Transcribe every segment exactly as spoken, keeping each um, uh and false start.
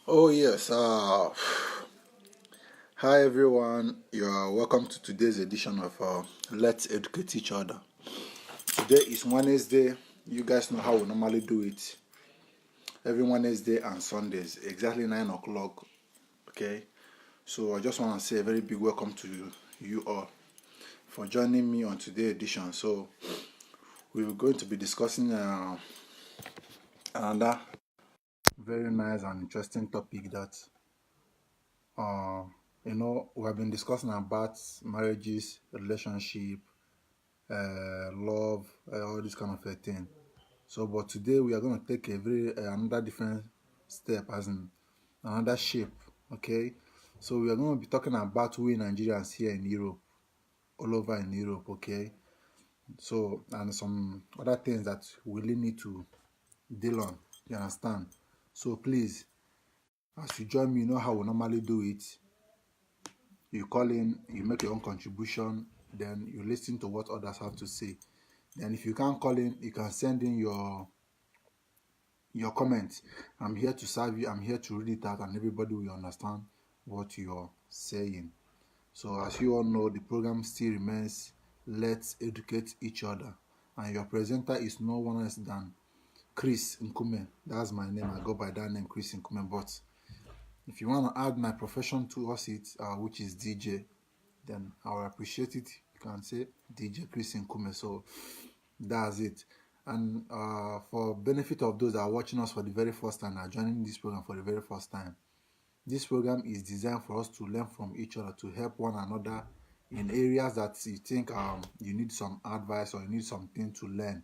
Oh yes, uh, hi everyone. You are welcome to today's edition of uh, Let's Educate Each Other. Today is Wednesday. You guys know how we normally do it. Every Wednesday and Sundays, exactly nine o'clock. Okay. So I just want to say a very big welcome to you, you all for joining me on today's edition. So we're going to be discussing uh, another very nice and interesting topic that uh, you know, we have been discussing about marriages, relationship, uh, love, uh, all this kind of a thing. So, but today we are going to take a very uh, another different step, as in another shape. Okay, so we are going to be talking about we Nigerians here in Europe, all over in Europe. Okay, so and some other things that we really need to deal on. You understand? So please, as you join me, you know how we normally do it. You call in, you make your own contribution, then you listen to what others have to say. Then if you can't call in, you can send in your your comments. I'm here to serve you. I'm here to read it out, and everybody will understand what you're saying. So as you all know, the program still remains Let's Educate Each Other, and your presenter is no one else than Chris Nkume. That's my name. I go by that name, Chris Nkume. But if you want to add my profession towards it, uh, which is D J, then I will appreciate it. You can say D J Chris Nkume. So that's it. And uh, for benefit of those that are watching us for the very first time, are joining this program for the very first time, this program is designed for us to learn from each other, to help one another in areas that you think um, you need some advice or you need something to learn.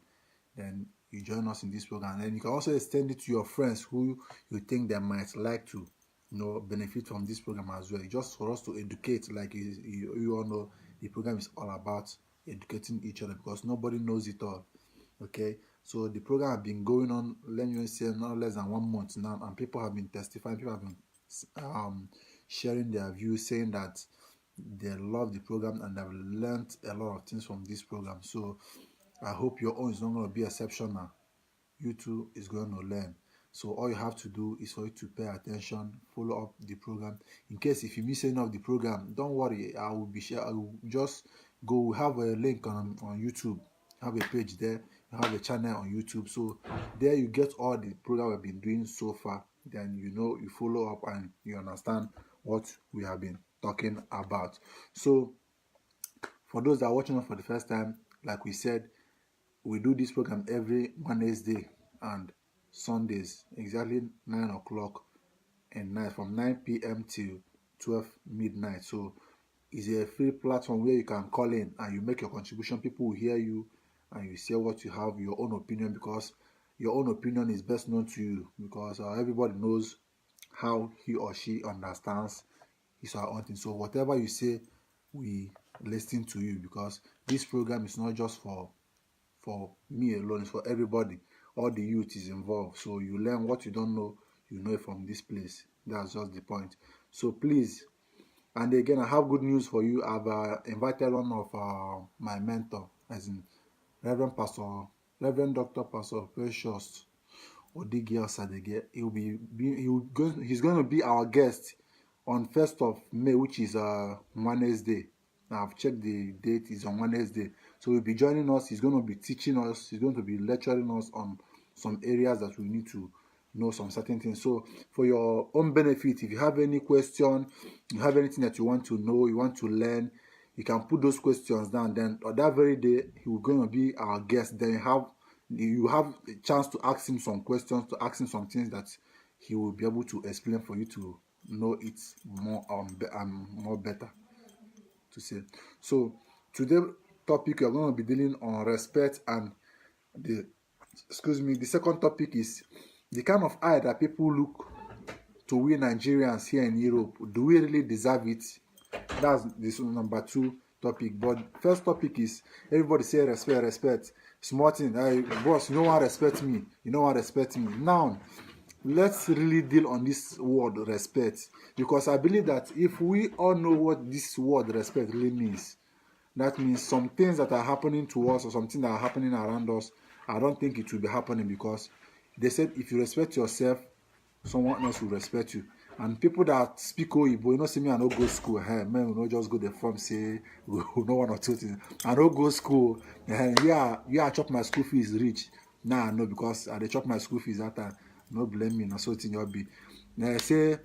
Then you join us in this program. And you can also extend it to your friends who you think they might like to, you know, benefit from this program as well. Just for us to educate, like you, you, you all know, the program is all about educating each other because nobody knows it all. Okay, so the program has been going on, let me say, not less than one month now, and people have been testifying, people have been um, sharing their views, saying that they love the program and have learned a lot of things from this program. So I hope your own is not going to be exceptional. You too is going to learn. So all you have to do is for you to pay attention, follow up the program. In case if you miss any of the program, don't worry. I will be sure. I will just go. We have a link on on YouTube. Have a page there. We have a channel on YouTube. So there you get all the program we've been doing so far. Then you know, you follow up and you understand what we have been talking about. So for those that are watching us for the first time, like we said, we do this program every Wednesday and Sundays, exactly nine o'clock at night, from nine p.m. till twelve midnight. So it's a free platform where you can call in and you make your contribution. People will hear you and you say what you have, your own opinion, because your own opinion is best known to you, because uh, everybody knows how he or she understands his or her own thing. So whatever you say, we listen to you, because this program is not just for for me alone, it's for everybody. All the youth is involved. So you learn what you don't know, you know it from this place. That's just the point. So please, and again, I have good news for you. I've uh, invited one of uh, my mentor, as in Reverend Pastor, Reverend Doctor Pastor Precious Odigi Osadege. He'll be, be he'll go, he's going to be our guest on first of May, which is uh, Wednesday. I've checked the date, is on Wednesday. So he'll be joining us. He's going to be teaching us. He's going to be lecturing us on some areas that we need to know some certain things. So for your own benefit, if you have any question, you have anything that you want to know, you want to learn, you can put those questions down. Then on that very day, he will going to be our guest. Then you have you have a chance to ask him some questions, to ask him some things that he will be able to explain for you to know it more um, be- um more better to say. So today topic, we're going to be dealing on respect and the, excuse me, the second topic is the kind of eye that people look to we Nigerians here in Europe. Do we really deserve it? That's this number two topic. But first topic is everybody say respect, respect. Small thing, hey, boss, you no wan respect me. You no wan respect me. Now, let's really deal on this word respect, because I believe that if we all know what this word respect really means, that means some things that are happening to us or something that are happening around us, I don't think it will be happening, because they said if you respect yourself, someone else will respect you. And people that speak Oyibo, you know, see me, I no go school. Hey, man, we no just go the form, say, we no one or two things. I no go school. Eh, yeah, yeah, I chop my school fees rich. Nah, no, because I dey chop my school fees that time. No blame me, na so thing you be. Now, I say,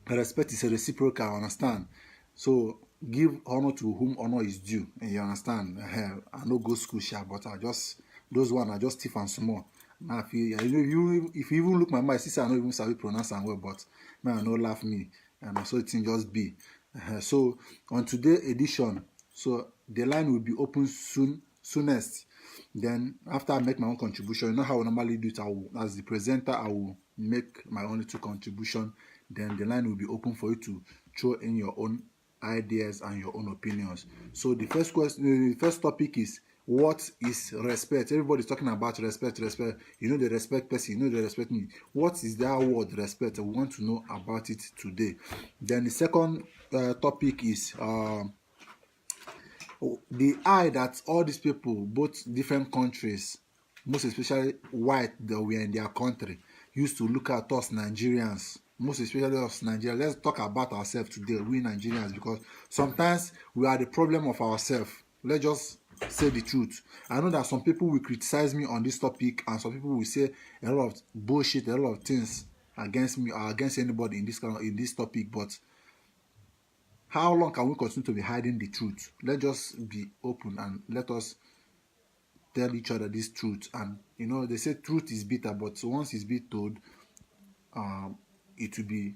respect is a reciprocal, I understand. So, give honor to whom honor is due, and you understand. Eh, I no go school sha, but I just, those one, I just thief and small. Now, if you, you, you, if you even look my mind, see say I no even sabi pronounce am well, but man, no laugh me. And so it just be. Eh, so on today edition, so the line will be open soon, soonest. Then after I make my own contribution, you know how I normally do it. I will, as the presenter, I will make my own little contribution. Then the line will be open for you to throw in your own ideas and your own opinions. So the first question, the first topic is, what is respect? Everybody's talking about respect, respect. You know, they respect person, you know, they respect me. What is that word respect? I want to know about it today. Then the second uh, topic is uh, the eye that all these people, both different countries, most especially white that we are in their country, used to look at us Nigerians. Most especially us Nigerians. Let's talk about ourselves today, we Nigerians, because sometimes we are the problem of ourselves. Let's just say the truth. I know that some people will criticize me on this topic, and some people will say a lot of bullshit, a lot of things against me or against anybody in this kind of, in this topic. But how long can we continue to be hiding the truth? Let's just be open and let us tell each other this truth. And you know, they say truth is bitter, but once it's been told, um, it will be,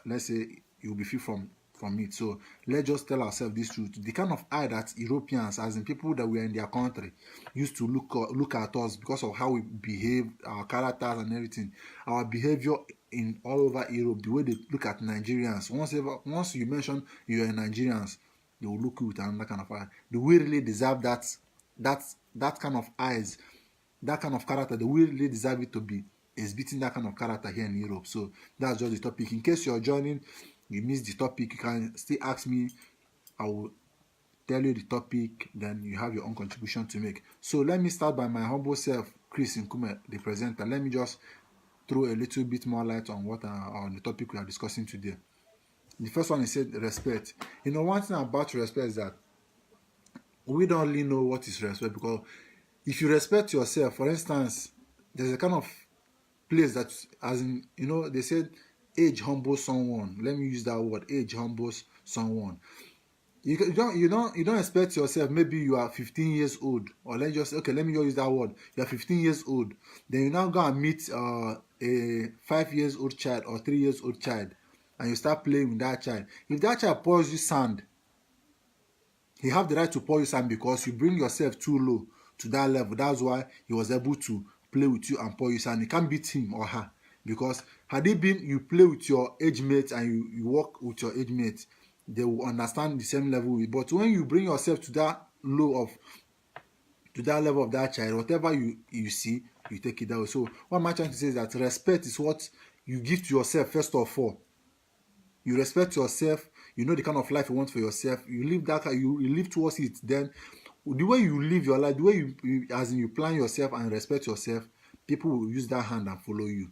let's say, you'll be free from from it. So let's just tell ourselves this truth. The kind of eye that Europeans, as in people that were in their country, used to look look at us because of how we behave, our characters and everything, our behavior in all over Europe, the way they look at Nigerians. Once ever, once you mention you're a Nigerians, they will look you with another kind of eye. Do we really deserve that that that kind of eyes, that kind of character? Do we really deserve it to be exhibiting that kind of character here in Europe? So that's just the topic. In case you're joining, you missed the topic, you can still ask me. I will tell you the topic, then you have your own contribution to make. So let me start by my humble self, Chris Nkume, the presenter. Let me just throw a little bit more light on what uh, on the topic we are discussing today. The first one is said respect. You know, one thing about respect is that we don't really know what is respect, because if you respect yourself, for instance, there's a kind of place that, as in, you know, they said age humbles someone. Let me use that word, age humbles someone. You, can- you don't you don't you don't expect yourself. Maybe you are fifteen years old, or let's just, okay, let me just use that word. You are fifteen years old, then you now go and meet uh, a five years old child or three years old child, and you start playing with that child. If that child pours you sand, he have the right to pour you sand because you bring yourself too low to that level. That's why he was able to play with you and pour you sand. You can't beat him or her, because had it been you play with your age mate and you, you work with your age mate, they will understand the same level. But when you bring yourself to that low of to that level of that child, whatever you you see, you take it that way. So what am I trying to say is that respect is what you give to yourself first of all. You respect yourself. You know the kind of life you want for yourself. You live that ki- you, you live towards it. Then the way you live your life, the way you, you as in you plan yourself and respect yourself, people will use that hand and follow you.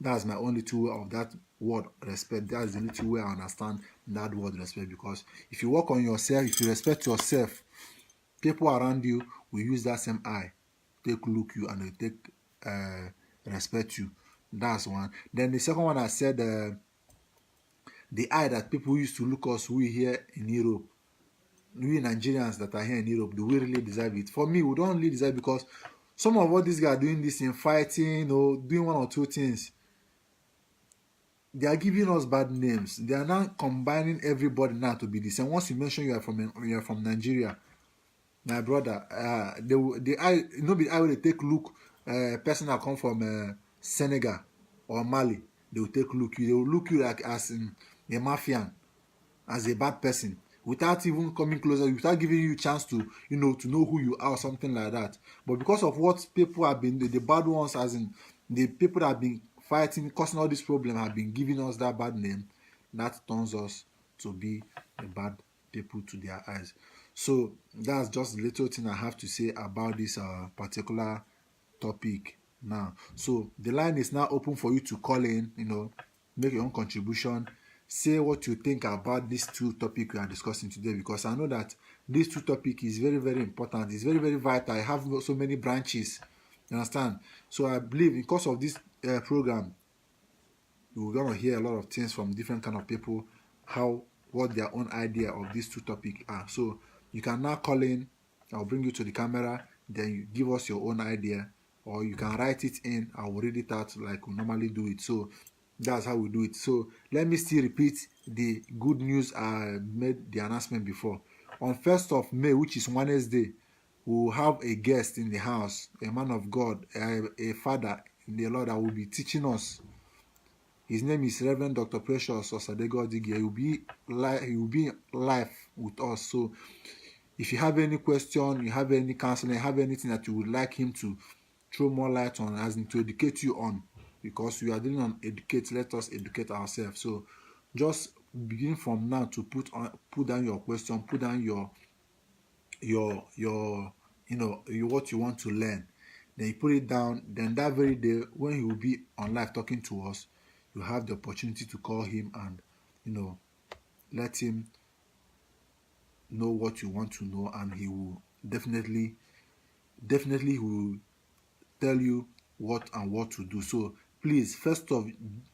That's my only two way of that word respect. That's the only two way I understand that word respect. Because if you work on yourself, if you respect yourself, people around you will use that same eye, take look you, and they take uh, respect you. That's one. Then the second one I said, uh, the eye that people used to look us, we here in Europe, we Nigerians that are here in Europe, do we really deserve it? For me, we don't really deserve it, because some of what these guys are doing this in fighting or doing one or two things, they are giving us bad names. They are now combining everybody now to be the same. Once you mention you are from you are from Nigeria, my brother, uh, they will- the eye no be the eye wey dey take look uh, person that come from uh, Senegal or Mali. They will take look you. They will look you like as in a mafian, as a bad person, without even coming closer, without giving you chance to you know to know who you are or something like that. But because of what people have been the, the bad ones, as in the people that have been fighting, causing all this problem, have been giving us that bad name, that turns us to be a bad people to their eyes. So that's just the little thing I have to say about this uh, particular topic. now. So the line is now open for you to call in, you know, make your own contribution, say what you think about these two topics we are discussing today, because I know that this two topic is very, very important. It's very, very vital. I have so many branches, you understand? So I believe because of this uh, program, we're going to hear a lot of things from different kind of people, how, what their own idea of these two topics are. So you can now call in, I'll bring you to the camera, then you give us your own idea, or you can write it in, I will read it out like we normally do it. So that's how we do it. So let me still repeat the good news I made the announcement before. On first of May, which is Wednesday, we will have a guest in the house, a man of God, a, a father in the Lord that will be teaching us. His name is Reverend Doctor Precious Osadego Odigie. He will be live. He will be live with us. So if you have any question, you have any counseling, you have anything that you would like him to throw more light on, as in to educate you on, because we are dealing on educate, let us educate ourselves. So just begin from now to put on, put down your question, put down your your your you know you, what you want to learn. Then you put it down. Then that very day when he will be on live talking to us, you have the opportunity to call him and, you know, let him know what you want to know, and he will definitely, definitely he will tell you what and what to do. So please, first of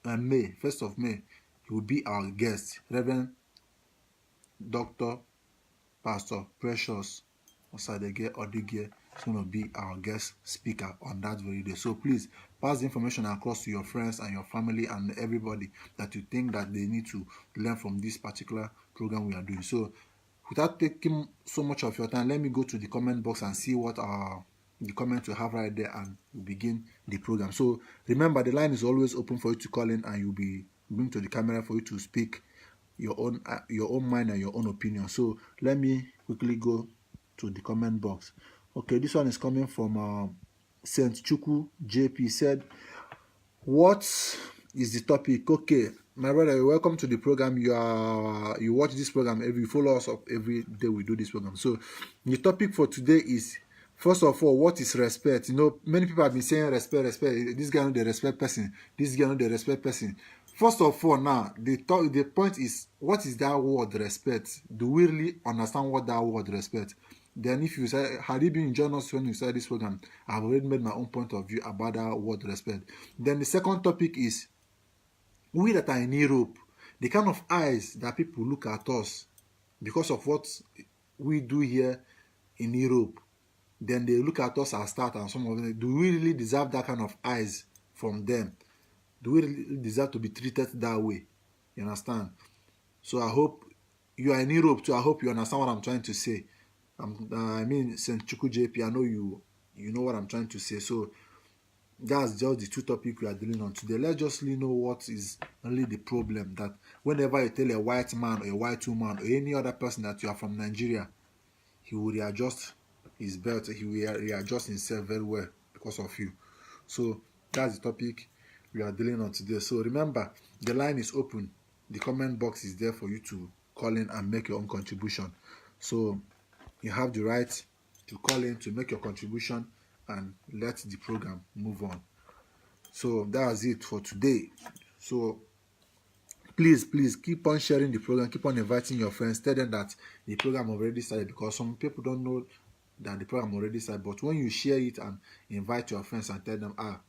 uh, May, first of May, he will be our guest, Reverend Doctor Pastor Precious Osadege Odigie is going to be our guest speaker on that very day. So please pass the information across to your friends and your family and everybody that you think that they need to learn from this particular program we are doing. So without taking so much of your time, let me go to the comment box and see what our the comment we have right there, and we begin the program. So remember, the line is always open for you to call in, and you'll be bring to the camera for you to speak your own uh, your own mind and your own opinion. So let me quickly go to the comment box. Okay, this one is coming from uh, Saint Chuku J P. Said, "What is the topic?" Okay, my brother, you're welcome to the program. You are you watch this program every, you follow us up every day we do this program. So the topic for today is, first of all, what is respect? You know, many people have been saying respect, respect. This guy no dey respect person. This guy no dey respect person. First of all, now the to- the point is, what is that word respect? Do we really understand what that word respect? Then if you say, had you been joining us when you started this program, I've already made my own point of view about that word respect. Then the second topic is, we that are in Europe, the kind of eyes that people look at us because of what we do here in Europe, then they look at us as that, and some of them, do we really deserve that kind of eyes from them? Do we really deserve to be treated that way? You understand? So I hope you are in Europe too. I hope you understand what I'm trying to say. I'm, uh, I mean, Saint Chuku J P, I know you you know what I'm trying to say. So that's just the two topics we are dealing on today. Let's just really know what is really the problem, that whenever you tell a white man or a white woman or any other person that you are from Nigeria, he will readjust his belt, he will readjust himself very well because of you. So that's the topic we are dealing on today. So remember, the line is open. The comment box is there for you to call in and make your own contribution. So you have the right to call in to make your contribution and let the program move on. So that's it for today. So please, please keep on sharing the program, keep on inviting your friends, tell them that the program already started, because some people don't know that the program already started. But when you share it and invite your friends and tell them, ah,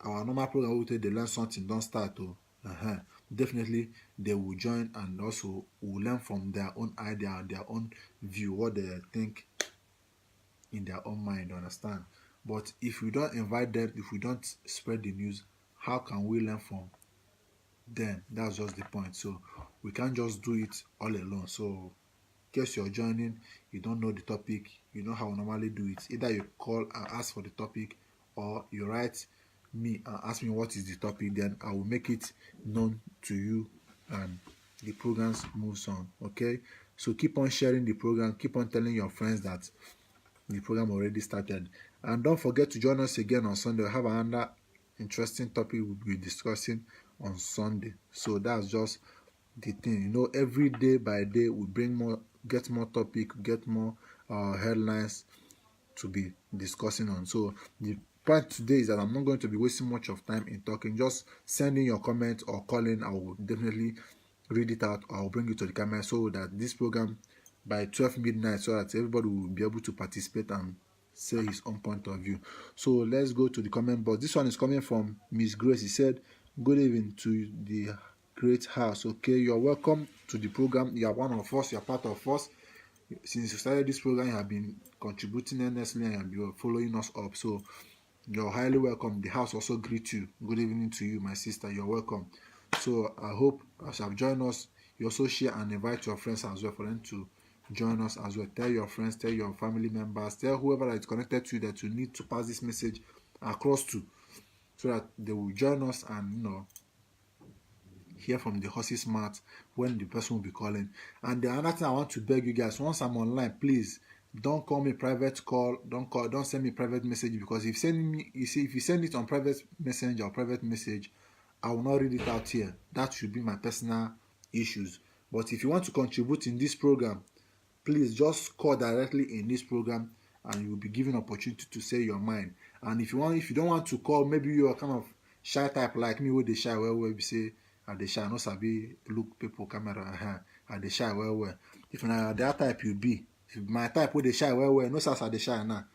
our normal program we take dey learn something don start o, uh-huh, definitely they will join and also will learn from their own idea and their own view, what they think in their own mind, understand? But if we don't invite them, if we don't spread the news, how can we learn from them? That's just the point. So we can't just do it all alone. So in case you're joining, you don't know the topic, you know how we normally do it. Either you call and ask for the topic, or you write me and ask me what is the topic, then I will make it known to you and the programs moves on. Okay, so keep on sharing the program, keep on telling your friends that the program already started, and don't forget to join us again on Sunday. We have another interesting topic we'll be discussing on Sunday. So that's just the thing, you know, every day by day we bring more, get more topic, get more uh, headlines to be discussing on. So the point today is that I'm not going to be wasting much of time in talking. Just send in your comment or call in. I will definitely read it out. I'll bring it to the camera so that this program, by twelve midnight, so that everybody will be able to participate and say his own point of view. So let's go to the comment box. This one is coming from Miss Grace. He said, "Good evening to the great house." Okay, you're welcome to the program. You are one of us. You are part of us. Since you started this program, you have been contributing earnestly and you have been following us up. So you're highly welcome. The house also greet you. Good evening to you, my sister. You're welcome. So I hope, as you have joined us, you also share and invite your friends as well for them to join us as well. Tell your friends, tell your family members, tell whoever that is connected to you that you need to pass this message across to, so that they will join us and, you know, hear from the horse's mouth when the person will be calling. And the another thing I want to beg you guys, once I'm online, please don't call me private call, don't call, don't send me private message, because if send me, you see, if you send it on private messenger or private message, I will not read it out here. That should be my personal issues. But if you want to contribute in this program, please just call directly in this program and you will be given opportunity to say your mind. And if you want, if you don't want to call, maybe you are kind of shy type like me, where they shy well, where we say, "I dey shy, no sabi look people camera, uh-huh. I dey shy well well." If na that type you be, if my type where they shy well well, no sas I dey shy now.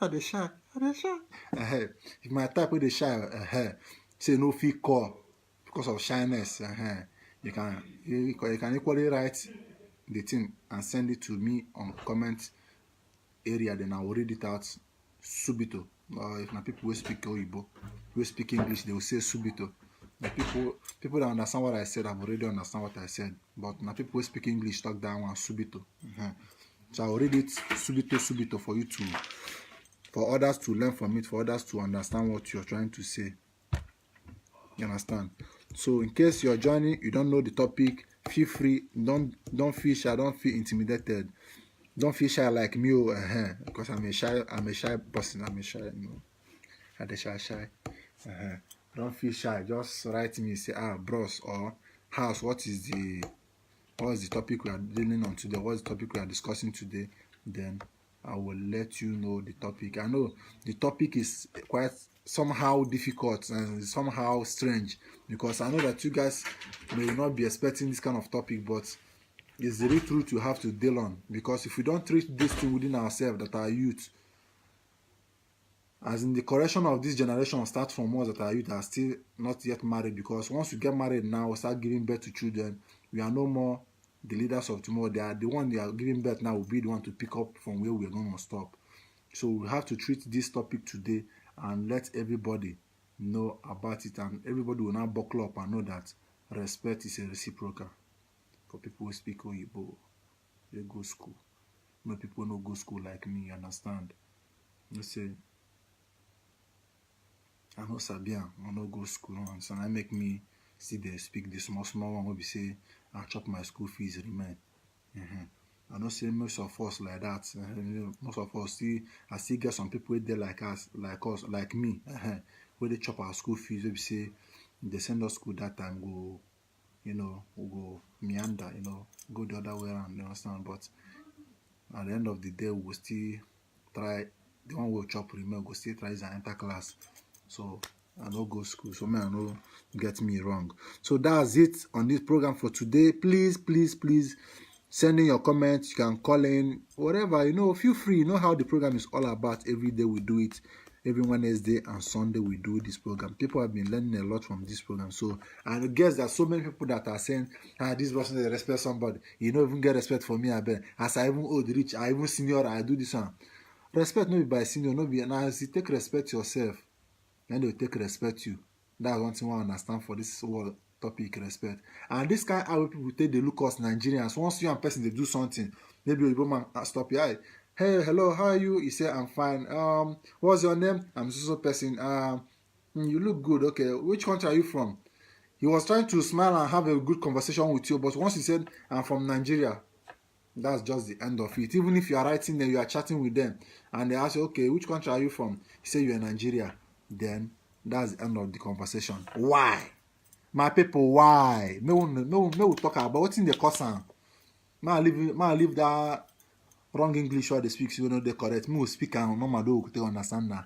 I dey shy, I dey shy. Uh-huh. If my type where they shy, uh-huh. Say no fit call because of shyness. Uh-huh. You can you, you can equally write the thing and send it to me on comment area, then I will read it out subito. Uh, if na people wey speak Oyibo, wey speak English, they will say subito. The people people that understand what I said have already understand what I said. But na people wey speak English talk that one subito. Uh-huh. So I will read it subito subito for you to, for others to learn from it, for others to understand what you're trying to say. You understand? So in case you're joining, you don't know the topic, feel free. Don't don't feel shy. Don't feel intimidated. Don't feel shy like me, oh, uh-huh, because I'm a shy, I'm a shy person. I'm a shy, you know. I dey shy, shy. Uh-huh. Don't feel shy. Just write me, say, "Ah, bros or house, what is the, what is the topic we are dealing on today? What's the topic we are discussing today?" Then I will let you know the topic. I know the topic is quite somehow difficult and somehow strange, because I know that you guys may not be expecting this kind of topic, but it's the real truth you have to deal on. Because if we don't treat this thing within ourselves, that our youth, as in the correction of this generation, start from us that are youth that are still not yet married. Because once you get married now, start giving birth to children, we are no more the leaders of tomorrow. They are the one they are giving birth now will be the one to pick up from where we're going to stop. So we have to treat this topic today and let everybody know about it, and everybody will now buckle up and know that respect is a reciprocal. For people who speak Oyibo, they go school. No people no go school like me, you understand? You say, "I no sabi am, I no go school," and so I make me still dey speak the small small one wey be say I chop my school fees remain. Uh-huh. I know say most of us like that. Uh, most of us see, I still get some people wey dey like us, like us, like me, uh-huh, wey dey chop our school fees, wey be say they send us school that time go, you know, we go meander, you know, go the other way around, you understand? But at the end of the day, we go still try, the one wey chop remain, go still try and enter class. So I no go school, so me I no get me wrong. So that's it on this program for today. Please, please, please send in your comments. You can call in, whatever, you know, feel free. You know how the program is all about. Every day we do it. Every Wednesday and Sunday we do this program. People have been learning a lot from this program. So I guess that so many people that are saying, "Ah, this person dey respect somebody." You no even get respect for me, I bet. As I even old reach, I even senior, I do this one. Respect no be by senior, no be, and as you take respect yourself, then they take respect you. That's one thing I understand for this whole topic, respect. And this kind of how people take they look us Nigerians. Once you and person they do something, maybe you man, ah, stop your eye. "Hey, hello, how are you?" He say, "I'm fine." "Um, what's your name?" "I'm so so person." "Um, mm, you look good. Okay, which country are you from?" He was trying to smile and have a good conversation with you, but once he said, "I'm from Nigeria," that's just the end of it. Even if you are writing them, you are chatting with them, and they ask you, "Okay, which country are you from?" You say you're Nigeria, then that's the end of the conversation. Why? My people, why? May we, may we, may we talk about what's in the concern. May I leave, may I leave that wrong English wey I dey speak, so no dey correct. Me will speak and normal do take understand now.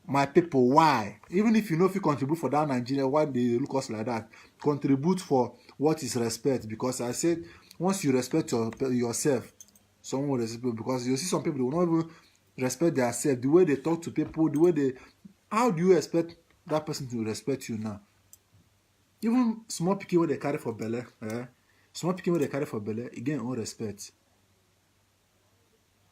My people, why? Even if you no fit contribute for that Nigeria, why they look us like that? Contribute for what is respect, because I said once you respect your, yourself, someone will respect you, because you see some people they will not even respect themselves. The way they talk to people, the way they, how do you expect that person to respect you now? Even small pikin wey they carry for belle, eh? Small pikin wey they carry for belle, again, all respect.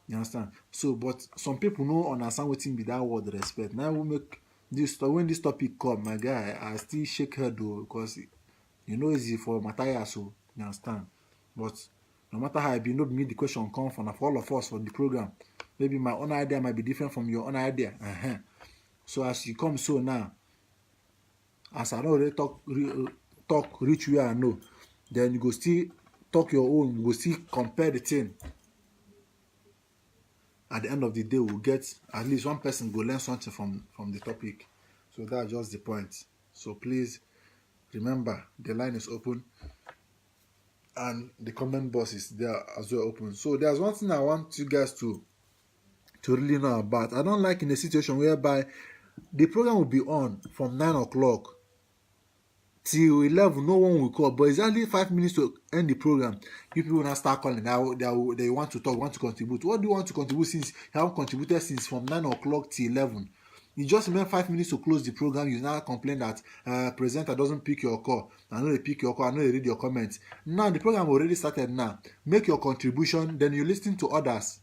You understand? So, but some people no understand wetin be that word respect. Now we make this to- when this topic come, my guy, I still shake head though, because you know easy for Matthias, so you understand. But no matter how I be, no be me the question come from, for all of us for the program. Maybe my own idea might be different from your own idea. Uh-huh. So as you come so now, as I don't really talk re- talk reach where I know, then you go still talk your own. You go still compare the thing. At the end of the day, we'll get at least one person go learn something from from the topic. So that's just the point. So please remember, the line is open and the comment box is there as well open. So there's one thing I want you guys to to really know about. I don't like in a situation whereby the program will be on from nine o'clock till eleven, no one will call. But exactly five minutes to end the program, you people now start calling. They, they, they want to talk, want to contribute. What do you want to contribute since you haven't contributed since from nine o'clock till eleven? You just remain five minutes to close the program. You now complain that uh, presenter doesn't pick your call. I know they pick your call. I know they read your comments. Now the program already started. Now make your contribution. Then you listen to others.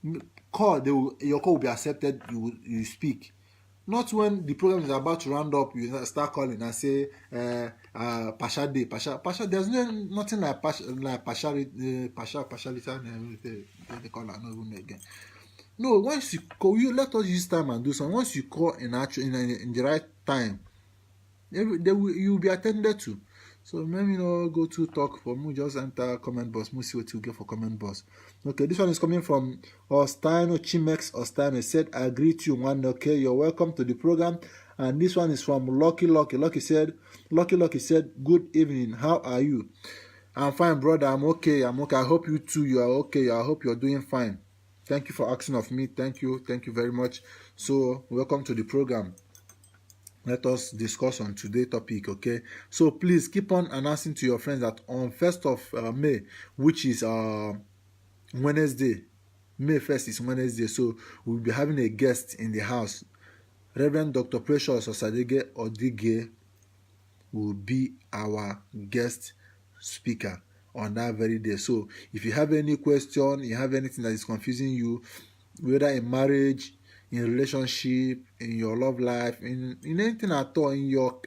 M- Call. They will, your call will be accepted. You will- you speak. Not when the program is about to round up, you start calling and say, uh, uh, "Pasha Day, Pasha, Pasha." There's no nothing like Pasha, like Pasha, uh, Pasha, Pasha Lita, uh, they, they call. I don't even know again. No, once you call, you let us use time and do something. Once you call in actual in, in, in the right time, every, they will, you'll be attended to. So maybe no go to talk for me. Just enter comment box. We'll see what you get for comment box. Okay, this one is coming from Ostano Chimex Ostano. He said, "I greet you, one. Okay, you're welcome to the program." And this one is from Lucky Lucky. Lucky said, "Lucky Lucky said, good evening. How are you?" "I'm fine, brother. I'm okay. I'm okay. I hope you too. You are okay. I hope you're doing fine. Thank you for asking of me. Thank you. Thank you very much. So, welcome to the program. Let us discuss on today's topic, okay? So, please keep on announcing to your friends that on first of uh, May, which is uh, Wednesday, May first is Wednesday. So, we'll be having a guest in the house. Reverend Doctor Precious Osadege Odige will be our guest speaker on that very day. So if you have any question, you have anything that is confusing you, whether in marriage, in relationship, in your love life, in, in anything at all, in your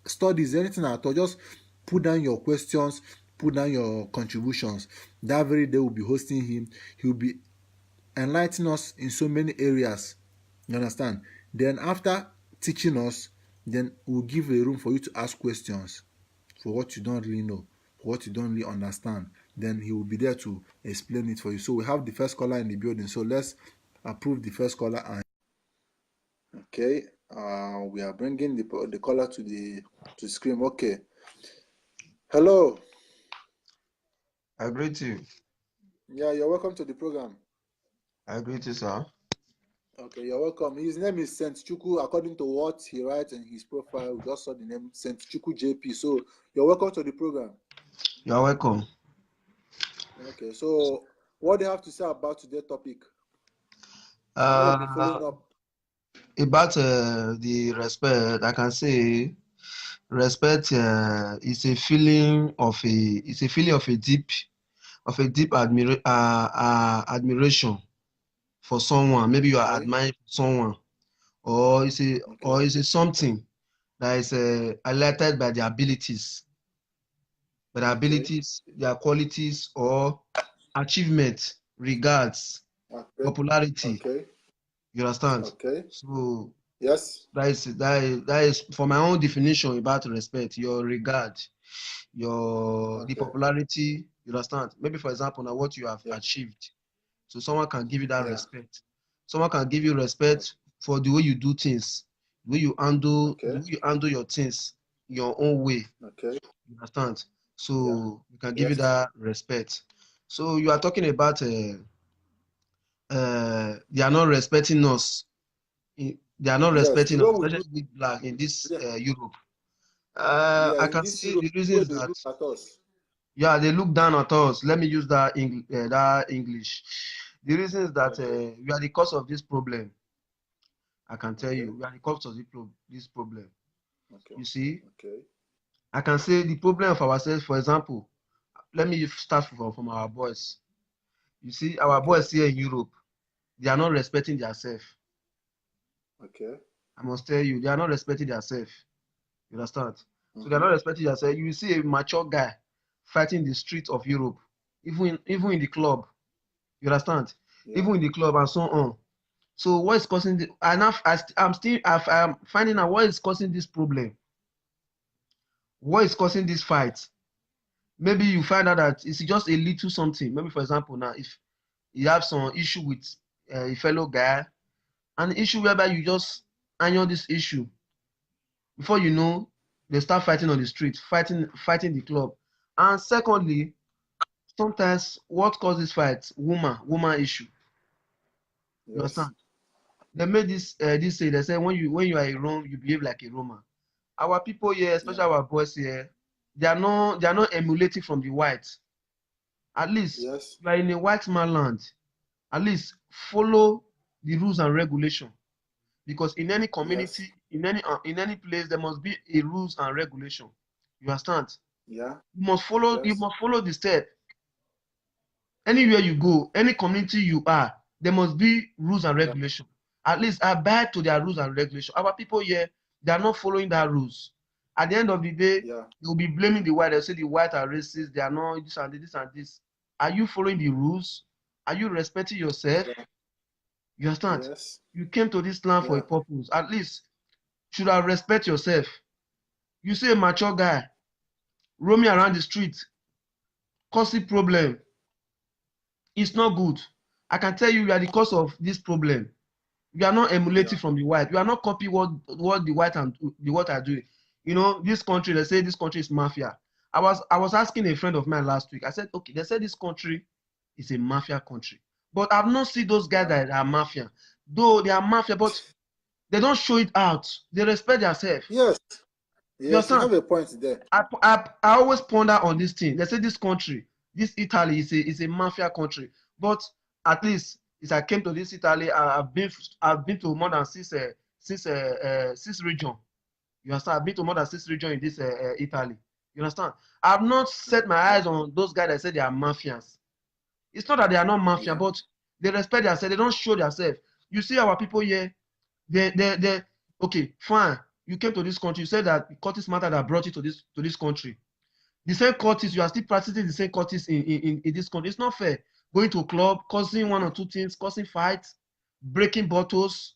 studies, anything at all, just put down your questions, put down your contributions. That very day we'll be hosting him. He'll be enlightening us in so many areas. You understand? Then after teaching us, then we'll give a room for you to ask questions for what you don't really know, for what you don't really understand. Then he will be there to explain it for you. So we have the first caller in the building. So let's approve the first caller. And okay, uh, we are bringing the the caller to the to the screen. Okay. Hello. I greet you. Yeah, you're welcome to the program. I greet you, sir. Okay, you're welcome. His name is Saint Chuku, according to what he writes in his profile. We just saw the name Saint Chuku J P. So you're welcome to the program. You're welcome. Okay, so what do you have to say about today's topic? How have you been following Uh, up? About uh, the respect, I can say respect uh, is a feeling of a it's a feeling of a deep of a deep admira- uh, uh, admiration for someone. Maybe you are Okay. admiring someone, or it's a Okay. or it's a something that is uh, highlighted by their abilities, by their Okay. abilities, their qualities, or achievement, regards, Okay. popularity. Okay. You understand? Okay. So Yes. that is that is, that is for my own definition about respect. Your regard, your the Okay. popularity. You understand? Maybe for example, now what you have Yeah. achieved. So someone can give you that Yeah. respect. Someone can give you respect for the way you do things, the way you handle, Okay. the way you handle your things, your own way. Okay. You understand? So Yeah. you can give you Yes. that respect. So you are talking about uh, uh, they are not respecting us. In- They are not Yes, respecting where us, we especially do with black in this yeah, uh, Europe. yeah, Uh, I in can this see Europe, the where reasons they that look at us. Yeah, they look down at us. Let me use that Eng- uh, that English. The reasons that Okay. Uh, we are the cause of this problem. I can tell Okay. You, we are the cause of the pro- this problem. Okay. You see, Okay. I can say the problem of ourselves. For example, let me start from, from our boys. You see, our Okay. boys here in Europe, they are not respecting themselves. Okay. I must tell you, they are not respecting themselves. You understand? So they're not Mm-hmm. respecting themselves. You see a mature guy fighting the street of Europe, even in, even in the club. You understand? Yeah. Even in the club and so on. So what is causing the? And I've, I st- I'm still I've, I'm finding out what is causing this problem. What is causing this fight? Maybe you find out that it's just a little something. Maybe, for example, now if you have some issue with uh, a fellow guy, an issue whereby you just iron this issue, before you know, they start fighting on the street, fighting fighting the club. And secondly, sometimes what causes fight? Woman, woman issue. You Yes. Understand? They made this uh, this say, they say when you when you are a Rome, you behave like a Roman. Our people here, especially Yeah. our boys here, they are not they are not emulating from the white. At least Yes. you are in a white man land. At least follow the rules and regulation, because in any Yes. community, in any uh, in any place, there must be a rules and regulation. You understand? Yeah. You must follow. You Yes. Must follow the step. Anywhere you go, any community you are, there must be rules and Yeah. Regulation. At least abide to their rules and regulation. Our people here, they are not following that rules. At the end of the day, Yeah. they will be blaming the white. They'll say the white are racist. They are not this and this and this. Are you following the rules? Are you respecting yourself? Yeah. You understand? Yes. You came to this land for a Yeah. Purpose. At least, should have respect yourself. You see a mature guy roaming around the street, causing problem. It's not good. I can tell you, you are the cause of this problem. You are not emulating Yeah. From the white. You are not copying what what the white and the white are doing. You know, this country, they say this country is mafia. I was I was asking a friend of mine last week. I said, okay, they said this country is a mafia country, but I've not seen those guys Yeah. That are mafia. Though they are mafia, but they don't show it out. They respect themselves. Yes. You Yes, you have understand? a point there. I, p- I, I always ponder on this thing. They say this country, this Italy is a is a mafia country, but at least as I came to this Italy, I, I've been I've been to more than six uh, six uh, uh, six region. You understand? I've been to more than six region in this uh, uh, Italy. You understand? I've not set my eyes on those guys that say they are mafias. It's not that they are not mafia, Yeah. But they respect themselves. They don't show themselves. You see our people here, they they they okay, fine. You came to this country. You said that Curtis Matter that brought you to this to this country. The same Curtis, you are still practicing the same Curtis in in, in, in this country. It's not fair. Going to a club, causing one or two things, causing fights, breaking bottles.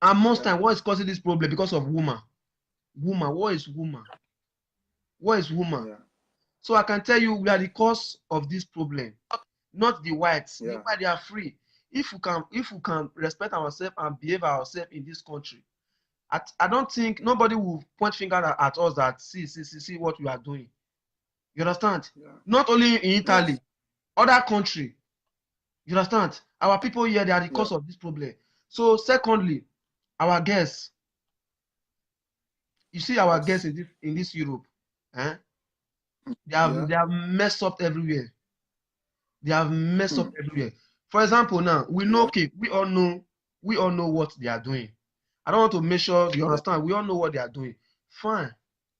And most Yeah. Time, what is causing this problem? Because of woman. Woman, what is woman? What is woman? Yeah. So I can tell you, we are the cause of this problem, not the whites. The Yeah. white, they are free. If we can, if we can respect ourselves and behave ourselves in this country, I, I don't think nobody will point finger at, at us that see, see, see, see what we are doing. You understand? Yeah. Not only in Italy, Yes. Other country. You understand? Our people here, they are the Yeah. Cause of this problem. So secondly, our guests. You see our Yes. Guests in this in this Europe, eh? They have Yeah. They have messed up everywhere. They have messed up Hmm. Everywhere. For example, now we know. Yeah. Okay, we all know. We all know what they are doing. I don't want to make sure you understand. We all know what they are doing. Fine.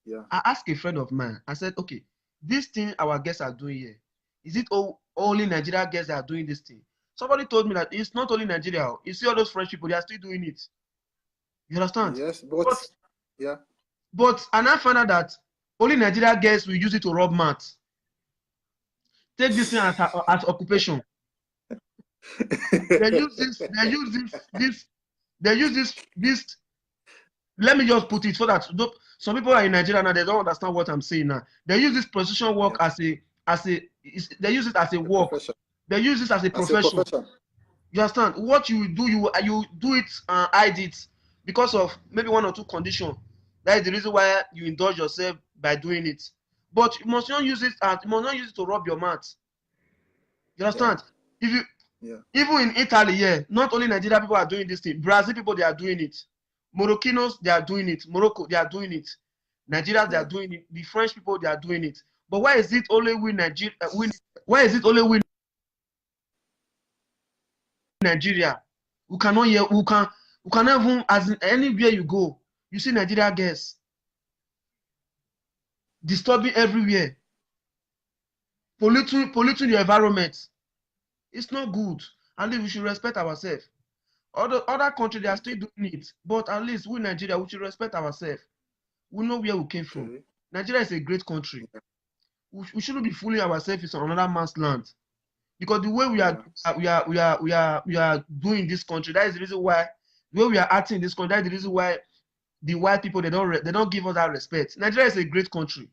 Yeah. I asked a friend of mine. I said, okay, this thing our guests are doing here, is it all, only Nigeria guests that are doing this thing? Somebody told me that it's not only Nigeria. Oh. You see all those French people, they are still doing it. You understand? Yes, but But yeah. But and I found out that only Nigeria guests will use it to rob mats. Take this thing as a- as occupation. They use this. They use this. This. They use this. This. Let me just put it so that no- some people are in Nigeria now. They don't understand what I'm saying now. They use this prostitution work Yeah. as a as a. Is- They use it as a A work. Profession. They use it as a As a profession. Profession. You understand? What you do, you you do it and hide it because of maybe one or two conditions. That is the reason why you indulge yourself by doing it. But you must not use it. And you must not use it to rob your mouth. You understand? If you, yeah, even in Italy, yeah, not only Nigeria people are doing this thing. Brazil people, they are doing it. Moroccans, they are doing it. Morocco, they are doing it. Nigerians, they are doing it. The French people, they are doing it. But why is it only we Nigeria? Uh, we, why is it only we Nigeria? We cannot hear. We can. We cannot even, as in, anywhere you go, you see Nigeria girls disturbing everywhere, polluting, polluting your environment. It's not good. At least we should respect ourselves. Other, other countries, they are still doing it, but at least we Nigeria, we should respect ourselves. We know where we came from. Okay. Nigeria is a great country. We, sh- we shouldn't be fooling ourselves in another man's land, because the way we are, yeah, we are, we are, we are, we are doing this country. That is the reason why the way we are acting in this country. That is the reason why the white people, they don't re- they don't give us that respect. Nigeria is a great country.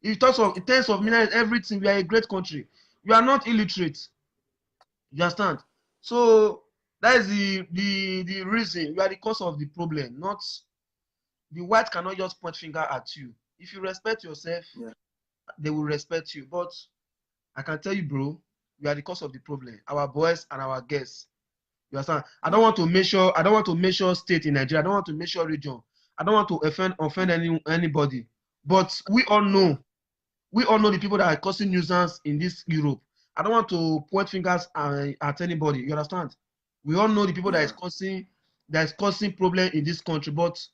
In terms of, in terms of minerals, everything, we are a great country. We are not illiterate. You understand? So that is the the the reason. You are the cause of the problem. Not, the white cannot just point finger at you. If you respect yourself, yeah, they will respect you. But I can tell you, bro, you are the cause of the problem. Our boys and our girls. You understand? I don't want to measure. I don't want to measure state in Nigeria. I don't want to measure region. I don't want to offend offend any anybody. But we all know, we all know the people that are causing nuisance in this Europe. I don't want to point fingers uh, at anybody. You understand? We all know the people that is, yeah, causing, that is causing problem in this country. But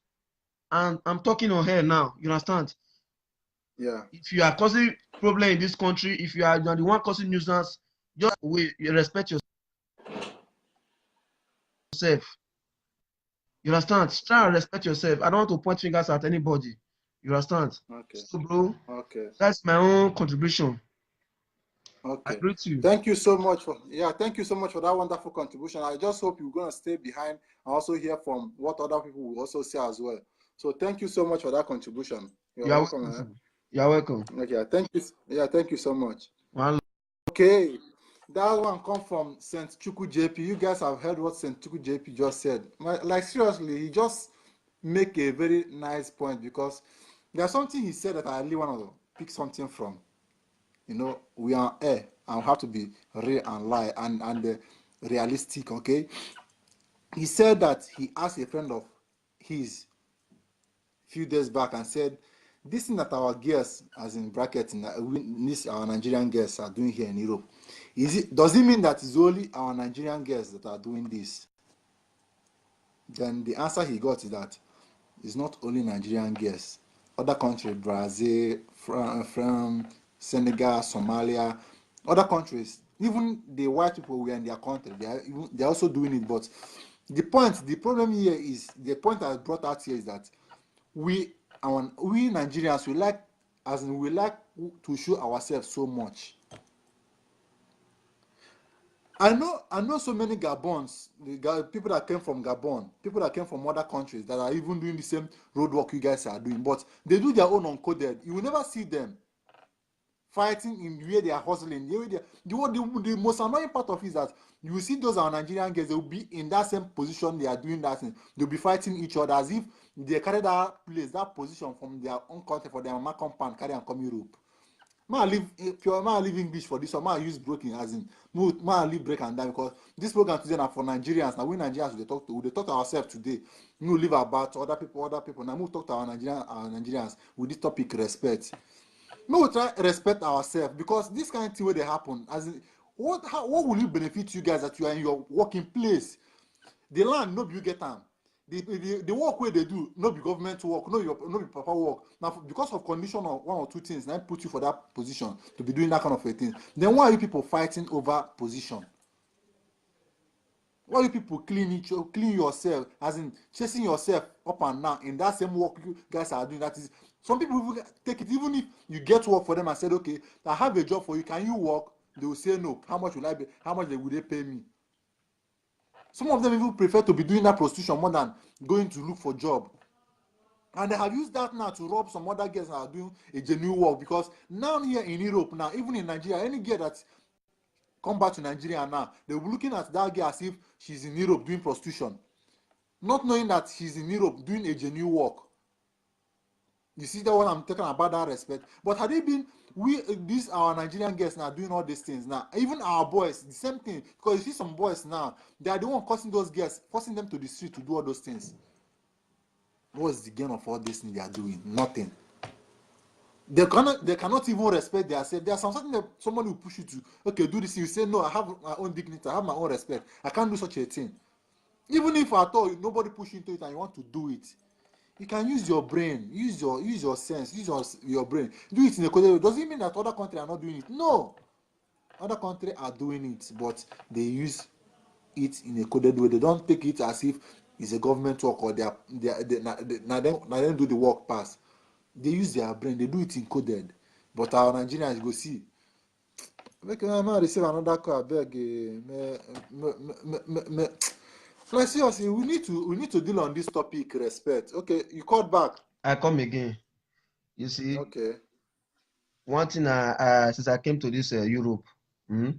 I'm I'm talking on here now. You understand? Yeah. If you are causing problem in this country, if you are, you are the one causing nuisance, just wait. You respect yourself. You understand? Try and respect yourself. I don't want to point fingers at anybody. You understand? Okay. So, bro, okay, that's my own contribution. Okay. I greet you. Thank you so much for, yeah, thank you so much for that wonderful contribution. I just hope you're gonna stay behind and also hear from what other people will also say as well. So thank you so much for that contribution. You're, you're welcome, welcome, eh? You're welcome. Okay, thank you. Yeah, thank you so much. One. Okay, that one come from Saint Chuku J P. You guys have heard what Saint Chuku J P just said. My, like, seriously, he just make a very nice point, because there's something he said that I really want to pick something from. You know, we are on air and we have to be real and lie and and uh, realistic. Okay, he said that he asked a friend of his few days back and said, "This thing that our girls, as in bracket, in, uh, we, this our Nigerian girls are doing here in Europe, is it, does it mean that it's only our Nigerian girls that are doing this?" Then the answer he got is that it's not only Nigerian girls. Other countries, Brazil, Fran-, France, Senegal, Somalia, other countries, even the white people were in their country. They are, even, they're also doing it. But the point, the problem here is, the point I brought out here is that we, our, we Nigerians, we like, as in, we like to show ourselves so much. I know, I know so many Gabons, the Ga-, people that came from Gabon, people that came from other countries that are even doing the same road work you guys are doing, but they do their own uncoded. You will never see them fighting in where they are hustling. Where they, the, the, the most annoying part of it is that you will see those are Nigerian girls, they will be in that same position, they are doing that thing. They'll be fighting each other as if they carry that place, that position from their own country, for their mama compound, carry and come Europe. Ma leave, eh, pure ma leave English for this one. Ma use broken, as in, ma leave break and down, because this program today na for Nigerians. Now we Nigerians, we talk to, we talk to ourselves today. We leave about other people, other people. Now we talk to our Nigerian, our Nigerians with this topic, respect. No, we try respect ourselves, because this kind of thing where they happen, as in, what, how, what will you benefit you guys that you are in your working place? The land, no, you get them. The, the, the work where they do, no, be government work, no, your, no, be proper work. Now, because of condition or one or two things, now put you for that position to be doing that kind of a thing. Then why are you people fighting over position? Why you people clean each, clean yourself, as in chasing yourself up and down in that same work you guys are doing? That is, some people even take it, even if you get work for them and said, "Okay, I have a job for you, can you work?" They will say, "No, how much will I be? How much will they pay me?" Some of them even prefer to be doing that prostitution more than going to look for job. And they have used that now to rob some other girls that are doing a genuine work. Because now here in Europe now, even in Nigeria, any girl that come back to Nigeria now, they'll be looking at that girl as if she's in Europe doing prostitution, not knowing that she's in Europe doing a genuine work. You see that what I'm talking about, that respect. But had it been we, uh, these our Nigerian girls now doing all these things now, even our boys, the same thing. Because you see some boys now, they are the one causing those girls, forcing them to the street to do all those things. What's the gain of all this thing they are doing? Nothing. They cannot, they cannot even respect themselves. There are some something that somebody will push you to, "Okay, do this." You say, "No, I have my own dignity. I have my own respect. I can't do such a thing." Even if at all nobody push you into it and you want to do it, you can use your brain, use your, use your sense, use your, your brain. Do it in a coded way. Does it mean that other countries are not doing it? No. Other countries are doing it, but they use it in a coded way. They don't take it as if it's a government work or they are, they are, they, na, they, na them, na them do the work pass. They use their brain. They do it in coded. But our Nigerians, you go see, make a man receive another call, abeg, eh, me, me, me, me, me, me. No, seriously, we need to, we need to deal on this topic, respect. Okay, you called back. I come again. You see, Okay, one thing I, I since I came to this uh, Europe, hmm,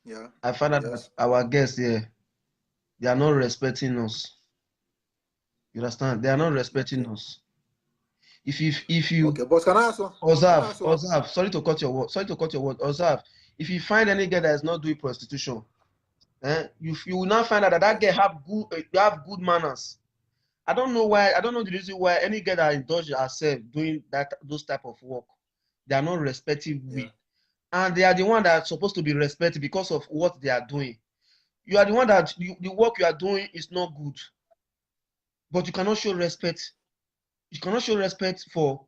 yeah. I found out Yes. that our guests here, they are not respecting us. You understand? They are not respecting us. If you, if you Okay, but can I ask one? Can I observe, ask one? Observe. Sorry to cut your word. Sorry to cut your word. Observe. If you find any girl that is not doing prostitution, eh, you, you will now find out that that girl have good, uh, you have good manners. I don't know why. I don't know the reason why any girl that indulge herself doing that, those type of work, they are not respecting we, Yeah. And they are the one that are supposed to be respected because of what they are doing. You are the one that you, the work you are doing is not good, but you cannot show respect. You cannot show respect for,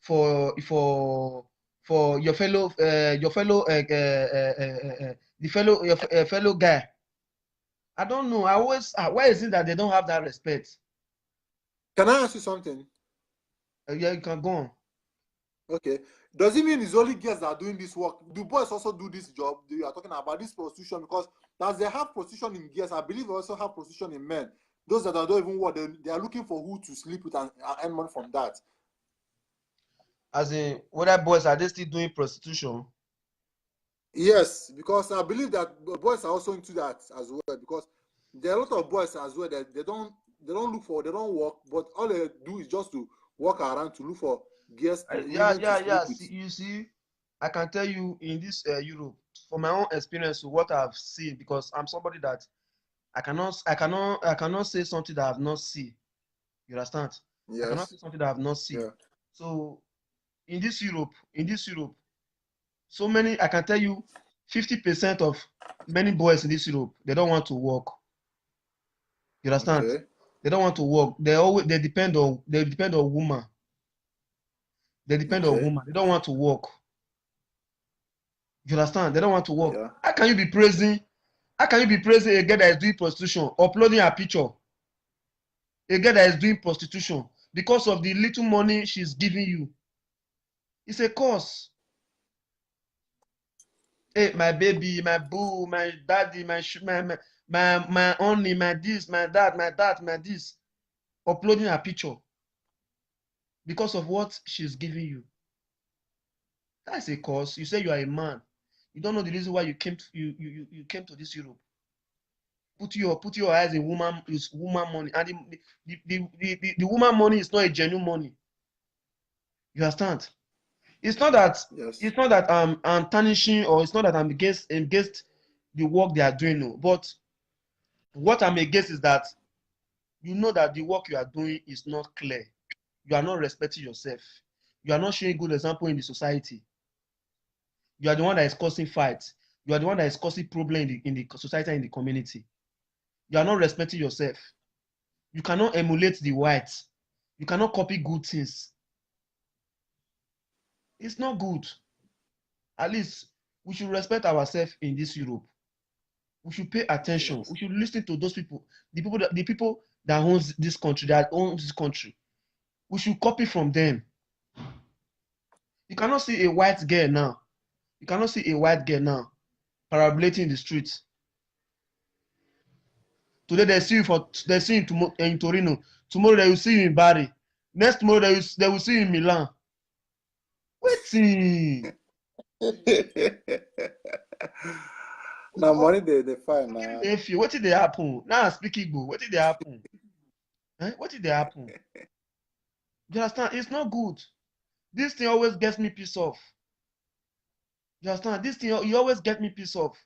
for, for, for your fellow, uh, your fellow, uh, uh, uh, uh, uh, uh, the fellow, your f- uh, fellow guy. I don't know. I always, uh, why is it that they don't have that respect? Can I ask you something? Uh, yeah, you can go on. Okay. Does it mean it's only girls that are doing this work? Do boys also do this job that you are talking about, this prostitution? Because as they have prostitution in girls, I believe they also have prostitution in men. Those that are don't even work, they, they are looking for who to sleep with and, and earn money from that. As in, whether boys, are they still doing prostitution? Yes, because I believe that b- boys are also into that as well. Because there are a lot of boys as well that they don't, they don't look for, they don't work, but all they do is just to walk around to look for girls. Uh, To, yeah, women to yeah, sleep yeah. With. See, you see, I can tell you in this uh, Europe, for my own experience, what I've seen, because I'm somebody that I cannot, I cannot, I cannot say something that I've not seen. You understand? I cannot Yes. Say something that I've not seen. Yeah. So, in this Europe, in this Europe, so many, I can tell you, fifty percent of many boys in this Europe, they don't want to work. You understand? Okay. They don't want to work. They always, they depend on, they depend on woman. They depend on Okay. Woman. They don't want to work. You understand? They don't want to work. Yeah. How can you be praising? How can you be praising a girl that is doing prostitution, uploading her picture? A girl that is doing prostitution because of the little money she's giving you. It's a curse. Hey, my baby, my boo, my daddy, my sh- my, my my my honey, my this, my that, my that, my this. Uploading her picture because of what she's giving you. That's a curse. You say you are a man. You don't know the reason why you came to you you you, you came to this Europe. Put your put your eyes in woman is woman money, and the the, the, the, the, the woman money is not a genuine money. You understand? It's not that Yes. It's not that I'm I'm tarnishing, or it's not that I'm against against the work they are doing. No, but what I'm against is that you know that the work you are doing is not clear. You are not respecting yourself. You are not showing good example in the society. You are the one that is causing fight. You are the one that is causing problem in the, in the society and in the community. You are not respecting yourself. You cannot emulate the whites. You cannot copy good things. It's not good. At least we should respect ourselves in this Europe. We should pay attention. Yes. We should listen to those people. The people that the people that owns this country, that owns this country. We should copy from them. You cannot see a white girl now. You cannot see a white girl now parabolating in the street. Today they see you for they see you tomo- in Torino. Tomorrow they will see you in Bari. Next tomorrow they will, they will see you in Milan. Wetin? Now money they they find now. Wetin dey feel? Wetin dey happen? Now I speak Igbo. Wetin dey happen? Eh? Wetin dey happen? You understand? It's not good. This thing always gets me pissed off. You understand? This thing, you always get me pissed off.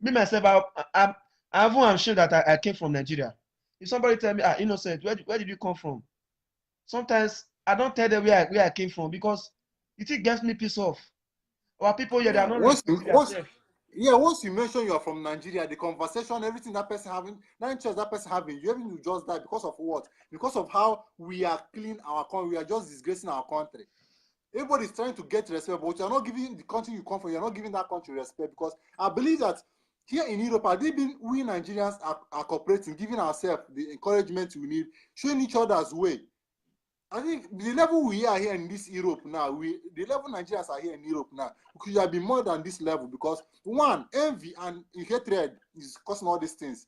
Me myself, I, I, I, I even am ashamed that I, I came from Nigeria. If somebody tell me, "Ah, Innocent, where, where did you come from?" Sometimes I don't tell them where I, where I came from because it still gets me pissed off. Our people here, they are Yeah, not once you respecting once themselves. Yeah, once you mention you are from Nigeria, the conversation, everything that person having, that interest that person having, you even you just die because of what? Because of how we are killing our country. We are just disgracing our country. Everybody is trying to get respect, but you are not giving the country you come from. You are not giving that country respect because I believe that here in Europe, I believe we Nigerians are, are cooperating, giving ourselves the encouragement we need, showing each other's way. I think the level we are here in this Europe now, we the level Nigerians are here in Europe now, we could have been more than this level because one, envy and hatred is causing all these things.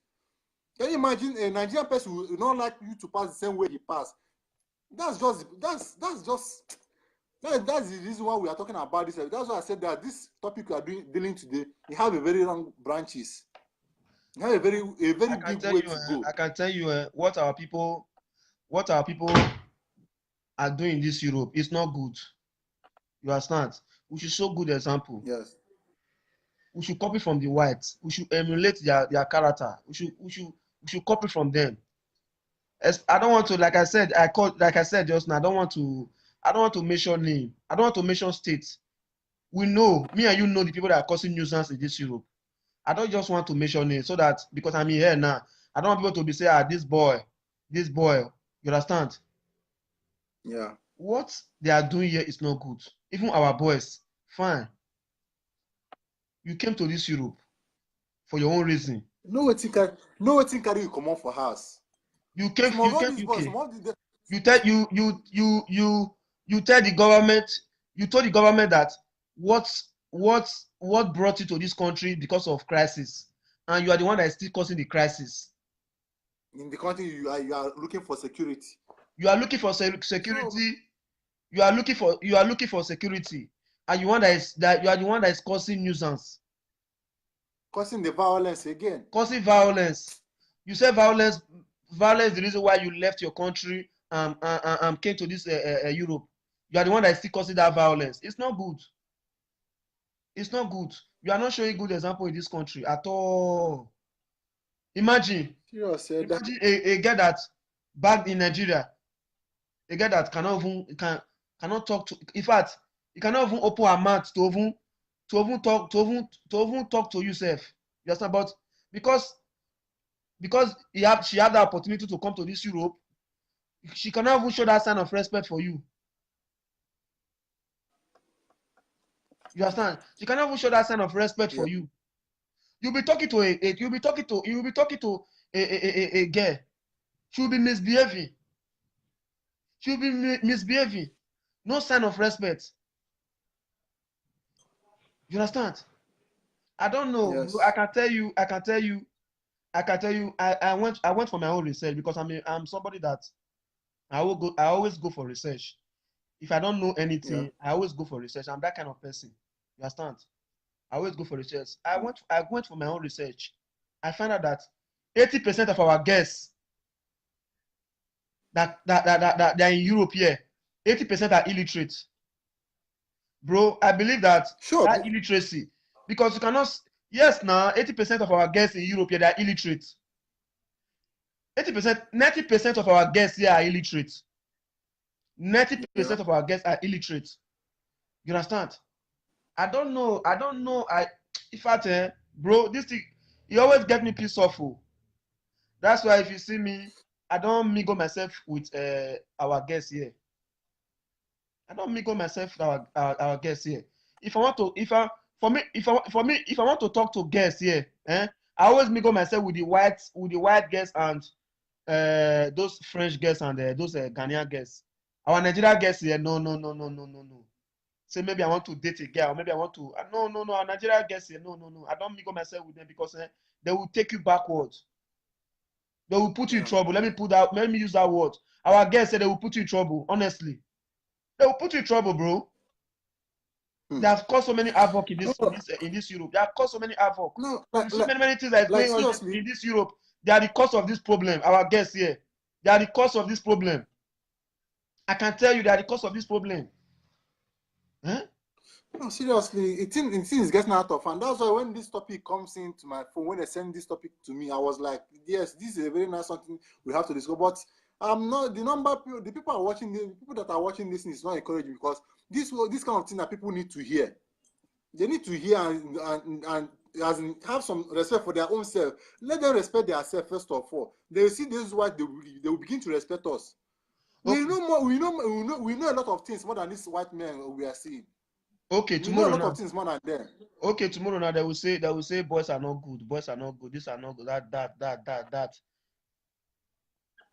Can you imagine a Nigerian person will not like you to pass the same way he passed? That's just that's that's just that, that's the reason why we are talking about this. That's why I said that this topic we are doing dealing today, it have a very long branches. It have a very a very I can big tell way you, to uh, go. I can tell you uh, what our people, what our people are doing in this Europe. It's not good. You understand? We should show good example. Yes. We should copy from the whites. We should emulate their, their character. We should we should we should copy from them. As I don't want to, like I said, I called like I said just now. I don't want to I don't want to mention name. I don't want to mention states. We know, me and you know the people that are causing nuisance in this Europe. I don't just want to mention names so that because I'm here now, I don't want people to be say, "Ah, this boy, this boy." You understand? Yeah. What they are doing here is not good. Even our boys, fine. You came to this Europe for your own reason. No waiting carry no waiting carry you come on for house. You came, Some of you all came these boys, U K. Some of the You tell you you you you you tell the government, you told the government that what what what brought you to this country because of crisis, and you are the one that is still causing the crisis. In the country you are you are looking for security. You are looking for se- security. You are looking for you are looking for security, and you want that is that you are the one that is causing nuisance, Causing the violence again. Causing violence. You say violence, violence. The reason why you left your country and and, and, and came to this uh, uh, uh, Europe, you are the one that is still causing that violence. It's not good. It's not good. You are not showing good example in this country at all. Imagine, Serious, eh, that, imagine a, a girl that back in Nigeria, a girl that cannot even can cannot talk to. In fact, he cannot even open her mouth to even to even talk to even to even talk to yourself. You understand? But because because he had she had the opportunity to come to this Europe, she cannot even show that sign of respect for you. You understand? She cannot even show that sign of respect for Yeah. You. You'll be talking to a, a you'll be talking to you'll be talking to a a, a, a, a girl. She'll be misbehaving. She'll be mi- misbehaving. No sign of respect. You understand? I don't know. Yes. Bro, I can tell you. I can tell you. I can tell you. I, I went. I went for my own research because I'm. A, I'm somebody that I will go. I always go for research. If I don't know anything, Yeah. I always go for research. I'm that kind of person. You understand? I always go for research. I went. I went for my own research. I found out that eighty percent of our guests that that that that, that, that are in Europe here, eighty percent are illiterate. Bro, I believe that Sure. That illiteracy, because you cannot. s- Yes, now eighty percent of our guests in Europe here, they are illiterate. Eighty percent, ninety percent of our guests here are illiterate. Ninety percent of our guests are illiterate. You understand? I don't know. I don't know. I, in fact, eh, bro, this thing, it always get me pissed off. Oh. That's why if you see me, I don't mingle myself with uh, our guests here. I don't mingle myself with our, our, our guests here. If I want to, if I for me, if I for me, if I want to talk to guests here, eh, I always mingle myself with the white with the white guests and uh, those French guests and uh, those uh, Ghanaian guests. Our Nigerian guests here, no, no, no, no, no, no, no. Say maybe I want to date a girl, maybe I want to. Uh, no, no, no. Our Nigerian guests here, no, no, no. I don't mingle myself with them because eh, they will take you backwards. They will put you in trouble. Let me put that. Let me use that word. Our guests say they will put you in trouble. Honestly, they will put you in trouble, bro. Hmm. They have caused so many havoc in this, No. in this, in this Europe. They have caused so many havoc. No, like, So like, many, many things that is like, going on in this, seriously. In this Europe. They are the cause of this problem. Our guests here, they are the cause of this problem. I can tell you, they are the cause of this problem. Eh? No, seriously, it thing, it thing is getting out of hand. That's why when this topic comes into my phone, when they send this topic to me, I was like, yes, this is a very nice something we have to discuss. But I'm not the number of people, the people are watching the people that are watching this thing is not encouraging, because this wo- this kind of thing that people need to hear. They need to hear and and, and as in have some respect for their own self. Let them respect themselves first of all. They see this is what they will, they will begin to respect us. We Okay. know more. We know, we know. We know a lot of things more than these white men we are seeing. Okay, We know a tomorrow lot now. Of things more than them. Okay, tomorrow now they will say, they will say boys are not good. Boys are not good. This are not good. That that that that that.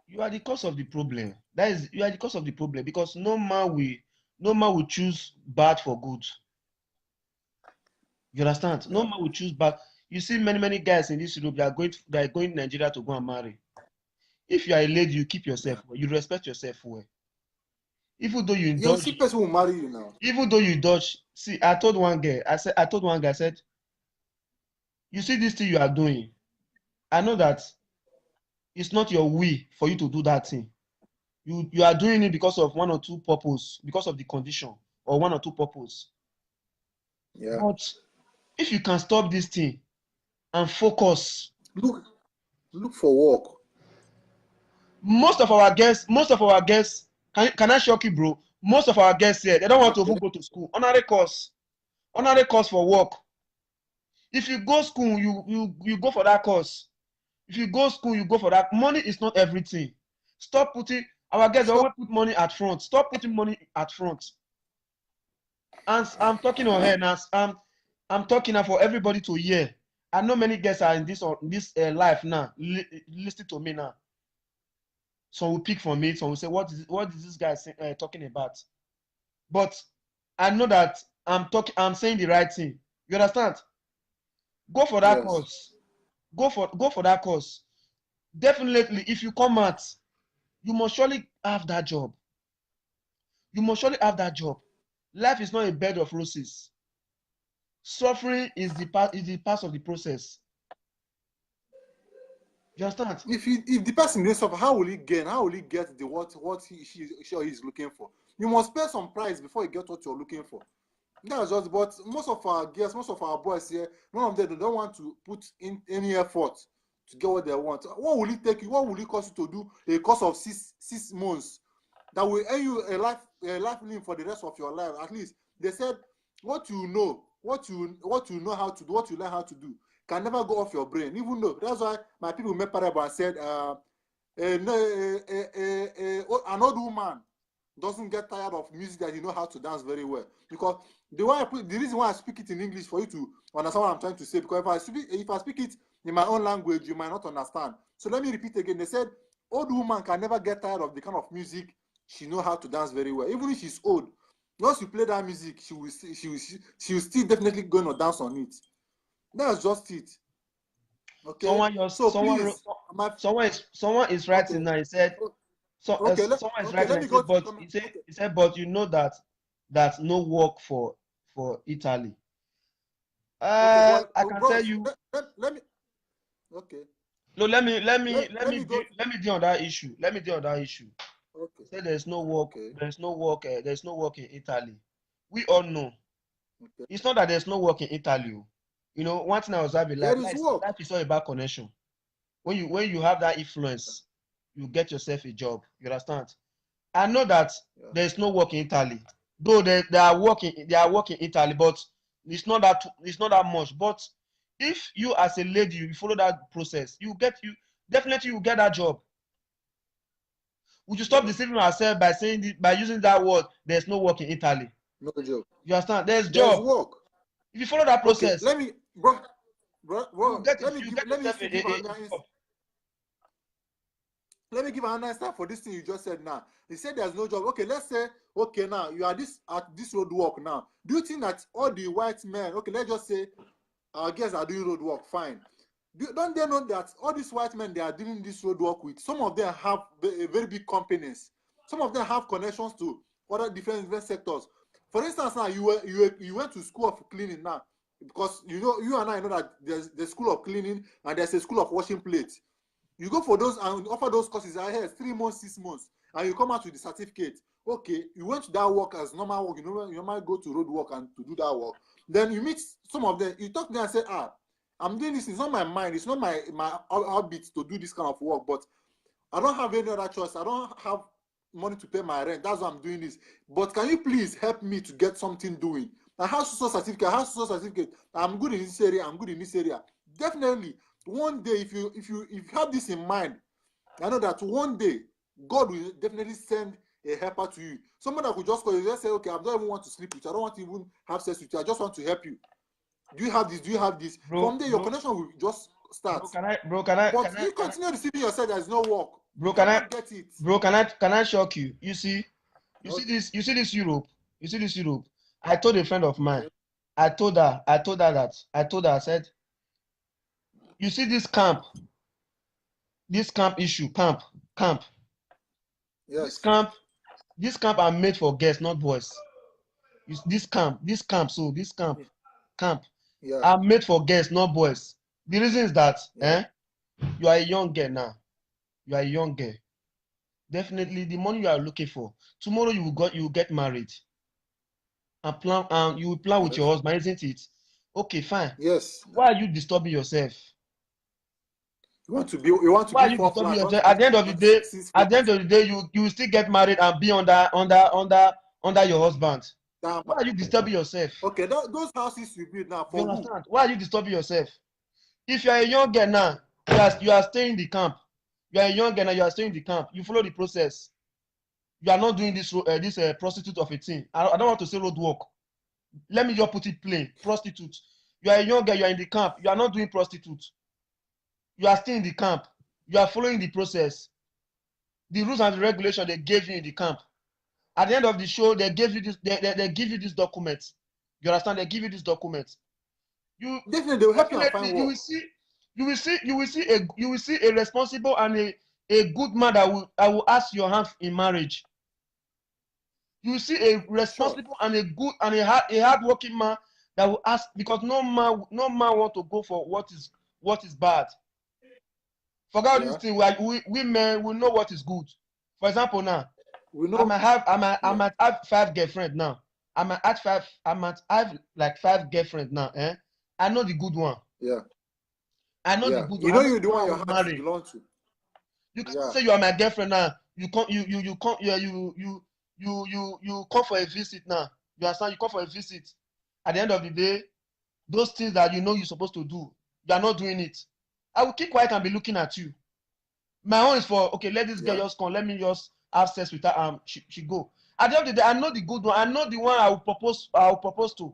You are the cause of the problem. That is, you are the cause of the problem, because no man will, no man will choose bad for good. You understand? No man will choose bad. You see, many many guys in this Europe, they are going to, they are going to Nigeria to go and marry. If you are a lady, you keep yourself well. You respect yourself well. Even though you You indulge, see, person will marry you now. Even though you indulge, see, I told one girl, I said, I told one guy, I said, you see this thing you are doing. I know that it's not your will for you to do that thing. You you are doing it because of one or two purpose, because of the condition or one or two purpose. Yeah. But if you can stop this thing and focus, Look, look for work. Most of our guests, most of our guests, can, can I shock you, bro? Most of our guests here, they don't want to even go to school. Honorary course, honorary course for work. If you go school, you you you go for that course. If you go school, you go for that. Money is not everything. Stop putting our guests always put money at front. Stop putting money at front. And s- I'm talking on here now. I'm I'm talking now for everybody to hear. I know many guests are in this on this uh, life now. Li- listen to me now. Some will pick from me. Some will say, "What is what is this guy say, uh, talking about?" But I know that I'm talking. I'm saying the right thing. You understand? Go for that Yes. Course. Go for go for that course. Definitely, if you come out, you must surely have that job. You must surely have that job. Life is not a bed of roses. Suffering is the part is the part of the process. You understand? If he, if the person needs suffer, how will he gain? How will he get the what what he she, she or he is looking for? You must pay some price before you get what you're looking for. That's just. But most of our girls, most of our boys here, none of them, they don't want to put in any effort to get what they want. What will it take you? What will it cost you to do a course of six six months that will earn you a life a life living for the rest of your life? At least they said what you know, what you what you know how to do, what you learn how to do can never go off your brain. Even though that's why my people make parable and said, uh, uh, no, uh, uh, uh, uh, oh, an old woman doesn't get tired of music that you know how to dance very well. Because the way I put the reason why I speak it in English for you to understand what I'm trying to say, because if I speak if I speak it in my own language, you might not understand. So let me repeat again. They said old woman can never get tired of the kind of music she know how to dance very well, even if she's old. Once you play that music, she will see- she will she, she will still definitely going to dance on it. That's just it. Okay. Someone your So someone please, wrote- my someone is someone is writing Okay. now. He said so. Uh, Okay, let- someone is okay, writing. let me He go said, to but comment. He said Okay. He said, but you know that that no work for for Italy. Uh, Okay, well, I oh, can bros, tell you. Let, let, let me. Okay. No, let me let me Let- let, let me me go deal, let me deal on that issue. Let me deal on that issue. Okay. Say there's no work. Okay. There's no work. Uh, there's no work in Italy. We all know. Okay. It's not that there's no work in Italy. Oh. You know, one thing I was having There life. is Life, work. Life is all about connection. When you when you have that influence, you get yourself a job. You understand? I know that Yeah. There's no work in Italy. Though they, they are working, they are working in Italy, but it's not that it's not that much. But if you as a lady, you follow that process, you get you definitely you get that job. Would you stop deceiving ourselves by saying this, by using that word? There's no work in Italy. No job. You understand? There's There's job. Work. If you follow that Okay, process, let me, bro, bro, bro, you get let it. me You give, get let me yourself see, a, give a, an a answer. job. Let me give an answer for this thing you just said now. He said there's no job. Okay, let's say, okay, now you are this at this road work now. Do you think that all the white men, okay, let's just say our girls are doing road work, fine. Do, don't they know that all these white men they are doing this road work with, some of them have ve- a very big companies. Some of them have connections to other different, different sectors. For instance, now you were, you were, you went to school of cleaning now, because you know, you and I know that there's the school of cleaning and there's a school of washing plates. You go for those and offer those courses ahead, three months, six months, and you come out with the certificate. Okay, you went to that work as normal work. You know, you normally go to road work and to do that work. Then you meet some of them. You talk to them and say, "Ah, I'm doing this. It's not my mind. It's not my my habit to do this kind of work. But I don't have any other choice. I don't have money to pay my rent. That's why I'm doing this. But can you please help me to get something doing? I have so certificate. I have so certificate. I'm good in this area. I'm good in this area." Definitely, one day, if you if you if you have this in mind, I know that one day God will definitely send a helper to you. Someone that could just call you, just say, "Okay, I don't even want to sleep with you. I don't want to even have sex with you. I just want to help you. Do you have this? Do you have this?" Bro, from there, your bro, connection will just start. Bro, can I, bro, can I, but can I, you can continue I, deceiving yourself. There's no work. Bro, can I get it? Bro, can I, can I shock you? You see, you see this, you see this Europe. You see this Europe. I told a friend of mine. I told her. I told her that. I told her. I said, "You see this camp, this camp issue, camp, camp. Yes. This camp, this camp are made for girls, not boys. This camp, this camp, so this camp, camp, yeah, are made for girls, not boys. The reason is that, yeah, eh, you are a young girl now. You are a young girl. Definitely, the money you are looking for, tomorrow you will got you will get married and plan and you will plan with your husband, isn't it? Okay, fine. Yes. Why are you disturbing yourself? You want to be, you want to be, why are you disturbing yourself? At the end of the day, at the end of the day, you you still get married and be under under under under your husband. Why are you disturbing yourself? Okay, those houses you build now for who? Why are you disturbing yourself? If you are a young girl now, you are, you are staying in the camp. You are a young girl now, you are staying in the camp. You follow the process. You are not doing this uh, this uh, prostitute of a thing. I, I don't want to say road work. Let me just put it plain. Prostitute. You are a young girl, you are in the camp. You are not doing prostitute. You are still in the camp. You are following the process. The rules and the regulation they gave you in the camp. At the end of the show, they gave you this, they, they, they give you this document. You understand? They give you this document. You definitely, they will help you find work. You will see, you will see, you will see a you will see a responsible and a, a good man that will, I will ask your hand in marriage. You see a responsible and a good and a hard a hardworking man that will ask, because no man no man want to go for what is what is bad. Forget all this thing. We, we men, we know what is good. For example, now, we know. I might have I might I might have five girlfriends now. I might have five I might have like five girlfriends now. Eh, I know the good one. Yeah. I know the good one. You know you're the one your heart belongs to. You can't say you are my girlfriend now. You come you you you come you you you you you you come for a visit now. You understand? You come for a visit. At the end of the day, those things that you know you're supposed to do, you are not doing it. I will keep quiet and be looking at you. My own is for, okay, let this girl just come, let me just have sex with her and she, she go. At the end of the day, I know the good one. I know the one I will propose I will propose to.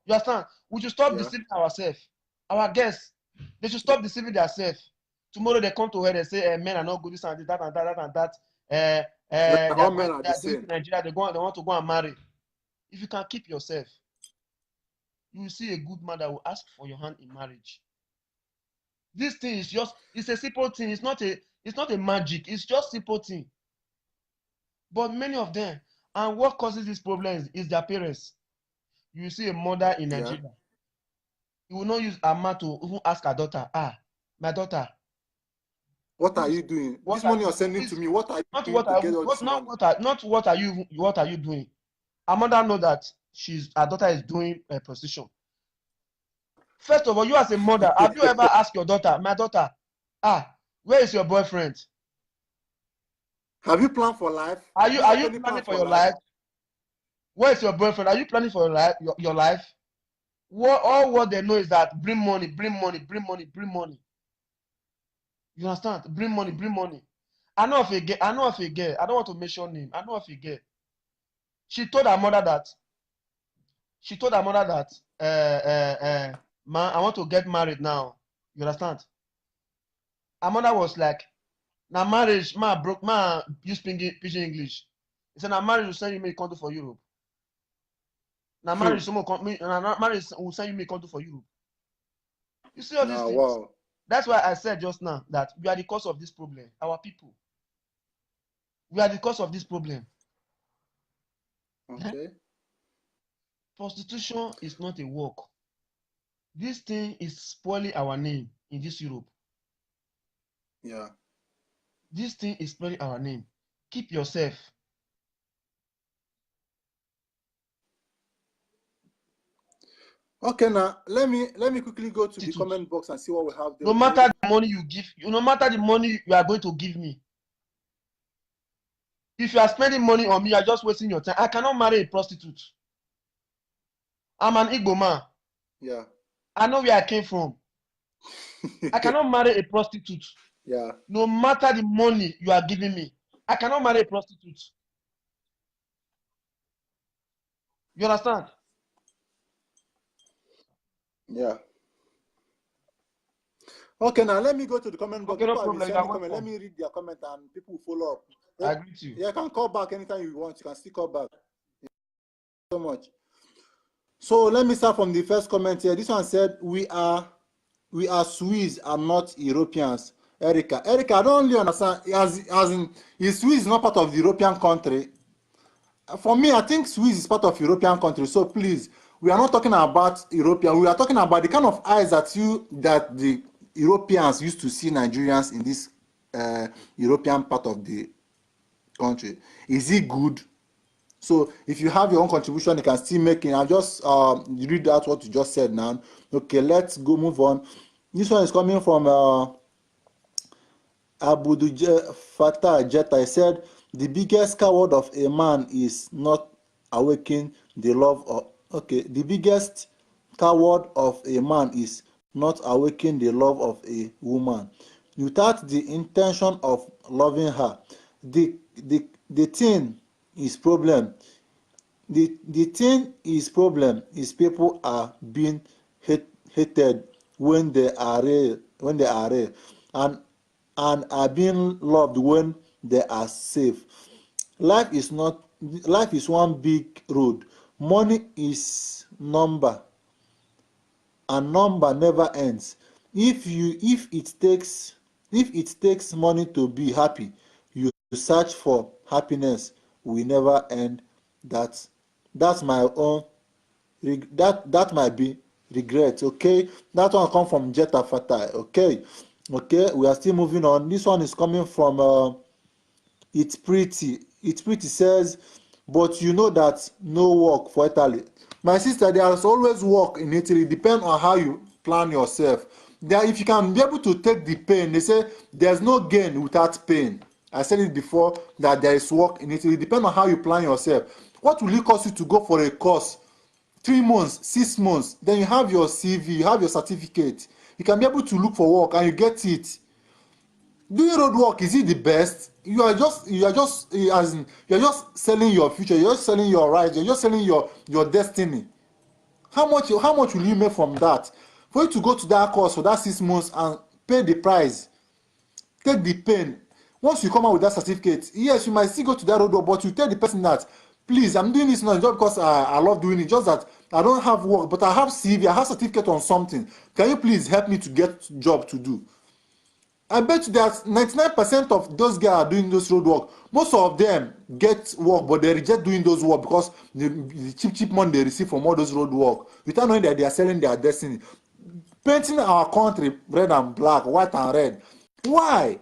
You understand? We should stop deceiving ourselves. Our guests, they should stop deceiving themselves. Tomorrow they come to her, they say, eh, men are not good, this and this, that and that, that and that. Eh, eh, all men are the same. Nigeria, they go, they want to go and marry. If you can keep yourself, you will see a good man that will ask for your hand in marriage. This thing is just, it's a simple thing. It's not a, it's not a magic. It's just simple thing. But many of them, and what causes these problems is their parents. You see a mother in Nigeria, you will not use a man to even ask her daughter, ah, my daughter, what are you doing? This money you're sending to me, what are you doing? Not what are, not what are you, what are you doing? Her mother know that she's her daughter is doing a prostitution. First of all, you as a mother, have you ever asked your daughter, my daughter, ah, where is your boyfriend? Have you planned for life? Are you are you planning for your life? Where is your boyfriend? Are you planning for your life? Your, your life? What all what they know is that bring money, bring money, bring money, bring money. You understand? Bring money, bring money. I know of a girl. I know of a girl. I don't want to mention name. I know of a girl. She told her mother that. She told her mother that, uh, uh, uh, "Ma, I want to get married now." You understand? Her mother was like, "Na marriage, ma broke, ma use pidgin English." He said, "Na marriage will send you me come do for Europe. Na marriage, someone come, me, na marriage will send you me come do for Europe." You see all these things. Wow. That's why I said just now that we are the cause of this problem. Our people. We are the cause of this problem. Okay. Prostitution is not a work. This thing is spoiling our name in this Europe. Yeah. This thing is spoiling our name. Keep yourself. Okay, now let me let me quickly go to the comment box and see what we have there. No matter the money you give, you no matter the money you are going to give me. If you are spending money on me, you are just wasting your time. I cannot marry a prostitute. I'm an Igbo man. Yeah. I know where I came from. I cannot marry a prostitute. Yeah. No matter the money you are giving me, I cannot marry a prostitute. You understand? Yeah. Okay, now let me go to the comment box. Okay, no People have been problem, you sending are comment. Let welcome. Me read their comment and people will follow up. I agree with you. Yeah, you can call back anytime you want. You can still call back. So much. So let me start from the first comment here. This one said, "We are we are Swiss and not Europeans." Erica, Erica, I don't really understand. As as in, is Swiss not part of the European country? For me, I think Swiss is part of European country. So please, we are not talking about European. We are talking about the kind of eyes that you that the Europeans used to see Nigerians in this uh, European part of the country. Is it good? So if you have your own contribution, you can still make it. I'll just uh, read out what you just said now. Okay, let's go move on. This one is coming from uh, Abudu Je- Fatah Jetta. He said, "The biggest coward of a man is not awakening the love of," okay, "the biggest coward of a man is not awakening the love of a woman without the intention of loving her. The, the, the thing is problem. The, the thing is problem is people are being hate, hated when they are real, when they are real, and and are being loved when they are safe. Life is not life is one big road. Money is number, and number never ends. If you if it takes if it takes money to be happy, you search for happiness will never end. That that's my own reg- that that might be regret. Okay, that one come from Jetta Fatai. Okay, okay, we are still moving on. This one is coming from uh, It's Pretty. It's Pretty says, "But you know that no work for Italy." My sister, there is always work in Italy. Depend on how you plan yourself. There, if you can be able to take the pain, they say there's no gain without pain. I said it before that there is work in Italy. Depend on how you plan yourself. What will it cost you to go for a course? Three months, six months, then you have your C V, you have your certificate. You can be able to look for work and you get it. Doing road work, is it the best? You are just you are just eh, as in, you're just selling your future, you're just selling your rights, you're just selling your your destiny. How much how much will you make from that? For you to go to that course for that six months and pay the price, take the pain. Once you come out with that certificate, yes, you might still go to that road work, but you tell the person that, "Please, I'm doing this not just because I, I love doing it, just that I don't have work, but I have C V, I have certificate on something. Can you please help me to get job to do?" I bet you that ninety-nine percent of those guys are doing those road work. Most of them get work, but they reject doing those work because the, the cheap, cheap money they receive from all those road work, without knowing that they are selling their destiny. Painting our country red and black, white and red. Why?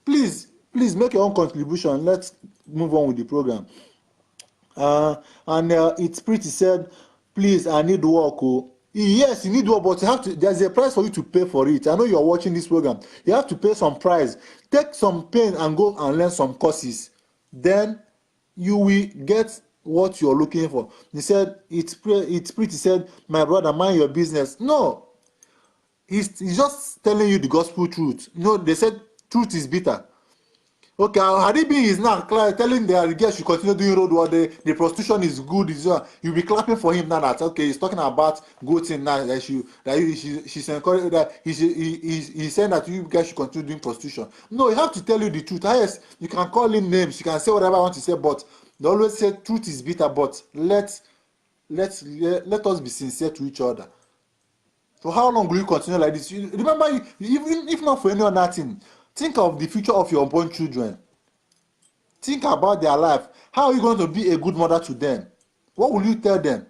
Please, please make your own contribution. Let's move on with the program. Uh, and uh, It's Pretty said, "Please, I need work." Oh, yes, you need work, but you have to. There's a price for you to pay for it. I know you're watching this program. You have to pay some price. Take some pain and go and learn some courses. Then you will get what you're looking for. He said, It's pre- It's Pretty said, "My brother, mind your business." No, he's, he's just telling you the gospel truth. You know, they said truth is bitter. Okay, had he been his now cla- telling the girl she continue doing road work, the, the prostitution is good, is uh, you'll be clapping for him now that, okay, he's talking about good thing now that she that he, she, she's encouraged that he, she, he, he, he's saying that you guys should continue doing prostitution. No, he have to tell you the truth. Yes, you can call him names, you can say whatever you want to say, but they always say truth is bitter. But let let let, let us be sincere to each other. For how long will you continue like this? You, remember, you, even if not for any other thing, think of the future of your unborn children. Think about their life. How are you going to be a good mother to them? What will you tell them?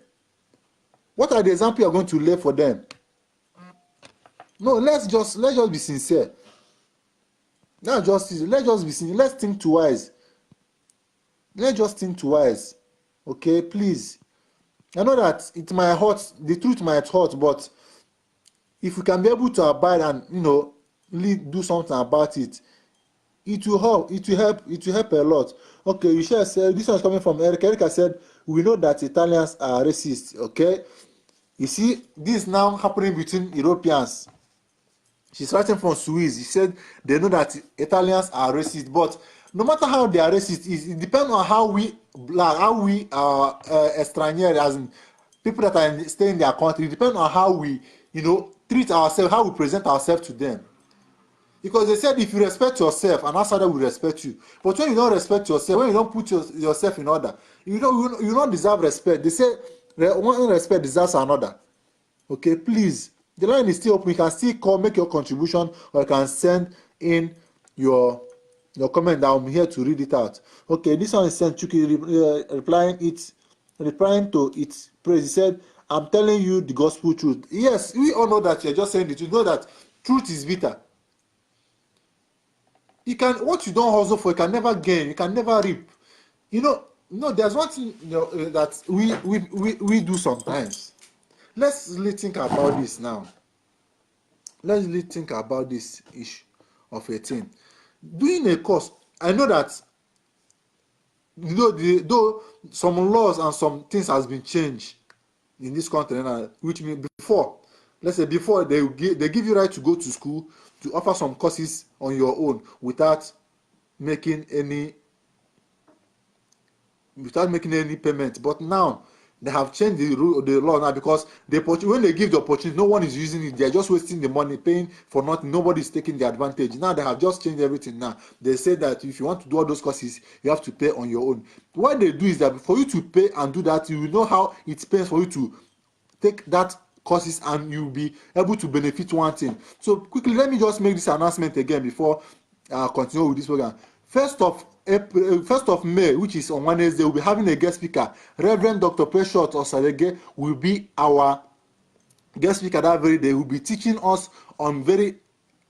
What are the example you're going to lay for them? No, let's just let's just be sincere. Let's just let's just be sincere. Let's think twice. Let's just think twice. Okay, please. I know that it might hurt, the truth might hurt, but if we can be able to abide and, you know, really do something about it, it will help. It will help. It will help a lot. Okay, you share said this one is coming from Erica. Erica said, "We know that Italians are racist." Okay, you see, this is now happening between Europeans. She's writing from Swiss. She said they know that Italians are racist, but no matter how they are racist, it, it depends on how we black, how we are uh, extrañeros, as in people that are in, stay in their country. It depends on how we, you know, treat ourselves, how we present ourselves to them. Because they said if you respect yourself, an outsider will respect you. But when you don't respect yourself, when you don't put your, yourself in order, you don't, you don't deserve respect. They say one respect deserves another. Okay, please. The line is still open. You can still call, make your contribution, or you can send in your your comment. I'm here to read it out. Okay, this one is sent Chuki re- uh, replying it, replying to its praise. He said, "I'm telling you the gospel truth." Yes, we all know that you're just saying the truth. Know that truth is bitter. You can, what you don't hustle for, you can never gain. You can never reap. You know, no. There's one thing, you know, uh, that we, we we we do sometimes. Let's really think about this now. Let's really think about this issue of a thing. Doing a course, I know that though the, though some laws and some things has been changed in this country now, which means before, let's say before they give, they give you right to go to school to offer some courses on your own without making any without making any payment. But now they have changed the rule, the law now, because the opportu- when they give the opportunity, no one is using it. They're just wasting the money, paying for nothing. Nobody is taking the advantage. Now they have just changed everything. Now they say that if you want to do all those courses, you have to pay on your own. What they do is that for you to pay and do that, you will know how it pays for you to take that courses and you'll be able to benefit one thing. So quickly, let me just make this announcement again before I continue with this program. First of April, uh, first of May, which is on Wednesday, we'll be having a guest speaker. Reverend Doctor Precious Osadege will be our guest speaker that very day. Will be teaching us on very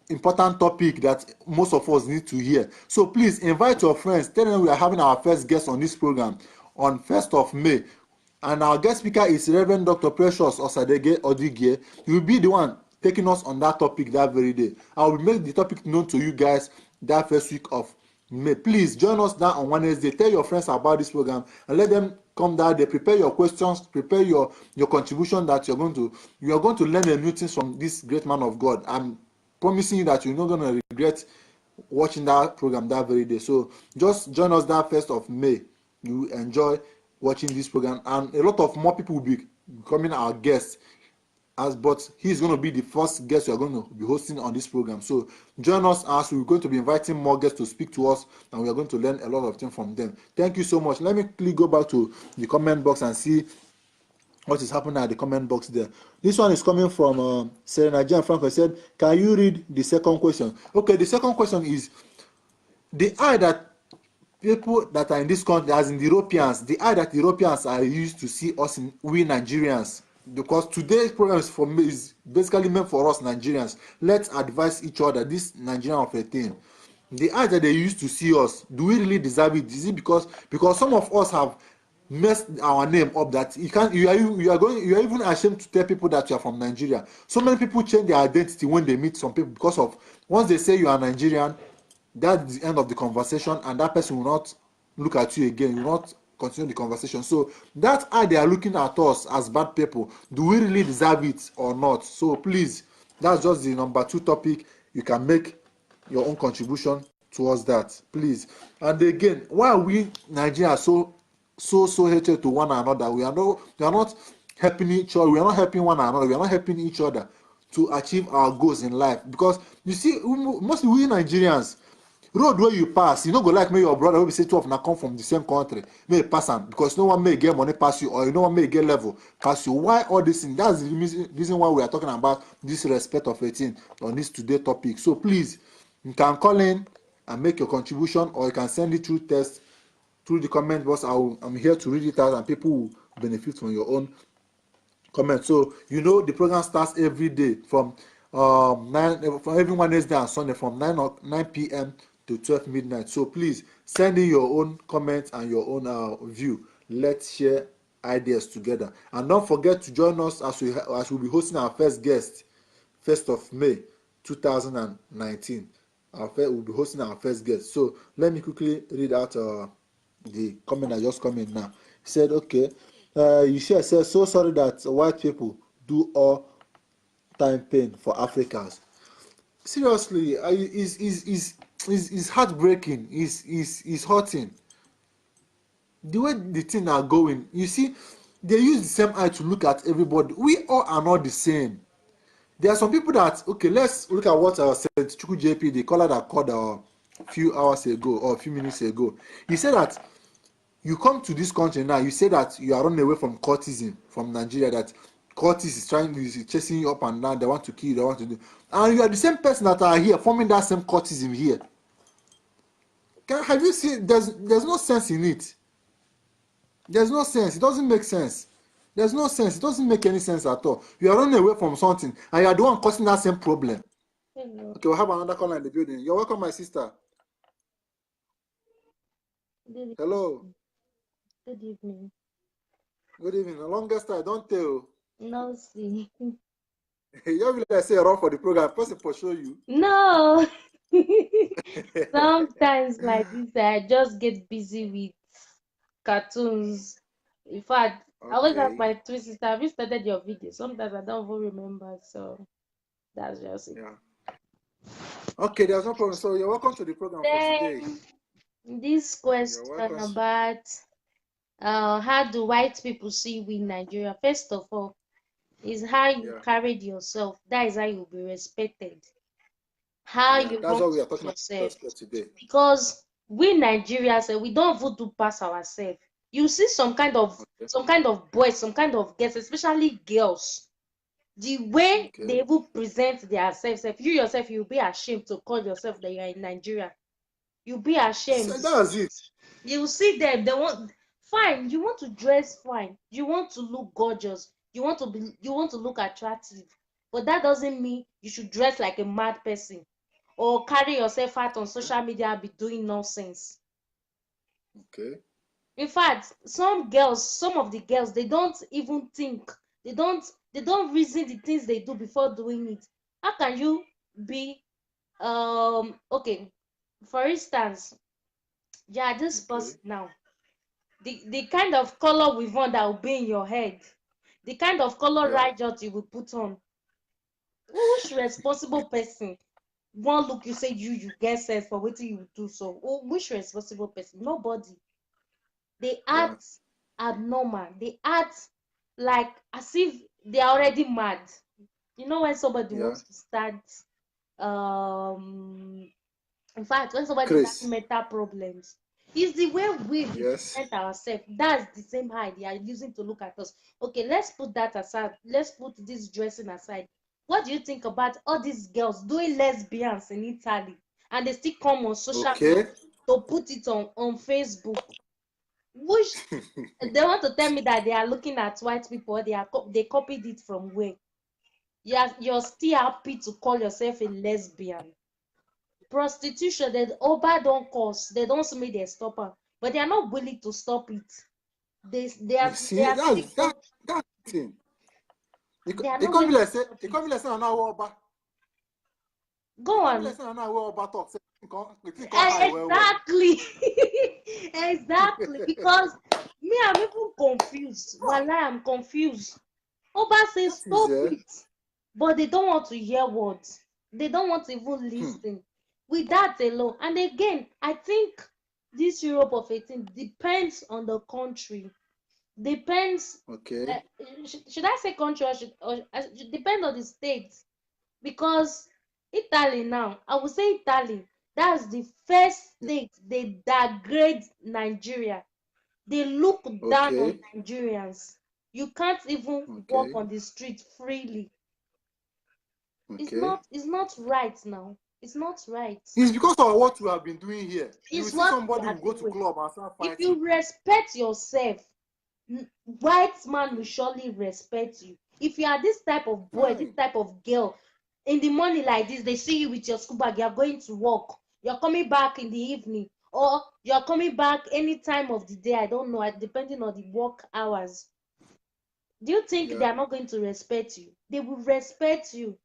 important topic that most of us need to hear. So please invite your friends. Tell them we are having our first guest on this program on first of May. And our guest speaker is Reverend Doctor Precious Osadege Odigie. He will be the one taking us on that topic that very day. I will make the topic known to you guys that first week of May. Please join us now on Wednesday. Tell your friends about this program and let them come that day. Prepare your questions, prepare your, your contribution that you're going to, you are going to learn a new things from this great man of God. I'm promising you that you're not gonna regret watching that program that very day. So just join us that first of May. You enjoy watching this program, and a lot of more people will be becoming our guests. As but he's going to be the first guest we are going to be hosting on this program. So join us as we're going to be inviting more guests to speak to us, and we are going to learn a lot of things from them. Thank you so much. Let me quickly go back to the comment box and see what is happening at the comment box there. This one is coming from uh, Serena Jane Franco. He said, "Can you read the second question?" Okay, the second question is the eye that people that are in this country, as in the Europeans, the eye that Europeans are used to see us, in we Nigerians, because today's program is for me, is basically meant for us Nigerians. Let's advise each other. This Nigerian of a thing, the eye that they used to see us, do we really deserve it? Is it because, because some of us have messed our name up that you can't, you are, you are going, you are even ashamed to tell people that you are from Nigeria. So many people change their identity when they meet some people because of, once they say you are Nigerian, that's the end of the conversation, and that person will not look at you again. You will not continue the conversation. So that's how they are looking at us, as bad people. Do we really deserve it or not? So please, that's just the number two topic. You can make your own contribution towards that, please. And again, why are we Nigerians so, so, so hatred to one another? We are no, we are not helping each other. We are not helping one another. We are not helping each other to achieve our goals in life. Because you see, we mo- mostly we Nigerians, road where you pass, you no go like make your brother wey be say two of na come from the same country, may pass am, because no one may get money pass you, or you no one may get level pass you. Why all this thing? That's the reason, reason why we are talking about this respect of a thing on this today topic. So please, you can call in and make your contribution, or you can send it through text, through the comment box. I will, I'm here to read it out, and people will benefit from your own comment. So you know the program starts every day from um, nine, from every Wednesday and Sunday from nine o- nine p.m. to twelve midnight. So please send in your own comments and your own uh, view. Let's share ideas together. And don't forget to join us as we as we'll be hosting our first guest, first of May, two thousand and nineteen. Our first, we'll be hosting our first guest. So let me quickly read out uh, the comment that just come in now. He said, okay, uh, you share says, so sorry that white people do all time pain for Africans. Seriously, uh, is is is is is heartbreaking. Is is is hurting. The way the thing are going, you see, they use the same eye to look at everybody. We all are not the same. There are some people that, okay, let's look at what uh, Saint Chuku J P, the caller that called a uh, few hours ago or a few minutes ago. He said that you come to this country now, you say that you are running away from cultism from Nigeria, that cultists is trying is chasing you up and down, they want to kill you, they want to do, and you are the same person that are here forming that same cultism here. Can, have you seen? There's there's no sense in it. There's no sense. It doesn't make sense. There's no sense. It doesn't make any sense at all. You are running away from something, and you are the one causing that same problem. Hello. Okay, we have another caller in the building. You're welcome, my sister. Good evening. Hello. Good evening. Good evening. The longest time, don't tell. No, see. You be like say run for the program. Person for show you. No. Sometimes like this, I just get busy with cartoons. In fact, I always ask my twin sister, "Have you started your video?" Sometimes I don't even remember. So that's just it. Yeah. Okay, there's no problem. So you're welcome to the program for today. Then, this question about uh, how do white people see we in Nigeria? First of all, is how you carried yourself. That is how you'll be respected. How you that's what we are talking about yourself today. Because we Nigerians, eh, we don't even do pass ourselves. You see some kind of some kind of boys, some kind of girls, especially girls, the way they even present themselves, if you yourself, you'll be ashamed to call yourself that you are in Nigeria. You'll be ashamed. So that's it. You see them, they want fine. You want to dress fine. You want to look gorgeous. You want to be. You want to look attractive. But that doesn't mean you should dress like a mad person or carry yourself out on social media and be doing nonsense. Okay. In fact, some girls, some of the girls, they don't even think. They don't. They don't reason the things they do before doing it. How can you be, um, okay? For instance, yeah, this person now, the the kind of color we've on that will be in your head, the kind of color right you will put on. Which responsible person one look you say you you get sense for wetin you do so? Oh, which responsible person? Nobody. They act abnormal. They act like as if they are already mad. You know when somebody wants to start, um, in fact, when somebody has mental problems, it's the way we represent ourselves. That's the same eye they are using to look at us. Okay, let's put that aside. Let's put this dressing aside. What do you think about all these girls doing lesbians in Italy and they still come on social media to put it on, on Facebook? Which they want to tell me that they are looking at white people, they are co- they copied it from where? You are you're still happy to call yourself a lesbian. Prostitution, the Oba don't cause, they don't see me they stop her, but they are not willing to stop it. They they are You see, they are that's still that that thing. It, they are it not can't be willing like say it can't be like say now Oba. Go on. Person na wey Oba talk say e come e come high well well. Exactly. Exactly, because me, I'm even confused. Wallahi, I'm confused. Oba say stop it, but they don't want to hear words. They don't want to even listen. With that alone, and again, I think this Europe of eighteen depends on the country. Depends. Okay. Uh, sh- should I say country or should or uh, should depend on the state? Because Italy now, I would say Italy. That's the first state they degrade Nigeria. They look down on Okay. Nigerians. You can't even walk Okay. on the street freely. It's Okay. not. It's not right now. It's not right. It's because of what we have been doing here. You It's see what somebody we will are go to doing. club and start If fighting. You respect yourself, n- white man will surely respect you. If you are this type of boy, this Fine. type of girl, in the morning like this, they see you with your school bag, you are going to work, you're coming back in the evening, or you're coming back any time of the day, I don't know, depending on the work hours. Do you think yeah. they are not going to respect you? They will respect you.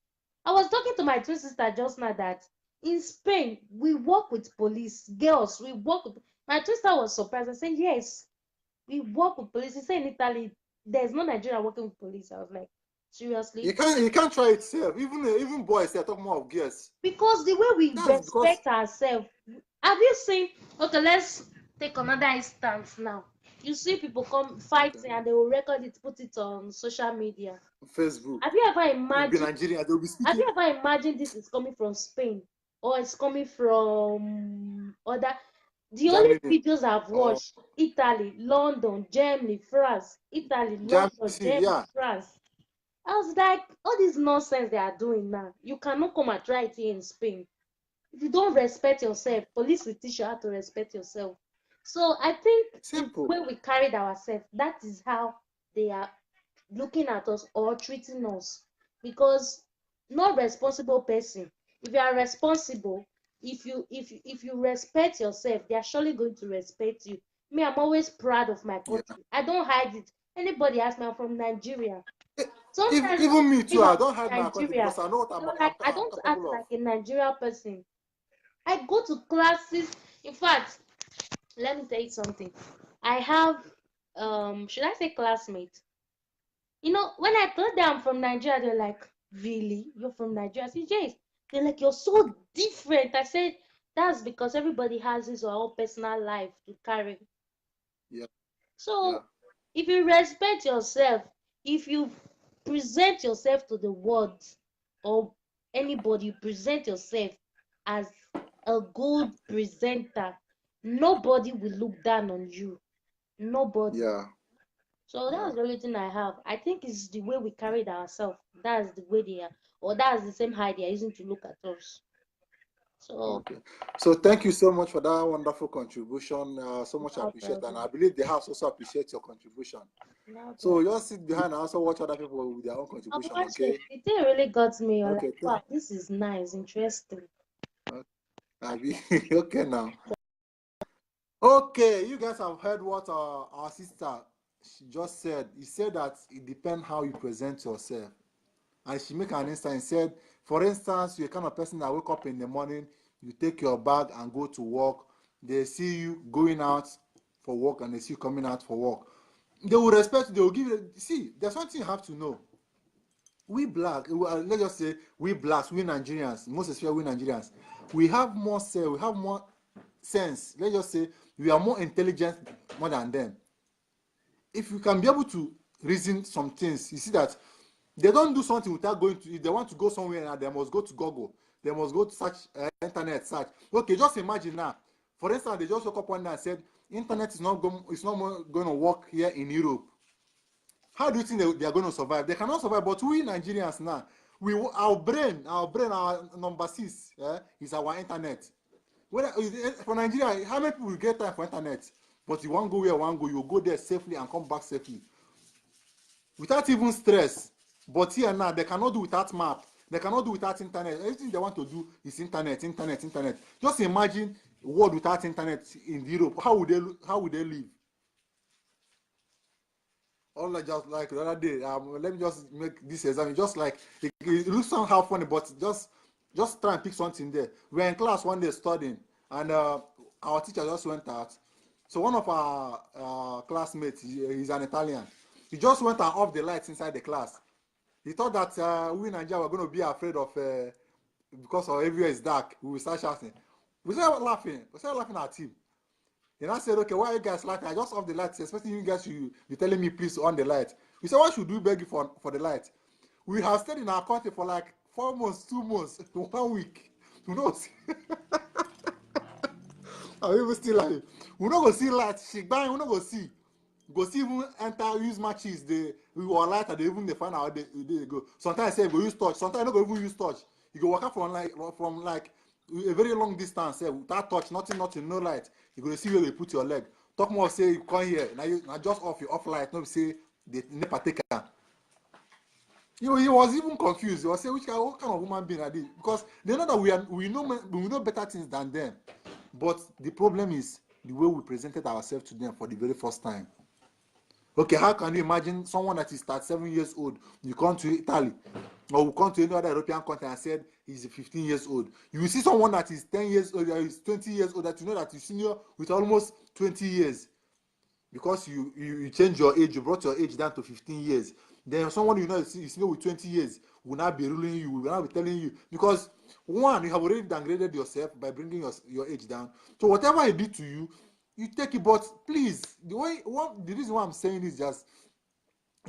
I was talking to my twin sister just now that in Spain, we work with police. Girls, we work with... My twin sister was surprised. I said, "Yes, we work with police." He said, "In Italy, there's no Nigeria working with police." I was like, "Seriously?" You can't, you can't try it self. Even, even boys, they're talking more of girls. Because the way we That's respect because... ourselves. Have you seen? Okay, let's take another instance now. You see people come fighting and they will record it, put it on social media. Facebook. Have you ever imagined? Nigeria, they'll be speaking. Have you ever imagined this is coming from Spain or it's coming from other? The Germany. Only videos I've watched: oh. Italy, London, Germany, France, Italy, Germany, London, Germany, yeah. France. I was like, "All this nonsense they are doing now, you cannot come and try it here in Spain." If you don't respect yourself, police will teach you how to respect yourself. So I think Simple. When we carried ourselves, that is how they are looking at us or treating us. Because no responsible person, if you are responsible, if you if if you respect yourself, they are surely going to respect you. Me, I'm always proud of my country. Yeah. I don't hide it. Anybody ask me, I'm from Nigeria. Sometimes even me too, I don't hide my country because I know what I'm like. I'm, I don't act of. Like a Nigeria person. I go to classes. In fact, let me tell you something. I have, um, should I say classmate? You know, when I told them I'm from Nigeria, they're like, "Really? You're from Nigeria?" I said, "Yes." They're like, "You're so different." I said, "That's because everybody has his or her own personal life to carry." Yeah. So yeah. If you respect yourself, if you present yourself to the world or anybody, you present yourself as a good presenter, nobody will look down on you. Nobody. Yeah. So that's yeah. The only thing I have. I think it's the way we carried ourselves. That's the way they are, or that's the same eye they are using to look at us. So, okay. So thank you so much for that wonderful contribution. Uh, so much appreciate, and I believe the house also appreciates your contribution. So just sit behind and also watch other people with their own contribution. Okay. It really got me. Okay. Like, wow, this is nice, interesting. Okay. Okay now. Okay, you guys have heard what our, our sister she just said. He said that it depends how you present yourself. And she make an instance and said, for instance, you're a kind of person that wake up in the morning, you take your bag and go to work. They see you going out for work and they see you coming out for work. They will respect you. They will give you. See, there's one thing you have to know. We black, uh, let's just say we blacks, we Nigerians, most especially we Nigerians, we have more say, we have more sense. Let's just say we are more intelligent more than them. If you can be able to reason some things, you see that they don't do something without going to, if they want to go somewhere now, they must go to Google. They must go to search, uh, internet search. Okay, just imagine now. For instance, they just woke up one day and said, internet is not going, it's not going to work here in Europe. How do you think they, they are going to survive? They cannot survive. But we Nigerians now, we, our brain, our brain, our number six, yeah, is our internet. Whether, eh, for Nigeria, how many people will get time for internet? But you want go where you want go, you go there safely and come back safely without even stress. But here now, they cannot do without map. They cannot do without internet. Everything they want to do is internet, internet, internet. Just imagine world without internet in Europe. How would they, how would they live? All I just like the other day, um, let me just make this example. Just like it, it looks somehow funny, but just just try and pick something there. We were in class one day studying, and uh, our teacher just went out. So one of our uh, classmates, he, he's an Italian. He just went and off the lights inside the class. He thought that uh, we in Nigeria were going to be afraid of, uh, because of everywhere is dark. We will start shouting. We started laughing. We started laughing at him. Then I said, "Okay, why are you guys laughing? I just off the light, expecting you guys to be telling me, 'Please on the light.'" We said, "Why should we beg you for, for the light?" We have stayed in our country for like four months, two months, one week. Who knows? Are we even still alive? We no go see light. She bang, we no go see. Go see even enter, use matches. They, we were light, and they even they find out they, they go. Sometimes say go use torch. Sometimes no go even use torch. You go walk up from like, from like a very long distance, eh, without torch, nothing, nothing, no light. You go see where they put your leg. Talk more say you come here. Now you now just off your off light. No say they never take am. He, he was even confused. He was saying, "Which kind, what kind of human being are they?" Because they know that we are, we know, we know better things than them. But the problem is the way we presented ourselves to them for the very first time. Okay, how can you imagine someone that is thirty-seven years old, you come to Italy, or we come to any other European country and said he's fifteen years old. You see someone that is ten years old, that is twenty years old, that you know that you senior with almost twenty years. Because you, you, you change your age, you brought your age down to fifteen years. Then someone you know, you see, you see with twenty years, will not be ruling you, will not be telling you. Because one, you have already downgraded yourself by bringing your, your age down. So whatever he did to you, you take it. But please, the way, one, the reason why I'm saying this just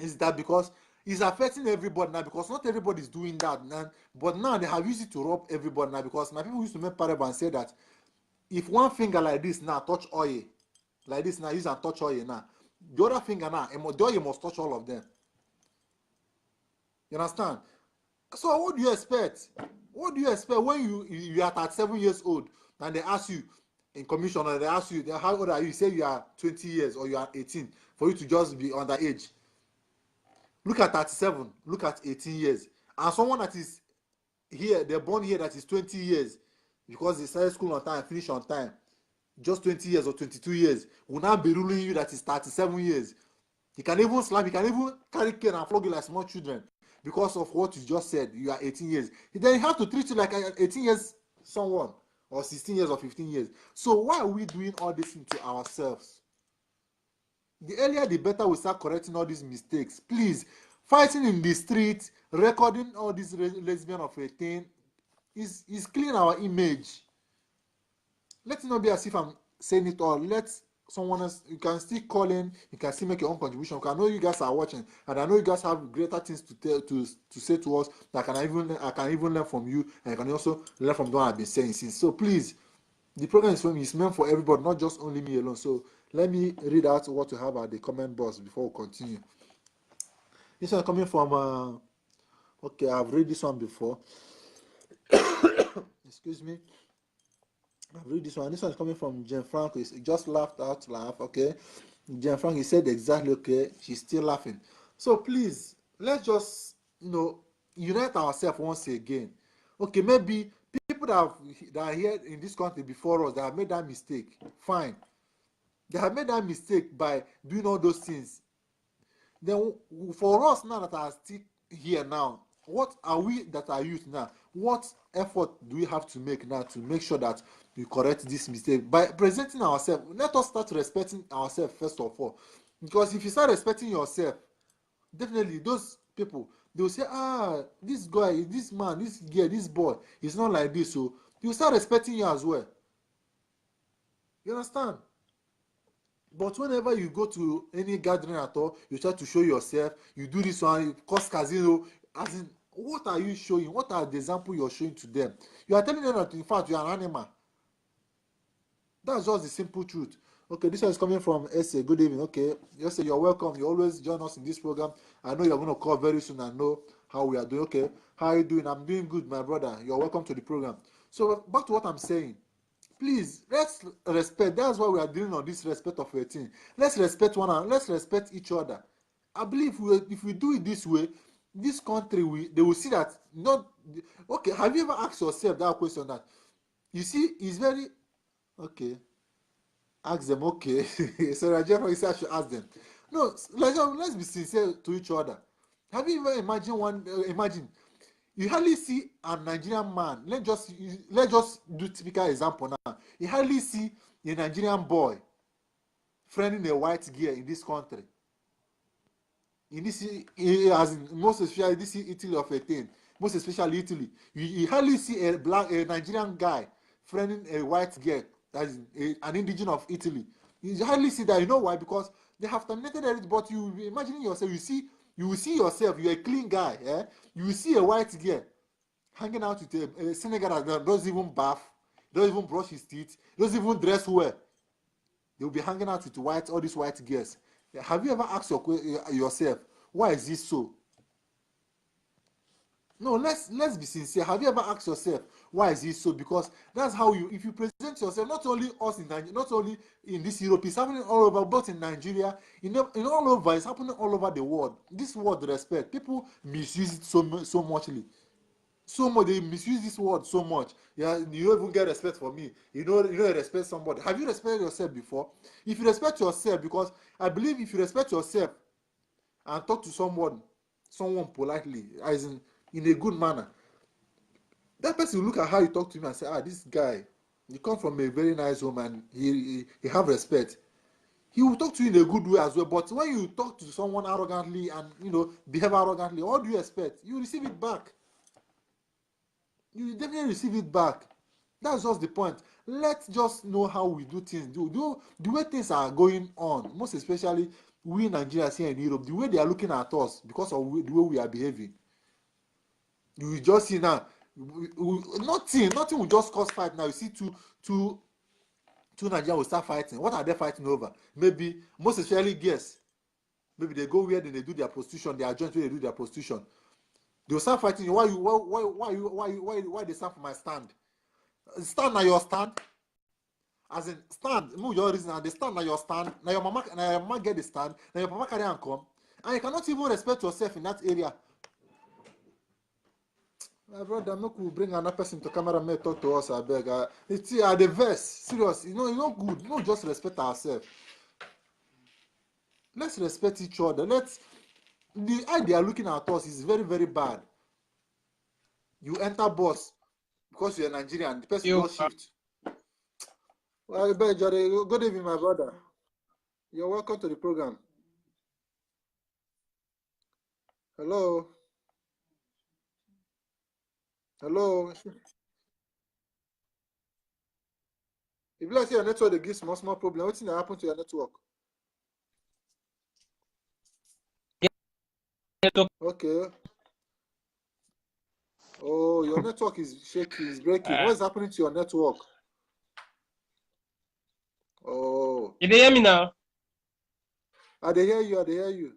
is that because it's affecting everybody now, because not everybody is doing that now. But now they have used it to rob everybody now, because my people used to make parable and say that if one finger like this now touch oil, like this now, use and touch oil now, the other finger now, it mu-, the oil must touch all of them. You understand? So what do you expect? What do you expect when you, you, you are thirty-seven years old and they ask you in commission, or they ask you, they, "How old are you?" You say you are twenty years or you are eighteen, for you to just be underage. Look at thirty-seven, look at eighteen years. And someone that is here, they're born here, that is twenty years, because they started school on time, finish on time, just twenty years or twenty-two years, will now be ruling you that is thirty-seven years. He can even slap, he can even carry cane and flog you like small children because of what you just said. You are eighteen years. Then he have to treat you like an eighteen years someone, or sixteen years or fifteen years. So why are we doing all this thing to ourselves? The earlier the better we start correcting all these mistakes. Please, fighting in the street, recording all this re-, lesbian of a thing is, is clean our image. Let it not be as if I'm saying it all. Let someone else, you can still call in, you can still make your own contribution. I know you guys are watching, and I know you guys have greater things to tell, to, to say to us. That I can even, I can even learn from you, and I can also learn from what I've been saying since. So please, the program is, is meant for everybody, not just only me alone. So let me read out what you have at the comment box before we continue. This one coming from, uh, okay, I've read this one before. Excuse me. I've read this one. This one is coming from Jane Frank. He just laughed out loud. Okay. Jane Frank, he said exactly, okay. She's still laughing. So please, let's just, you know, unite ourselves once again. Okay, maybe people that have, that are here in this country before us that have made that mistake, fine. They have made that mistake by doing all those things. Then w-, for us now that are still here now, what are we that are youth now? What effort do we have to make now to make sure that we correct this mistake? By presenting ourselves, let us start respecting ourselves first of all. Because if you start respecting yourself, definitely those people, they will say, "Ah, this guy, this man, this girl, this boy is not like this." So you start respecting you as well. You understand? But whenever you go to any gathering at all, you try to show yourself, you do this one, you cause casino. As in, what are you showing? What are the example you're showing to them? You are telling them that, in fact, you are an animal. That's just the simple truth. Okay, this one is coming from Essay. Good evening. Okay, you say you're welcome. You always join us in this program. I know you're going to call very soon and know how we are doing. Okay, how are you doing? I'm doing good, my brother. You're welcome to the program. So back to what I'm saying. Please, let's respect. That's why we are dealing on this respect of a thing. Let's respect one another. Let's respect each other. I believe we, if we do it this way, this country, we, they will see that not, okay, have you ever asked yourself that question that, you see, it's very, okay, ask them, okay. So Jeffrey said I should ask them. No, s-, let's, let's be sincere to each other. Have you ever imagined one, uh, imagine, you hardly see a Nigerian man. Let's just, let's just do typical example now. You hardly see a Nigerian boy friending a white girl in this country. In this, eh, as in, most especially this Italy of a thing, most especially Italy, you, you hardly see a black, a Nigerian guy friending a white girl, as in a, an indigenous of Italy. You hardly see that. You know why? Because they have terminated it. But you imagine yourself, you see, you will see yourself, you're a clean guy, eh? You will see a white girl hanging out with a, a Senegalese that doesn't even bath, doesn't even brush his teeth, doesn't even dress well. They will be hanging out with white, all these white girls. Have you ever asked your que-, yourself, "Why is this so?" No, let's, let's be sincere. Have you ever asked yourself, "Why is this so?" Because that's how you, if you present yourself, not only us in Nigeria, not only in this Europe, it's happening all over, but in Nigeria, in, in all over, it's happening all over the world. This word respect, people misuse it so mu-, so muchly. So much, they misuse this word so much. Yeah, you don't even get respect for me. You know, you don't respect somebody. Have you respected yourself before? If you respect yourself, because I believe if you respect yourself and talk to someone, someone politely, as in in a good manner, that person will look at how you talk to him and say, ah, this guy, you come from a very nice home and he he, he have respect. He will talk to you in a good way as well. But when you talk to someone arrogantly and, you know, behave arrogantly, what do you expect? You receive it back. You definitely receive it back. That's just the point. Let's just know how we do things. Do, do the way things are going on, most especially we Nigerians here in Europe, the way they are looking at us because of we, the way we are behaving. You will just see now, we, we, nothing, nothing will just cause fight now. You see two, two, two Nigerians will start fighting. What are they fighting over? Maybe, most especially girls, maybe they go where they, they do their prostitution, they are joint where they do their prostitution. They will start fighting you. Why you why why why you why you why, why they stand for my stand? Stand na your stand. As in stand, move your reason and they stand na your stand. Now your mama now your mama get the stand. Now your papa carry and come. And you cannot even respect yourself in that area. My brother, make we bring another person to camera, make talk to us, I beg. Uh, it's at the verse, serious. You know, you know, good. No, just respect ourselves. Let's respect each other. Let's the idea looking at us is very, very bad. You enter bus because you're Nigerian, the person You will shift. Well, I beg, Jare, good evening, my brother. You're welcome to the program. Hello. Hello. If you like say your network, they give small small problem. What's gonna happen to your network? Network. Okay. Oh, your network is shaky, it's breaking. Ah. What's happening to your network? Oh, You dey hear me now? I dey hear you, I dey hear you.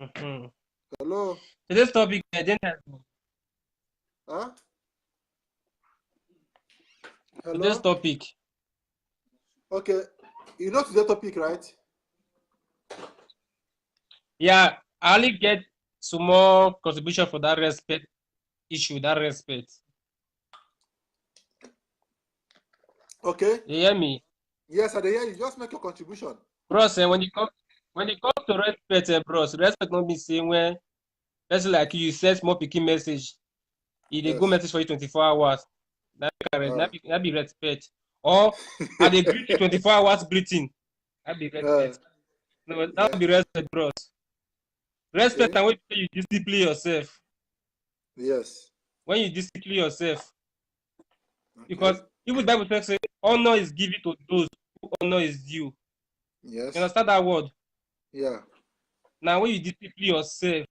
Mhm. Hello? Today's topic, eh, then, Huh? Hello? Today's topic. Okay. You know today's topic, right? Yeah, I only get some more contribution for that respect issue, that respect. Okay. You hear me? Yes, I dey hear you. Just make your contribution. Bros, eh, when you come when it comes to respect, eh, bros, respect not be same when person like you send small picking message. He dey go Yes. message for you twenty-four hours. That be, Uh, that be, that be respect. Or I dey greet you twenty-four hours greeting. That be uh, respect. No, that yeah. be respect, bros. Respect Okay. And when you discipline yourself. Yes. When you discipline yourself. Okay. Because even Bible talks say honor is given to those who honor is due. Yes. You understand that word? Yeah. Now when you discipline yourself,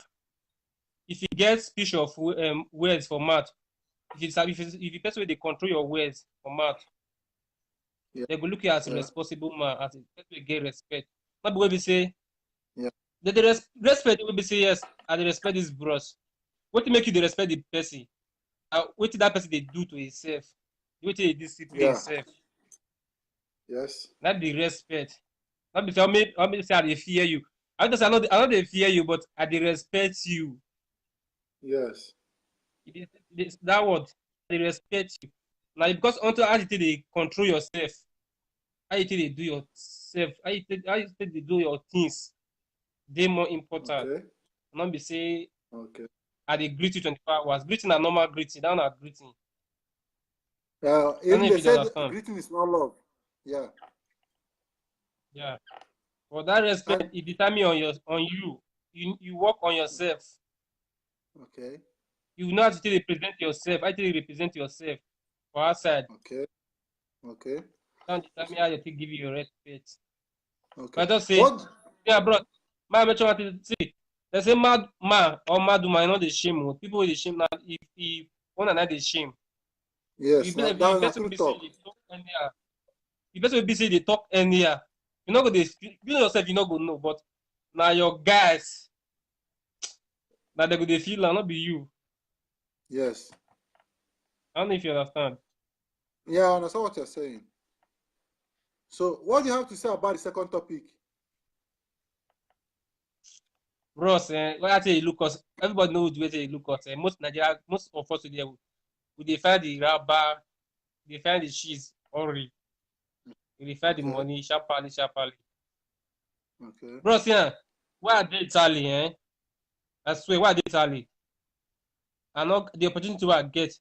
if you get speech of wo- um, words for mouth, if it's if it's if the person wey dey control your words for mouth, Yeah. They go look you as a Yeah. Responsible man, as a person wey get respect. Not the way we say, Yeah. They dey res- respect wey be say yes, I dey respect this bros. What make you dey respect the person? Uh, what did that person dey do to himself? What did he discipline Yeah. himself? Yes. That be respect. Not be say how many how many say I dey fear you. I don't say I no dey- I no dey fear you, but I dey respect you. Yes. It is- it is that word, I dey respect you. Now because unto how you take dey control yourself, how you take dey do yourself, how you take how you take dey do your things, dey more important. Okay. Not be say Okay. I dey greet you twenty-four hours. Greeting na normal greeting. That one na greeting. Uh, I don't know even if they you said understand. Greeting is not love. Yeah. Yeah. For that respect, And it determine on your on you. You you work on yourself. Okay. You know how to take represent yourself. How to take represent yourself for outside. Okay. Okay. Don't determine how you take give you your respect. Okay. But I just say, What? Yeah, bro. My make sure to see. They say mad man or mad woman, you know the shame. Oh. People with the shame now. If if one another the shame. Yes. If Now, if that, the na person true be say talk. They talk anyhow. If person be say they talk anyhow, you know go they you know yourself you know go know, but now your guys, now they go they feel am, not be you. Yes. I don't know if you understand. Yeah, I understand what you're saying. So, what do you have to say about the second topic? Bros, eh, when I tell you look us, everybody knows the way they look us. Eh, most Nigeria, most of us today, we, we dey find the rubber, we dey find the cheese, hurry. We dey find the Okay. money, sharply, sharply. Okay. Bros, yeah, why I dey Italy, eh? I swear, why I dey Italy? I know the opportunity wey I get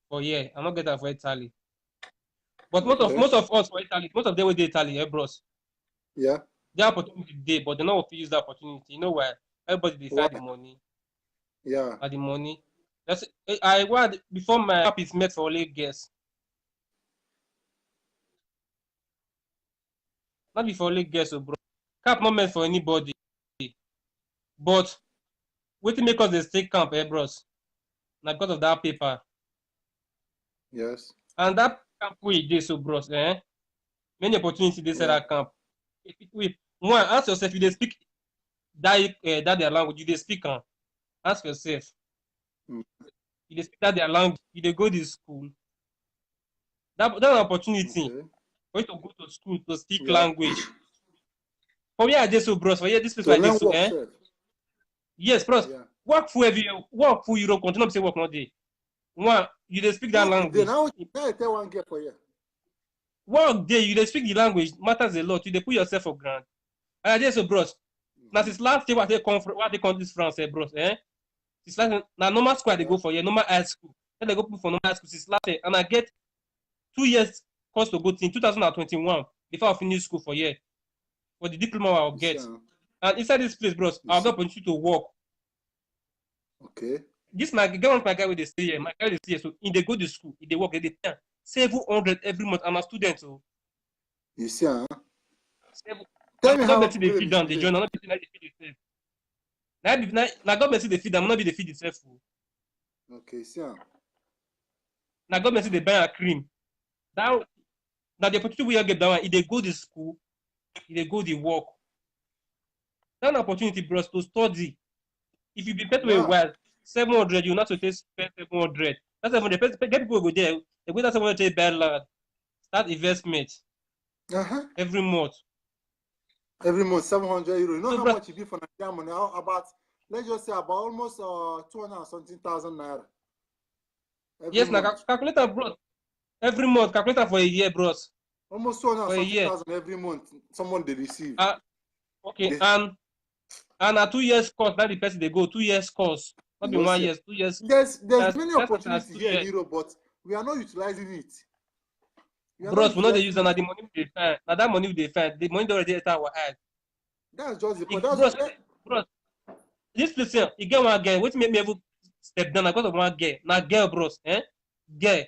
for here, I no get am for Italy. But most of Okay. most of us for Italy, most of them wey dey Italy, eh, bros, Yeah. their opportunity dey, but they no fit use that opportunity. You know why? Everybody dey find the Why? Money. Yeah. At the money. That's I, I why before my cap is meant for only girls. Not be for only girls, oh, bro. Cap not meant for anybody. But wetin make us dey stay camp, eh, bros? Na because of that paper. Yes. And that camp wey e dey so, bros, eh? Many opportunities dey inside Yeah. that camp. If it, wait, one, ask yourself, you dey speak that uh, that their language, you dey speak am. Ask yourself. Mm. You dey speak that their language, you dey go this school. That that opportunity Okay. for you to go to school to speak Yeah. language. For where I dey so, bros, for here, this place To where I dey learn so, work eh? sef. Yes, bros. Yeah. Work for every work for Europe country, not say work not dey. One, you dey speak that Work dey. language. Now, now I tell one girl for here. Work dey, you dey speak the language, matters a lot. You dey put yourself for ground. And I dey so, bros. Now since last year, what they come from, what they come this France, eh, bros, eh? Since last year, na normal school I dey go for here, normal high school. Then they go put for normal high school since last year, and I get two years course to go till two thousand and twenty-one before I finish school for here for the diploma I'll get. Yeah. And inside this place, bros, You I'll see. get opportunity to work. Okay. This my get one of my guy wey dey stay here. My guy dey stay here, so he dey go the school, he dey work, he dey pay am seven hundred every month. I'm a student, so You see, huh? seven. Tell Na me how government dey village feed is am, dey today. join. Na no be say na dey feed himself. Na be na na government dey feed am, no be dey feed himself. O. Okay, see, huh? Na government dey buy am cream. That na the opportunity we get that one. He dey go the school, he dey go the work. That na opportunity, bros, to study. If you be pay to a Yeah. while, seven hundred, you not to take spend seven hundred. That's seven hundred. Pay- pay- Get people go there. They go that seven hundred take buy land, start investment Uh-huh. every month. Every month, seven hundred euro. You know So, how bro- much it be for Nigerian money? How about, let's just say, about almost uh, two hundred and something thousand naira. Every Yes, na month. cal- calculator, bros. Every month, calculator for a year, bros. Almost two hundred and For a something year. thousand every month someone they receive. Ah, okay, Yes. And and na two years course that the person dey go, two years course, not be Yes, one yes. year, two years. There's there's That's- many that's- that's opportunities two here in years. Europe, but we are not utilizing it. We are Bros, not we no dey utilizing use am, na it. The money we dey find. Na that money we dey find. The money don already enter our hand. That's just the If, point. That's bros, eh, bros, this place here, you get one girl. Wetin make me even step down? Na because of one girl. Na girl, bros, eh? Girl,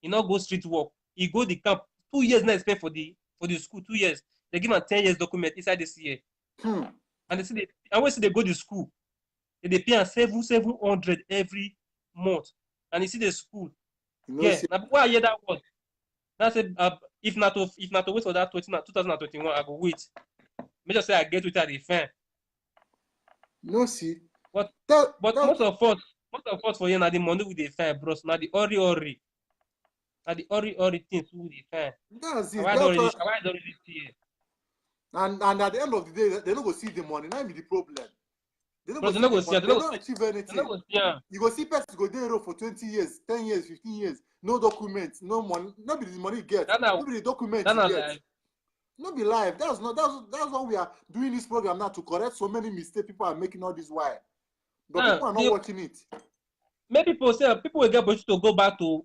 he no go street work. He go the camp. Two years now he spend for the for the school. Two years. They give am ten years document inside this year. hmm. And they see they, I always see they go to school. They dey pay am seven seven hundred every month, and you see the school. You know, Yeah, see, na why I hear that word. That's it. Uh, if not of if not to wait for that twenty two thousand and twenty one, I go wait. Make sure say I get wetin I dey find. no see. But That, but that, most of us, most of us for here na the money we dey find, bros. Na the hurry hurry, na the hurry hurry things we dey find. That's it. Why That's don't why, reach? Why don't reach here? and, and at the end of the day, they no go see the money. That be the problem. They no Bros, go they see no go the see money. am. They They no no go achieve They anything. no go see am. You go see person go dey road for twenty years, ten years, fifteen years. No documents, no money. No be the money you get. That na- No be the documents That you na get. Lie. No be life. That's not. That's that's why we are doing this program now, to correct so many mistakes people are making all this while. But Nah, people are not they- watching it. Many people say people will get opportunity to go back to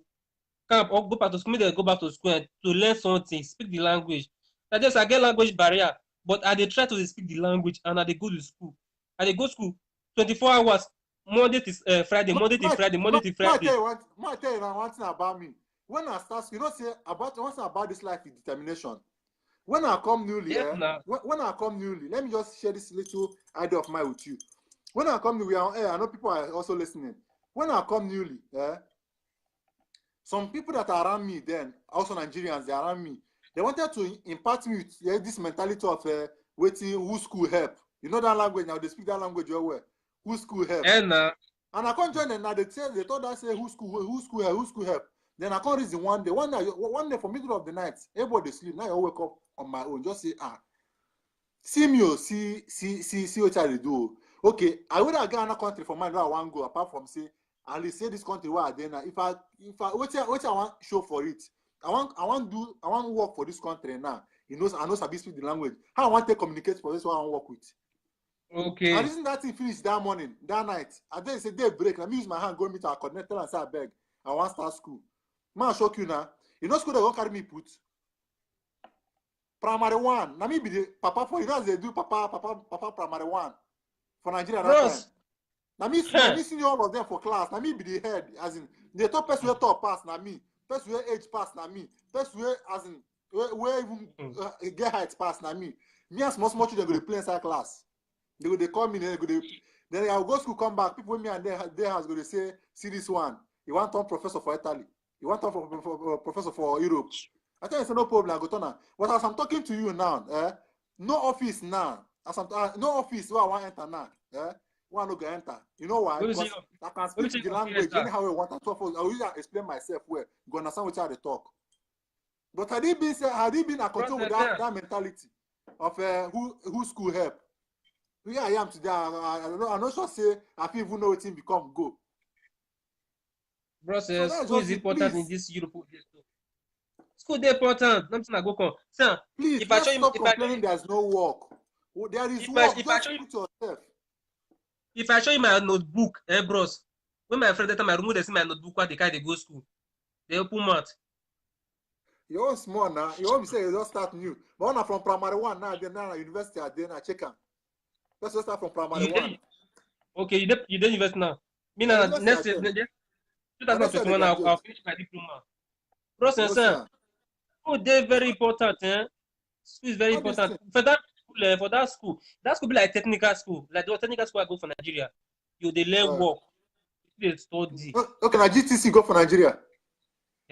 camp or go back to school. Make dem go back to school and to learn something, speak the language. I just I get language barrier, but I dey try to dey speak the language and I dey go to school. I dey go school twenty four hours, Monday to uh, Friday, Monday to Mike, Friday, Monday to Mike, Mike, Friday. tell you one, Mike, tell you now one thing about me. When I start, you know, say about one thing about this life is determination. When I come newly, Yes, eh, na. when, when I come newly, let me just share this little idea of mine with you. When I come newly, we are on air. I know people are also listening. When I come newly, eh, some people that are around me then, also Nigerians, they are around me. They wanted to impart me with, eh, this mentality of uh, waiting, who school help. You know that language now. They speak that language very well. Who school help. Eh, na. And I can't join them now. They say they thought I say who school who school help, who school help. Then I can't reason one day. One day, one day for middle of the night, everybody sleep. Now I wake up on my own. Just say, ah, See me o, see see see see wetin I dey do o. Okay, I whether I get another country for mind where I wan go, apart from say, at least say this country where I dey now, if I if I wetin I- wetin I wan show for it, I wan I wan do I wan work for this country now. You know, I no sabi speak the language. How I wan take communicate for this one I wan work with? I Okay. Reason that thing finish that morning, that night. I then say day break. Let me use my hand go meet our coordinator and say, "I beg, I wan start school." Man, shock you now. You know school they wan carry me put? Primary one. Na me be the papa for, you know as they do papa, papa, papa primary one for Nigeria that time. Bros, Na me, na me senior all of them for class. Na me be the head. As in, the top person wey top pass na me. Person wey age pass na me. Person wey, as in, wey wey even Hmm. uh, get height pass na me. Me and small small children go dey play inside class. They go dey call me, then they go dey, then I go school, come back. People wey me and they, they house go dey say, "See this one. He wan turn professor for Italy. He wan turn for, for, for professor for Europe." I tell you say, "No problem, I go turn am." But as I'm talking to you now, eh, no office now. As I'm uh, no office where I wan enter now, eh, where I no go enter. You know why? Where you Because see I can where you speak see the your language enter? Anyhow I want to talk. I will use am explain myself well. You go understand wetin I dey talk. But had it been say, had it been a Bros, control with eh, that, eh. that mentality of uh, who who school help, where I am today, I, I, I, don't, I'm not sure say I fit even know wetin become go. Bros, So eh, that's school is just it. Important in Please, this Europe. School dey important. Nothing I go come. Sir, please, if I show let's you, stop if I complaining there's no work. Oh, there is if I work. if I Just show you put yourself. if I show you my notebook, eh, bros. When my friend that time I remove this in my notebook, what they carry they go school. They open mouth. You own small now. You want me say you just start new. But when I'm from primary one now, then now university, I then I check am. Let's just start from primary You one. dey okay, you dey you dey university now. Me Na now university I next year, dey. next year, Na next year I dey two thousand twenty-one, I'll, I'll graduate. Finish my diploma. Bros and No sir, sir. School dey very important, eh? School is very All this important. thing. For that school, eh, for that school, that school be like technical school, like the technical school I go for Nigeria. You dey learn Uh, work, you dey study. o- okay, na G T C go for Nigeria.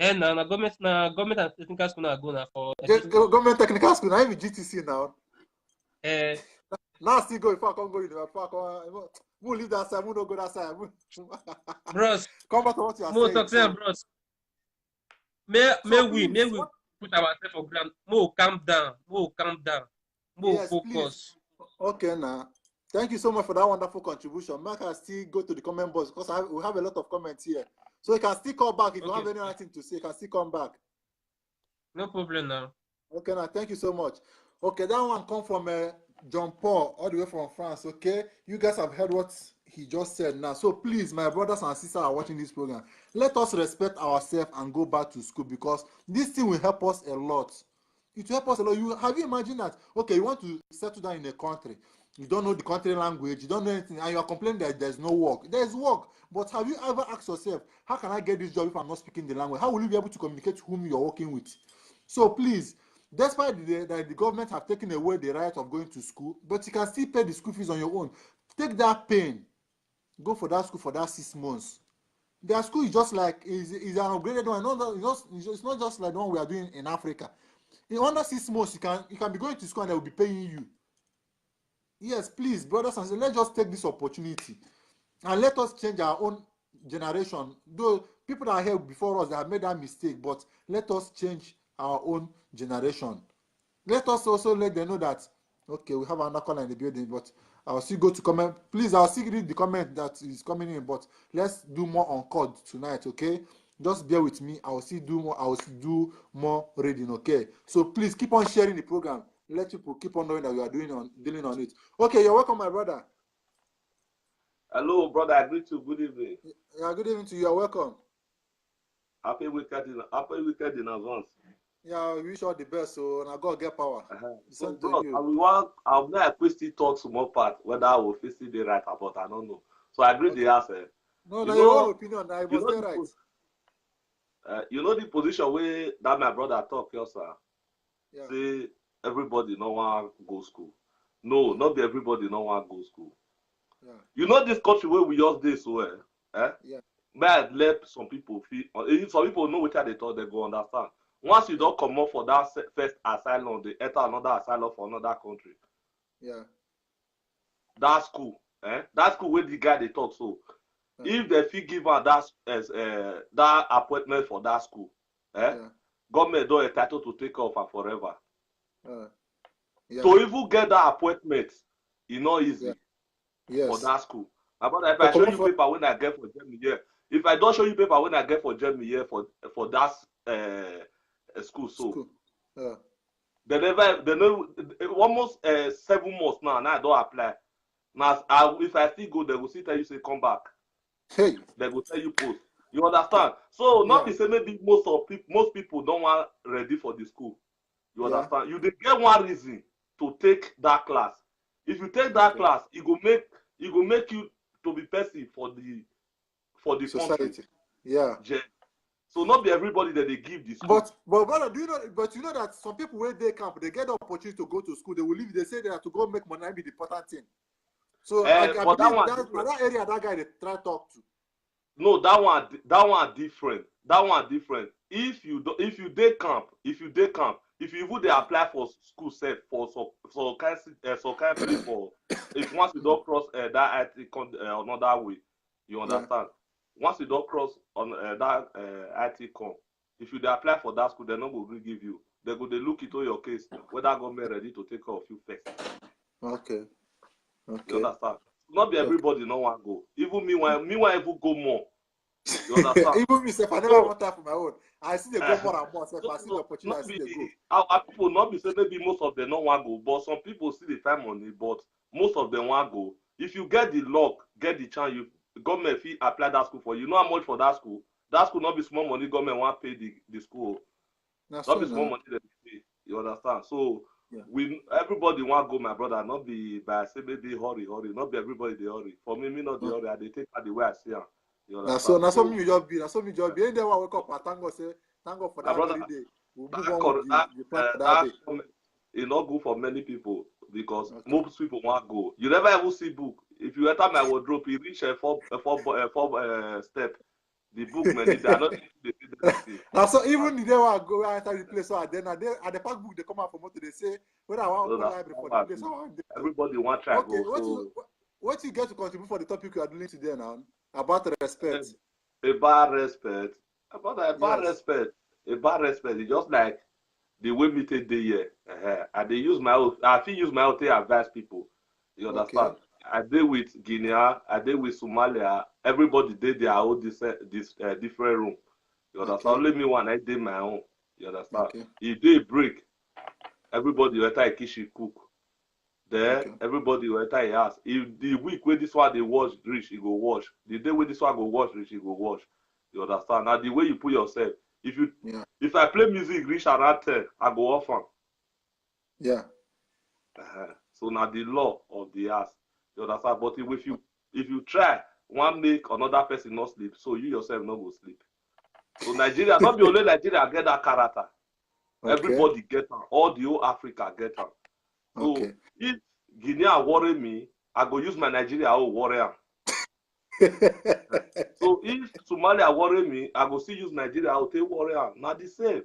Eh, na na government na government and technical school na go na for Ge- education. go- Government technical school, na even G T C now. Eh, Now I still go before I come go university. Before I come, uh, we leave that side. We no go that side. We- bros, Come back to what you are mo saying. talk say, So bros. May so may we may please, we what? Put ourselves for ground. Mo calm down. Mo calm down. Mo Yes, please. Focus. Okay now. Thank you so much for that wonderful contribution. Mark, I still go to the comment box because I, we have a lot of comments here. So you can still call back if you have Okay. Any other thing to say. You can still come back. No problem now. Okay now. Thank you so much. Okay, that one come from uh, John Paul, all the way from France. Okay, you guys have heard what he just said now. So please, my brothers and sisters are watching this program. Let us respect ourselves and go back to school because this thing will help us a lot. It will help us a lot. You have you imagined that? Okay, you want to settle down in a country. You don't know the country language. You don't know anything, and you are complaining that there's no work. There's work, but have you ever asked yourself, "How can I get this job if I'm not speaking the language? How will you be able to communicate to whom you're working with?" So please, despite the, that the government have taken away the right of going to school, but you can still pay the school fees on your own. Take that pain, go for that school for that six months. Their school is just like is is an upgraded one. Not that- it's, just, it's just- it's not just like the one we are doing in Africa. In under six months, you can you can be going to school and they will be paying you. Yes, please, brothers and sisters, let's just take this opportunity and let us change our own generation. Though people that are here before us, they have made that mistake, but let us change our own generation. Let us also let them know that, okay, we have another caller in the building, but I'll still go to comment. Please, I'll still read the comment that is coming in, but let's do more on code tonight, okay? Just bear with me. I'll still do more. I'll still do more reading, okay? So please keep on sharing the program. Let people keep on knowing that we are doing on dealing on it. Okay, you're welcome, my brother. Hello, brother. I greet you. Good evening. Yeah, good evening to you. You're welcome. Happy weekend in happy weekend in advance. Yeah, we wish all the best. So now God get power. Uh-huh. The So, same to bro, you. I will want I will like quick still talk some more part whether I will fit still dey right about, I don't know. So I agree the Okay. answer. No, You now your own know, opinion. Now you you must know get the right. pos- uh, you know the position where that my brother talk here, sir. Yeah. Say everybody no want go school. No, not be everybody no want go school. Yeah. You know this country where we just dey so well. Eh? Yeah. May I let some people feel uh, if some people know what they talk, they go understand. Once you don't come up for that se- first asylum, they enter another asylum for another country. Yeah. That school, eh? That school where the guy they talk so. Yeah. If they feel give her that as uh, that appointment for that school, eh? Yeah. Government don't entitled to take off her forever. Uh, Yeah. To even get that appointment, e no easy. Yeah. Yes. For that school. My brother, if I show you paper when I get for Germany here, if I don't show you paper when I get for Germany here for for that uh, school, so school. Yeah. They never, they never, almost uh, seven months now, and I don't apply. Now, I, if I still go, they will still tell you say come back. Hey. They will tell you post. You understand? So not yeah. Be say maybe most of people, most people don't want ready for the school. You yeah. Understand? You dey get one reason to take that class. If you take that okay. Class, it go make it go make you to be person for the for the society. Country. Yeah. So not be everybody that they give this. But but brother, do you know? But you know that some people when they camp, they get the opportunity to go to school. They will leave. They say they have to go make money. Be the important thing. So uh, I, I but that, one that, that area that guy they try talk to. No, that one that one different. That one different. If you do, if you dey camp, if you dey camp, if you even dey apply for school sef for some some kind uh, some kind place for if once you don't cross uh, that I T con uh, another way, you understand. Yeah. Once you don't cross on uh, that uh, I T con, if you dey apply for that school, they no go gree give you. They go dey look into your case whether government ready to take care of you first. Okay. Okay. You understand? Not be everybody no one go. Even me when me when even go more. You understand? Even me sef, I never want that for my own. I see the go more and more. Sef, I see the opportunity. I see the go. Our people not be say maybe most of them no one go, but some people see the time money, but most of them want go. If you get the luck, get the chance, you government fee apply that school for you. You know how much for that school? That school not be small money. Government want pay the the school. Not so be small money that they pay. You understand? So yeah. We everybody want go, my brother. Not be by say maybe hurry, hurry. Not be everybody they hurry. For me, me not the hurry. I they take out the way I see am. You understand? Now so now so me you just be. Now so me just be. Any day I wake up, I thank God say thank God for that brother, day. We move on with the, the plan for that day. It not good for many people because okay. Most people want go. You never even see book. If you enter my wardrobe, you reach a four a four a four uh, step. The book, man, they are not. Now, so even the day I go enter the place, so I then I, they, at the park book, they come out for motor, they say, when I want to library for the place, so everybody want try okay, go. What, so you, what you get to contribute for the topic you are doing today now about respect? About respect. About about yes. Respect. About respect. It's just like the way me take day here. Uh-huh. I they use my own. I feel use my own to advise people. You understand? Okay. I deal with Guinea, I deal with Somalia. Everybody did their own this, this uh, different room. You understand? Okay. Only me one, I did my own. You understand? Okay. If they break, everybody will enter a kitchen cook. Then okay. Everybody will enter a house. If the week where this one they wash rich, it go wash. The day where this one go wash rich, it go wash. You understand? Now the way you put yourself. If you yeah. If I play music rich around ten, I go off am. Yeah. Uh-huh. So now the law of the house. You understand? But if you if you try one make another person not sleep, so you yourself not go sleep. So Nigeria, not be only Nigeria get that character. Okay. Everybody get am. All the whole Africa get am. So okay. If Guinea worry me, I go use my Nigeria oh worry am. So if Somalia worry me, I go still use Nigeria oh take worry am. Not the same.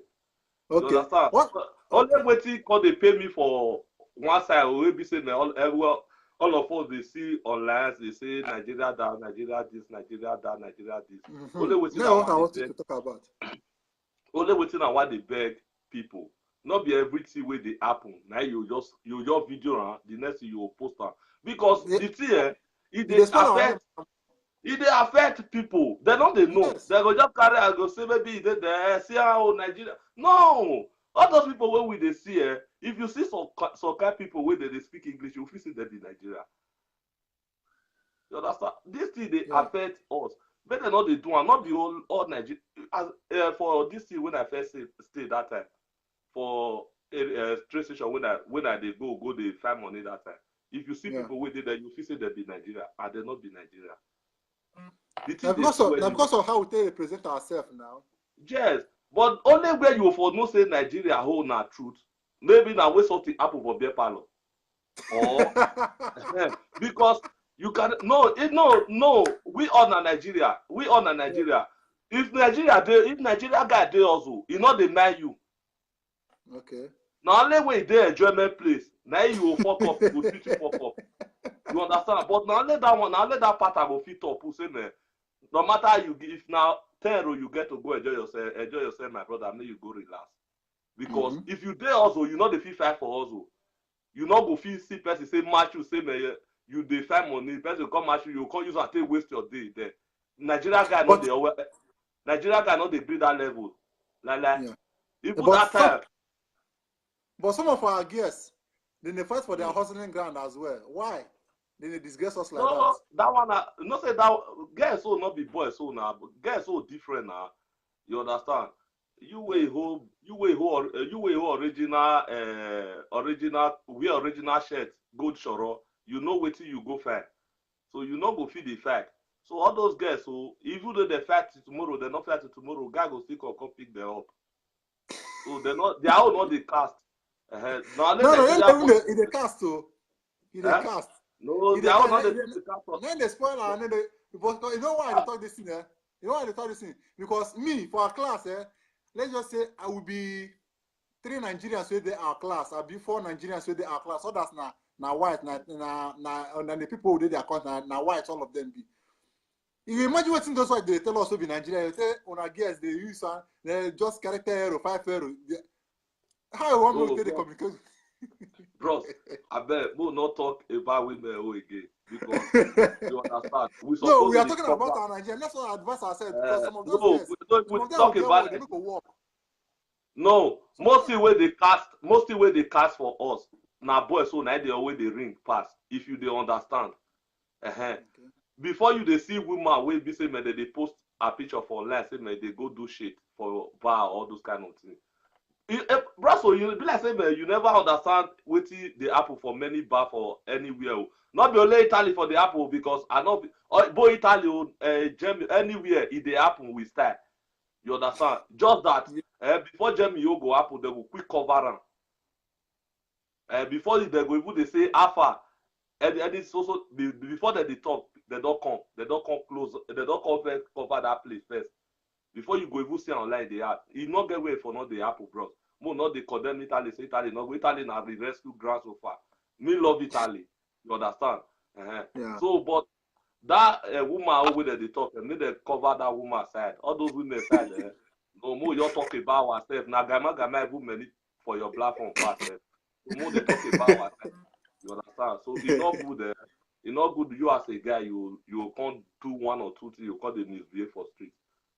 Okay. You understand? What? Only waiting call they pay me for one side. We be saying all everyone, all of us they see online. They say Nigeria down, Nigeria this, Nigeria down, Nigeria this. Mm-hmm. Only waiting. Now what I want to talk about. Only waiting on what they beg people. Not be everything where they happen. Now you just you your video and the next thing you post on because yeah. The thing eh, it they affect. If they affect people, they don't they know. Yes. They go just carry and go say maybe they there see how Nigeria. No, all those people where we they see eh, if you see some some kind people where they, they speak English, you feel see them in Nigeria. You understand? This thing they yeah. Affect us. Better not they do and not be all all Nigeria as uh, for this thing when I first stay, stay that time for a uh, train station when I when I they go go they find money that time. If you see yeah. People waiting there, you feel say they be Nigeria and they not be Nigeria. Because of, because of how we represent ourselves now. Yes, but only where you for no say Nigeria hold na truth. Maybe now where something happen for beer parlor. Or because you can no it, no no we are not Nigeria. We are not Nigeria. If Nigeria dey if Nigeria guy dey also, e no dey mind you. Okay. Now only way dey enjoyment place. Now you will fuck up, you go fit fuck up. You understand? But now let that one, now let that part I go fit up. Who say man, no matter how you give now ten euro you get to go enjoy yourself, enjoy yourself, my brother. Make you go relax. Because mm-hmm. If you dey also, you know the fit fight for also. You no go fit see person say match you, say man, you dey find money, person come match you, you come use am take waste your day there. Nigeria guy no dey always, Nigeria guy no dey gree that level. Like like, yeah. Even but that some, time. But some of our girls, they dey fight for their hustling ground as well. Why? They dey disgrace us like no, that. That one, I, no say that girls so not be boys so now. Girls so different now. You understand? You wey hold, you wey hold, uh, you wey hold original, uh, original, wear original shirt, gold shoro. You know wetin you go find. So you no go fit dey fight. So all those girls, so even though they fight tomorrow, they no fight tomorrow, guy go still come, come pick them up. So they not, their own not dey cast. Uh-huh. No, no, no, no, e dey cast o. E dey cast. No, their own not dey cast. Then they spoil am. Then they, because you know why I talk this thing, eh? You know why I talk this thing? Because me, for our class, eh, let's just say I will be three Nigerians wey dey our class, abi four Nigerians wey dey our class. Others na, na white, na, na, na, na the people wey dey their country, na, na white, all of them be. You imagine wetin those white dey tell us wey be Nigeria, they say una girls dey use am, they just carry ten euro, five euro. They, how you want me to take the communicate? Bros, abeg, we no talk about women o again because you understand. We no, we are talking about our Nigeria. Let's not advance ourselves because uh, some of those no, girls, we, no, we talk about it. No, most thing wey dey cast, most thing wey dey cast for us na boys, so na dey always dey ring pass. If you dey understand, uh-huh. Okay. Before you dey see woman wey be say man they dey post a picture for online say man they go do shit for bar, all those kind of things. Eh, bro, so you be like say man you never understand wetin dey happen for many bar for anywhere. Not be only Italy for the apple because I not be, oh, boy Italy, uh, Germany, anywhere it dey happen with style. You understand? Just that uh, before Germany you go happen, they will quick cover am. Uh, before they go even they say alpha, any, any so so before they, they talk, they don't come, they don't come close, they don't come first cover that place first. Before you go even see online they are. E not get way for not the apple, bro. Mo not they condemn Italy, say Italy not go. Italy na the rescue ground so far. Me love Italy. You understand? Uh-huh. Yeah. So, but that uh, woman over there they talk, and make they cover that woman side. All those women side, eh? No more you talk about ourselves. Now, gama gama even many for your platform pass. Eh? No more they talk about ourselves. You understand? So it's not good. Eh? It's not good. You as a guy, you you can't do one or two things. You can't misbehave for street.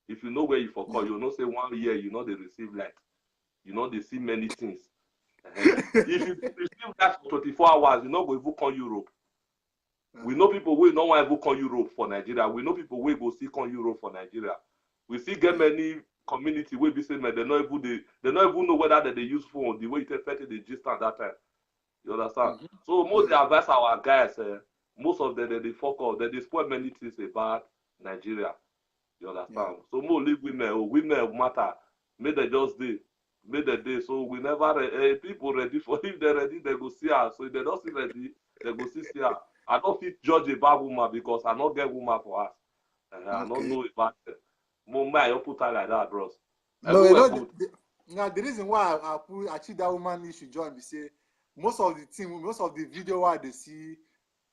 If you know where you for call, you know say one year you know they receive light. You know they see many things. Uh-huh. If you receive light for twenty-four hours, you know go even call Europe. We know people wey no wan even come Europe for Nigeria. We know people wey go still come Europe for Nigeria. We still get many community wey be say man, they no even dey, they no even know whether they dey use phone the way you take fit dey gist at that time. You understand? Mm-hmm. So most yeah. They advise our guys, eh, most of them they, they fuck up, they, they spoil many things about Nigeria. You understand? Yeah. So more leave women, oh, women matter. Make they just dey. Make the day so we never re- eh, people ready for if they ready they go see her, so if they don't see ready they go see see her. I don't fit judge a bad woman because I not get woman for us. Uh, I don't okay. Know about them. More my you put her like that, bros. No, you know, the, the, now the reason why I, I put I cheat that woman issue join be say most of the thing, most of the video why they see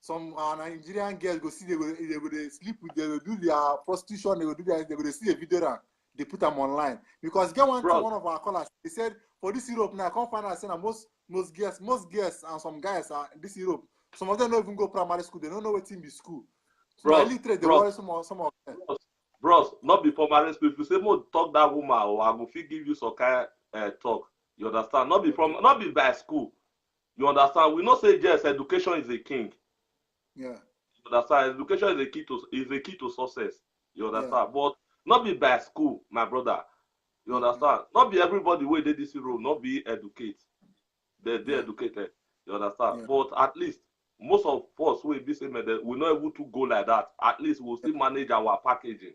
some uh, Nigerian girls go see they go they go they sleep with they go do their prostitution they go do their they go they see the video and they put them online because get one bro. One of our callers he said for this Europe now I can't find out say most most girls most girls and some guys are this Europe some of them don't even go primary school they don't know what thing be school so bro, literally they bro, worry some of some of them. Bros, bros, not be primary school if you say more talk that woman or I go fit give you some kind uh, talk you understand not be from not be by school. You understand? We know say yes, education is a king. Yeah. You understand? Education is a key to is a key to success. You understand? Yeah. But not be by school, my brother. You understand? Not be everybody wey dey this room, not be educate. They they yeah. Educated. You understand? Yeah. But at least most of us wey be say man, we not able to go like that. At least we'll still manage our packaging.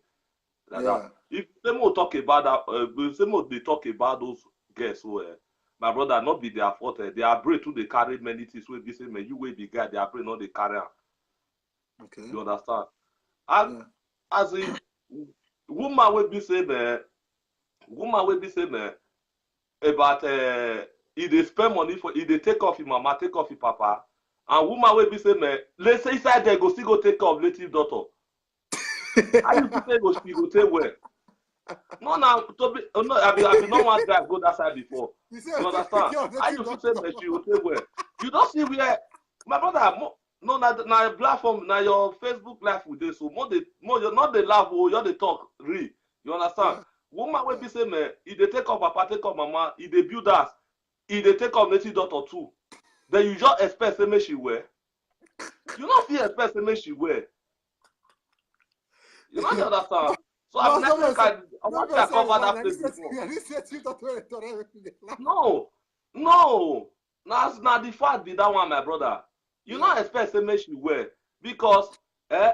Like yeah. That. If say more talk about that, uh, say more they talk about those girls who uh, my brother not be their fault. Uh, they are brave too. They carry many things. Will be say man, you will be guy. They are brave not they carry. Okay. You understand? And yeah. As a woman will be say man, woman will be say man about uh, if they spend money for if they take off him mama, take off him papa, and woman will be say man, let's say inside there go still go take off native daughter. How you fit say go she go take well? No, now to be oh, no, I be I be no one guy go that side before. You understand? How you fit say that she go take well? You don't see where, my brother, mo, no, na, na platform, na your Facebook live we dey, so more dey, more, you're not the laugh, oh, you're the talk, real. You understand? Woman wey be say, man, e dey take up papa, take up mama, e dey build house, e dey take up native daughter too. Then you just expect say make she wear? You no fit expect say make she wear. You no dey understand. So I No, be like, no, make I, I no, want no, to say cover one, that I place said, before. I said you don't wear it already. No, no. Na, na the fact be that one, my brother. You no expect say make she wear, because, eh,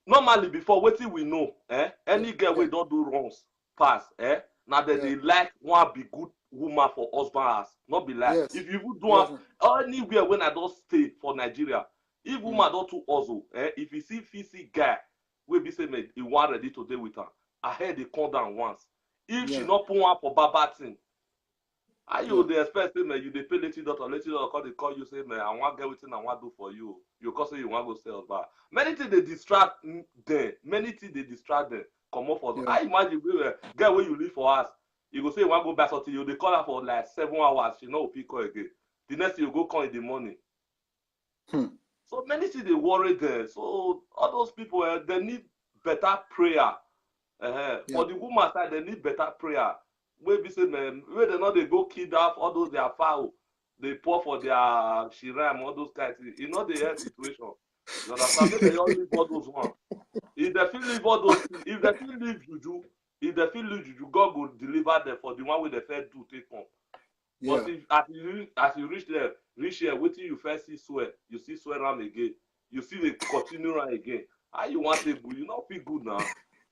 normally before, wetin we know, eh, any girl wey don do runs pass, eh, na dem Yeah. dey like one be good woman for husband house. No be like, Yes. if you even do Yes. am anywhere when I don stay for Nigeria, if woman don too hustle, eh, if you see fit see guy wey be say, man, he wan ready to dey with am, her head dey come down once. If she Yeah. no put one for baba thing, how you Yeah. dey expect say, man, you dey pay native daughter, native daughter come dey call you say, man, I wan get wetin I wan do for you. You come say you wan go sell bar. Many things dey distract, mm, them. Many things dey distract them. Comot for Yeah. I imagine we were girl wey you leave for house. You go say you wan go buy something. You dey call her for like seven hours. She no go pick call again. The next thing you go call in the morning. Hmm. So many things dey worry them. So all those people, eh, they need better prayer. Eh, Yeah. For the woman side, they need better prayer. Wey be say, man, wey they no dey go kidnap all those their fowl, they pour for their shrine, all those kind things. E no dey help situation. You understand? Make they all leave all those one. If they fit leave all those things, if they fit leave juju, if they fit leave juju, God go deliver them for the one wey they first do take come. But Yeah. if as you reach, as you reach there, reach here, wetin you first see swear, you see swear am again. You see they continue am again. How you want to good? You not feel good now.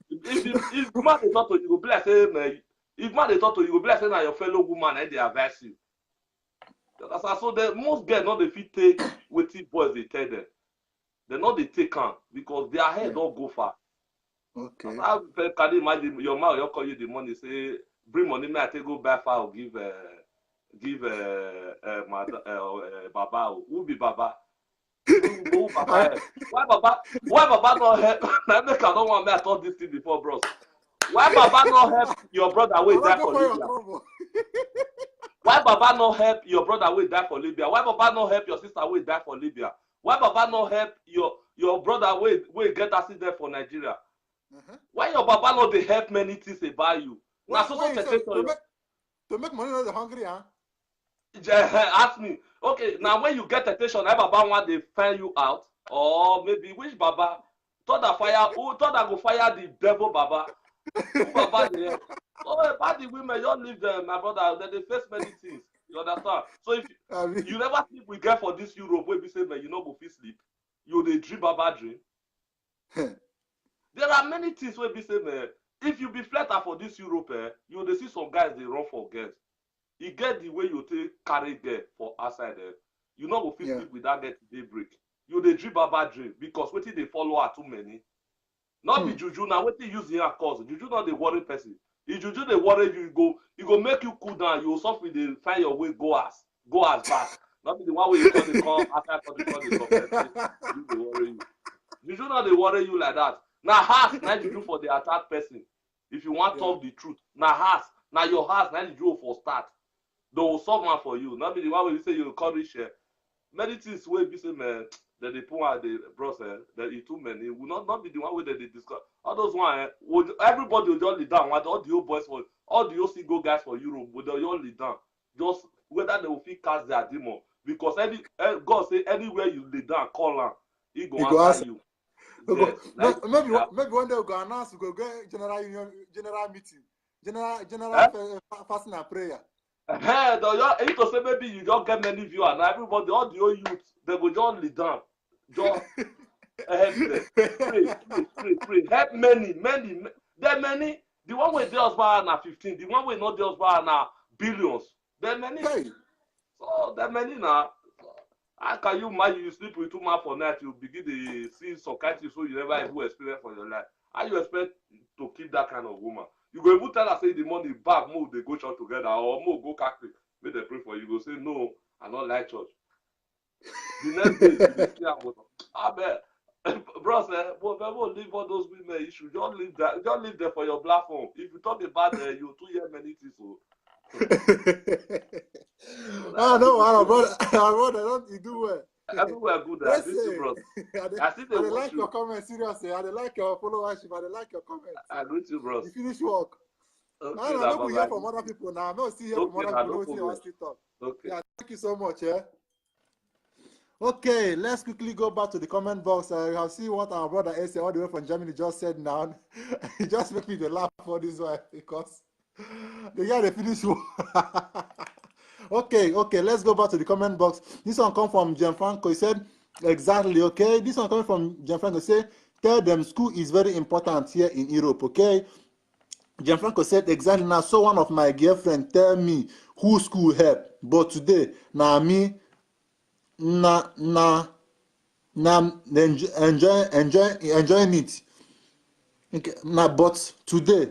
If if if, if man dey talk to you, go be like say, man, if man dey talk to you, go be like say na your fellow woman and they advise you. That's how, so the most girls no dey fit take wetin boys dey tell them. They no dey take am because their head Yeah. don go far. Okay. How you can imagine your man will call you the money, say, bring money, me I take go buy fowl, give, uh, give, uh, uh, my, uh, uh, baba. Who be baba? Who, who baba? Eh? Why baba? Why baba no help? I make I don't want me I talk this thing before, bros. Why baba no help your brother wey die for Libya? Why baba no help your brother wey die for Libya? Why baba no help your sister wey die for Libya? Why baba no help your your brother wey wey get accident for Nigeria? Uh-huh. Why your baba no dey help many things about you? Na Why, so why so you say to temptation. make, to make money not the hungry, huh? Ask me. Okay, now when you get temptation, na baba wan dey find you out, or maybe which baba? Thunder fire, who thunder go fire the devil baba? Who baba dey help? So about the women, you leave them, my brother. Then they face many things. You understand? So if I mean, you never sleep with girl for this Europe, wey be say, man, you no go fit sleep. You dey dream baba dream. There are many things wey be say, man, if you be flirter for this Europe, eh, you dey see some guys dey run for girls. E get the way you take carry girl for outside, eh, you no go fit Yeah. sleep with that girl till daybreak. You dey dream baba dream because wetin dey follow her too many. Not be Hmm. juju, na wetin use here cause. Juju no dey worry person. If juju dey worry you, e go e go make you cool down. You suffer dey find your way go house, go house back. Not be the one wey you call dey come after call dey call dey come. Juju dey worry you. Juju no dey worry you like that. Na house na juju for the attack person. If you want Yeah. talk the truth, na house, na your house na juju for start. They will solve am for you. Not be the one wey you say you come reach here. Many things wey be say, man, that they put out the bros, eh, that e too many. Will not not be the one wey that they discuss. All those one, eh, would everybody will just lead down. What all the old boys for all the old single guys for Europe will they all lead down. Just whether they will fit cast their demon because any eh, God say anywhere you lay down, call am, he go He answer go answer. you. We go, Yes, no, like maybe yeah. One, maybe one day we go announce, we go get general union, general meeting, general general Eh? fa- fa- fasting and prayer. Hey, the, your, if to say maybe you don't get many viewers now, everybody, all the old youth, they go just lead down, just help them, pray, pray, pray, pray, help many, many, ma- there many. The one wey dey us bar na fifteen, the one wey not dey us bar na billions. There many. Hey, So there many now. How can you imagine you sleep with two man for night, you begin to see some kind things so you never even experience for your life? How you expect to keep that kind of woman? You go even tell her say the money back, mo dey go church together or mo go Catholic, make dem pray for you. You go say no, I don't like church. The next day, you dey see am go. I bet, bros, eh, but people leave all those women issue. Just leave that. Just leave them for your platform. If you talk about them, you too hear many things. So, Ah, no, our brother, our brother, don't you do well. Everywhere good. I greet you, Listen, bros. I dey, I still dey I dey watch like your you. Comments, seriously. I dey like your followership. I dey like your comments. I greet you, bros. You finish work. Okay, Ah, no, na no, we hear bye-bye. From other people now. No, still hear from Okay, other na people. no No, see our problem. Still talk. Okay. Yeah, thank you so much. Eh? Okay, let's quickly go back to the comment box. Uh, you have seen what our brother Ese, all the way from Germany, just said now. He just make me dey laugh for this one because the guy dey finish work. Okay, okay, let's go back to the comment box. This one come from Gianfranco. He said, "Exactly, okay." This one coming from Gianfranco. Say, "Tell them school is very important here in Europe, okay?" Gianfranco said, "Exactly. Now, so one of my girlfriend tell me who school help, but today, na me, na, na, na, enjoy, enjoy, enjoying it. Okay, na, but today,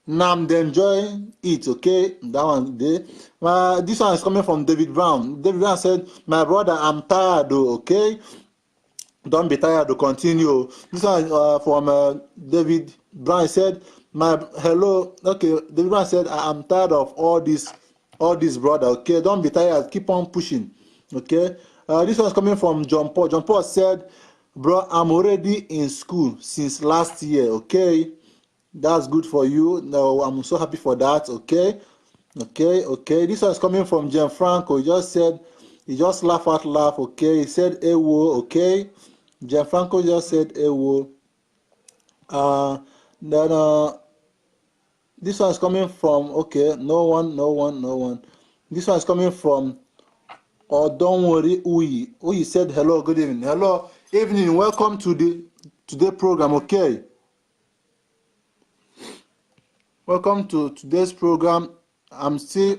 na, I'm dey enjoy it, okay?" That one dey. Uh, this one is coming from David Brown. David Brown said, "My brother, I'm tired, oh, okay?" Don't be tired to continue. This one uh, from uh, David Brown said, "My hello, okay." David Brown said, "I am tired of all this, all this, brother. Okay, don't be tired. Keep on pushing." Okay. Uh, this one's coming from John Paul. John Paul said, "Bro, I'm already in school since last year. Okay, that's good for you. No, I'm so happy for that. Okay." Okay, okay. This one is coming from Gianfranco. He just said, he just laugh out loud. Okay, he said, "Ewo." Okay, Gianfranco just said, "Ewo." Uh, then uh, this one is coming from, okay, no one, no one, no one. This one is coming from, oh, don't worry, Uyi. Uyi said, "Hello, good evening." Hello, evening. Welcome to the today program. Okay. Welcome to today's program. I'm still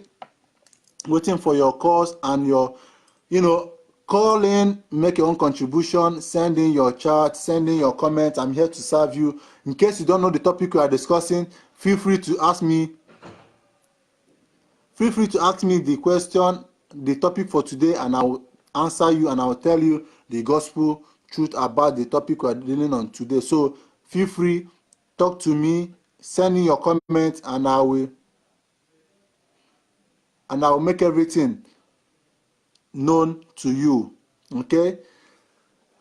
waiting for your calls and your, you know, call in, make your own contribution, send in your chat, send in your comments. I'm here to serve you. In case you don't know the topic we are discussing, feel free to ask me. Feel free to ask me the question, the topic for today, and I will answer you and I will tell you the gospel truth about the topic we are dealing on today. So feel free, talk to me, send in your comments, and I will and I will make everything known to you. Okay?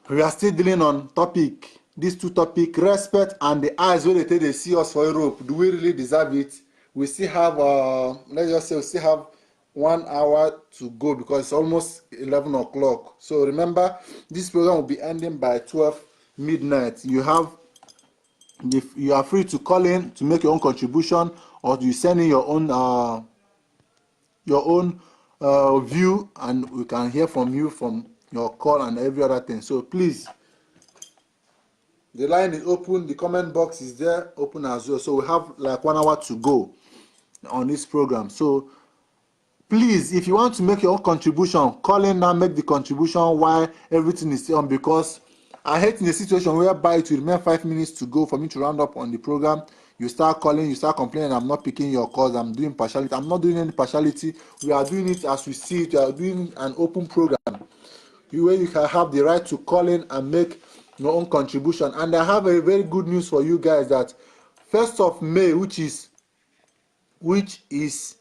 We are still dealing on topic, these two topic, respect and the eyes wey dey take dey see us for Europe. Do we really deserve it? We still have, uh, let's just say we still have one hour to go because it's almost eleven o'clock. So remember, this program will be ending by twelve midnight. You have the, you are free to call in to make your own contribution, or you send in your own uh, your own uh, view, and we can hear from you from your call and every other thing. So please, the line is open, the comment box is there, open as well. So we have like one hour to go on this program. So please, if you want to make your own contribution, call in now, make the contribution while everything is still on, because I hate in a situation whereby it will remain five minutes to go for me to round up on the program. You start calling, you start complaining, "I'm not picking your calls, I'm doing partiality." I'm not doing any partiality. We are doing it as we see it. We are doing an open program. You, where you can have the right to call in and make your own contribution. And I have a very good news for you guys that first of May, which is which is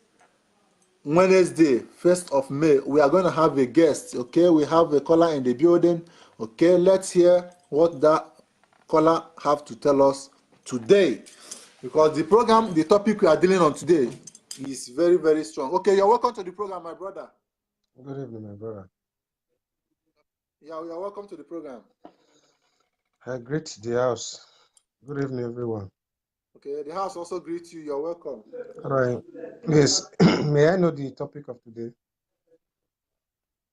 Wednesday, first of May, we are going to have a guest. Okay, we have a caller in the building. Okay, let's hear what that caller have to tell us today, because the program, the topic we are dealing on today is very, very strong. Okay, you're welcome to the program, my brother. Good evening, my brother. Yeah, you're welcome to the program. I greet the house. Good evening, everyone. Okay, the house also greets you. You're welcome. All right. Yes. May I know the topic of today?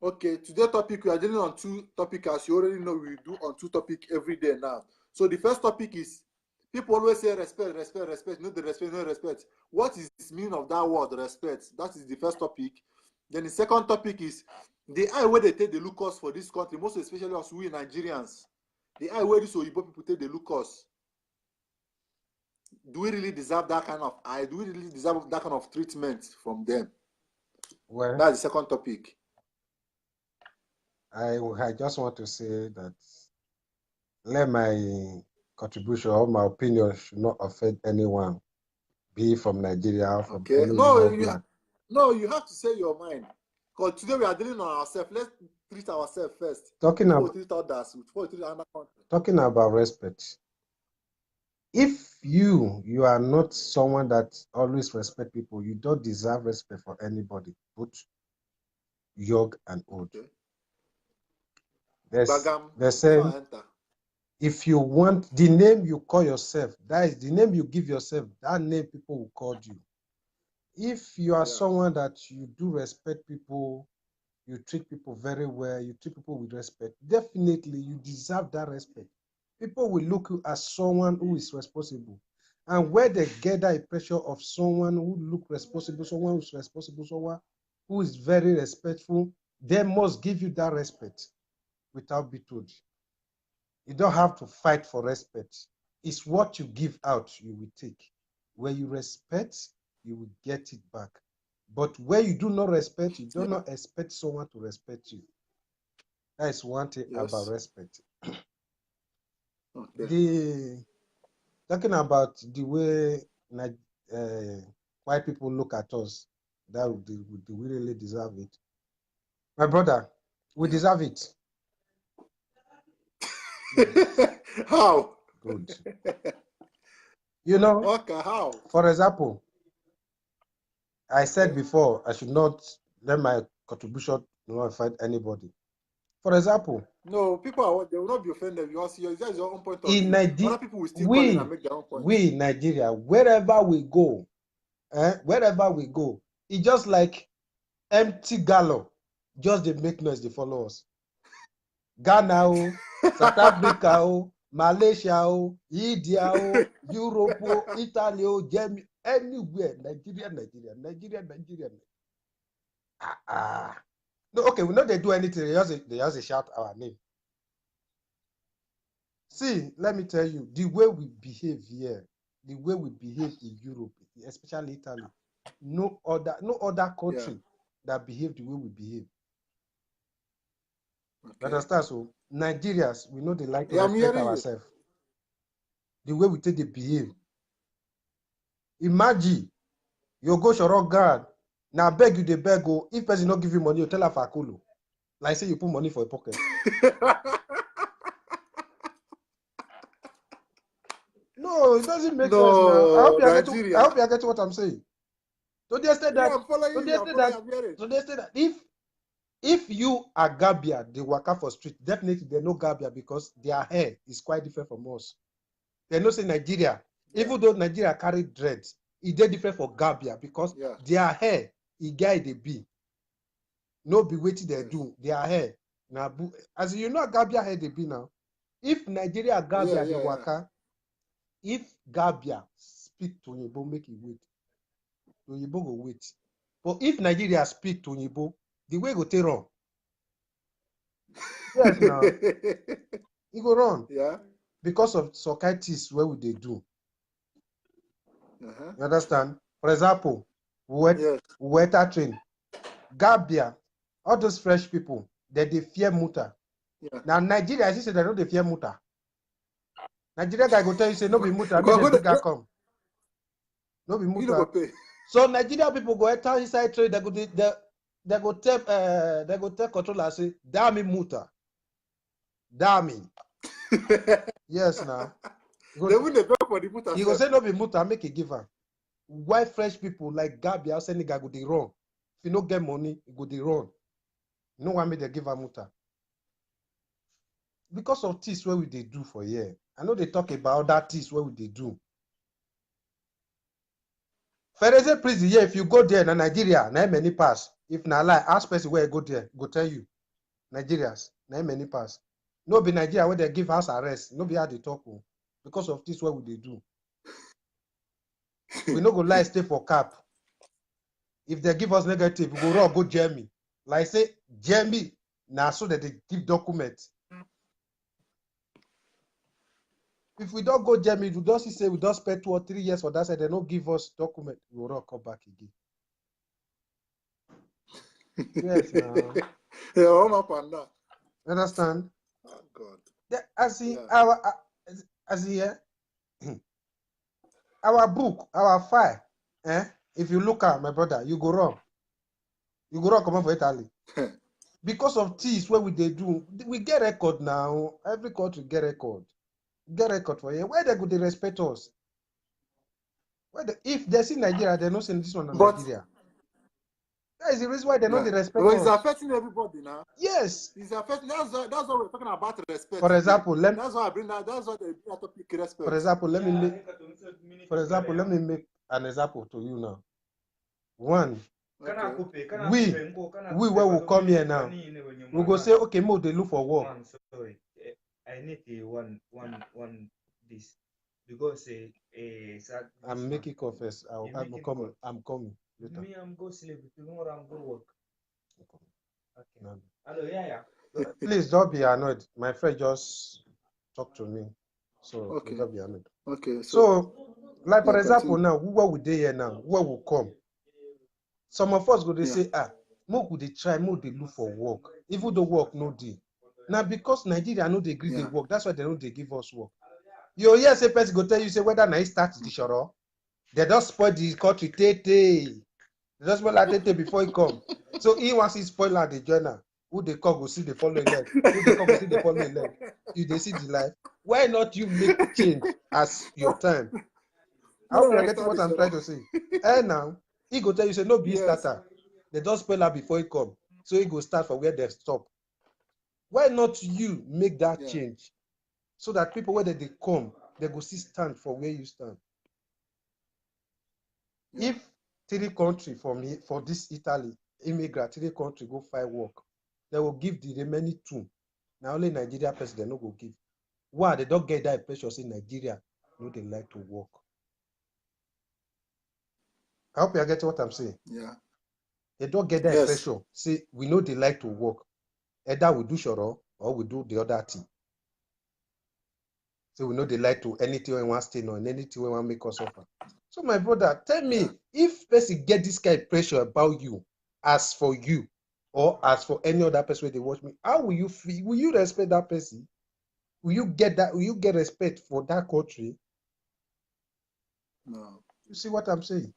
Okay, today topic, we are dealing on two topic. As you already know, we do on two topic every day now. So the first topic is, people always say, "Respect, respect, respect." No, the respect, no respect. What is the meaning of that word, respect? That is the first topic. Then the second topic is the eye wey dey take dey look us for this country, most especially us, we Nigerians. The eye wey these Oyibo people take dey look us. Do we really deserve that kind of eye? Do we really deserve that kind of treatment from them? Well, That's the second topic. I, I just want to say that let my contribution or my opinion should not offend anyone, be it from Nigeria or from Okay. any No, other you, land. No, you have to say your mind. Because today we are dealing on ourselves. Let's treat ourselves first. Talking Before we about treat others, before we treat another country. Talking about respect. If you you are not someone that always respect people, you don't deserve respect for anybody, both young and old. Okay. There's Bagam, they say before I enter. If you want the name you call yourself, that is the name you give yourself, that name people will call you. If you are Yeah. someone that you do respect people, you treat people very well, you treat people with respect, definitely you deserve that respect. People will look you as someone who is responsible. And where they get that impression of someone who look responsible, someone who's responsible, someone who is very respectful, they must give you that respect without be told. You don't have to fight for respect. It's what you give out you will take. Where you respect, you will get it back. But where you do not respect, you do Yeah. not expect someone to respect you. That is one thing about Yes. respect. Okay. The talking about the way Ni- uh, white people look at us, that would- do, do we really deserve it? My brother, we Yeah. deserve it. How? Good. You know, Okay, how? for example, I said Yeah. before, I should not let my contribution not offend anybody. For example, No, people are, they will not be offended. You ask your, that's your own point of in view. Nigeria, Other people will still call in and we make their own point. we in Nigeria, wherever we go, eh, wherever we go, it's just like empty gallon, just they make noise, they follow us. Ghana, oh, South Africa, oh, Malaysia, oh, India, oh, Europe, oh, Italy, oh, Germany, anywhere, Nigeria, Nigeria, Nigeria, Nigeria. Ah, ah. No, okay, we know they do anything. They just they just shout our name. See, let me tell you, the way we behave here, the way we behave in Europe, especially Italy, no other no other country that behave the way we behave. You Okay. understand? So Nigerians, we know they like to Yeah, I'm respect hearing you. ourselves. The way we take the behave. Imagine you go Shoro ground, now beg you they beg go. If person not give you money, you tell her for Akolo. Like say you put money for your pocket. No, it doesn't make sense now. I hope No, you are getting, I Nigeria. hope you are getting what I'm saying. To the extent Yeah, that I'm following to the you. I'm extent following. that I'm hearing. to the extent that if if you are Gambia, they waka for street, definitely they know Gambia because their hair is quite different from us. They know say Nigeria, Yeah. Even though Nigeria carry dreads, it dey different for Gambia because Yeah. their hair, e get e dey be. No be wetin they Yes. do, their hair. Na bu- as you know, Gambia hair dey be now. If Nigeria Gambia Yeah, dey yeah, yeah. waka, if Gambia speak to Oyinbo, make e wait. Oyinbo go wait. But if Nigeria speak to Oyinbo, the way go take run. Yes, now e go run Yeah. Because of some kind things wey we dey do. Uh-huh. You understand? For example, we wet, Yes. we wet our train. Gambia, all those fresh people, they dey fear muta. Yeah. Now Nigeria, I see say they no dey fear muta. Nigeria guy go tell you say no be muta, me Because dey when bring they- am come. No be You no go muta. pay. So Nigeria people go enter inside train, they go dey, they, they go tell uh, they go tell controller say, "Damn me muta. Damn me." Yes, now. They win the bell for the muta. He go say no be muta, make e give am. Why fresh people like Gambia or Senegal go dey run? If you no get money, you go dey run. You know why make they give am muta? Because of things wey we dey do for here. I know they talk about other things wey we dey do. Fereze prison here, if you go there, na Nigeria, na many pass. If na lie, ask person where go there, go tell you. Nigerians, na many pass. No be Nigeria where they give house arrest, no be how they talk o. Because of this, what we dey do? We no go lie, stay for cap. If they give us negative, we go run go Germany. Like say Germany, na so that they give document. If we don't go Germany, we don't see say we don't spend two or three years for that side, they no give us document, we will run come back again. Yes, now. Yeah, all up and down. Understand? Oh God. The- As in Yeah. our uh, as- as in here, our book, our file, eh? If you look at my brother, you go wrong. You go run comot for Italy. Because of things wey we dey do, we get record now. Every country get record. Get record for here. Where they go dey respect us? Where the, if they see Nigeria, they no say this one na But- Nigeria. That is the reason why they no Yeah. dey respect But it's us. Affecting everybody now. Yes. It's affecting. That's why, that's why we're talking about respect. For example, let That's why I bring that. That's why they bring that topic, respect. For example, let me make for example, let me make an example to you now. One, Okay. we we wey we come here now, we go say, okay, make we dey look for work. Sorry. Eh, I need a one one one this because eh, eh, sir, I'm this making one. Confess. I'll, You I'm making coming. Call. I'm coming later. Me, I'm go sleep. Tomorrow I'm go work. No. Hello, yeah, yeah. Please don't be annoyed. My friend just talked to me, so Okay. don't be annoyed. Okay. So, So, like for Yeah, example, continue. Now who wey we dey here now, who wey we come, some of us go dey Yeah. Say, ah, make we dey try, make we dey look for work, even though work no dey. Now because Nigeria no dey gree dey Yeah. Work, that's why they no dey give us work. You hear say person go tell you say whether na he start the shoro, they don spoil the country tey tey. They don spoil am tey tey before he come. So he wan see spoiler dey join am. Who dey come go see the following leg. Who dey come go see the following leg. You dey see the life. Why not you make change as your time? I hope No, you're I getting what I'm understand trying to say. Eh, now he go tell you say no be Yes. Starter. They don spoil am before he come, so he go start for where they stop. Why not you make that Yeah. Change so that people wey they dey come, they go see stand for where you stand. Yeah. If three country from he- for this Italy immigrant three country go find work, they will give the remaining two. Na only Nigeria person they no go give. Why they don't get that impression say Nigeria no dey like to work? I hope you are getting what I'm saying. Yeah. They don't get that Yes. Impression say we no dey like to work. Either we do shoro or we do the other thing. So we no dey like to anything we want stay on, anything we want make us suffer. So my brother, tell me, Yeah. If person get this kind of pressure about you, as for you, or as for any other person wey dey watch me, how will you feel? Will you respect that person? Will you get that? Will you get respect for that country? No. You see what I'm saying?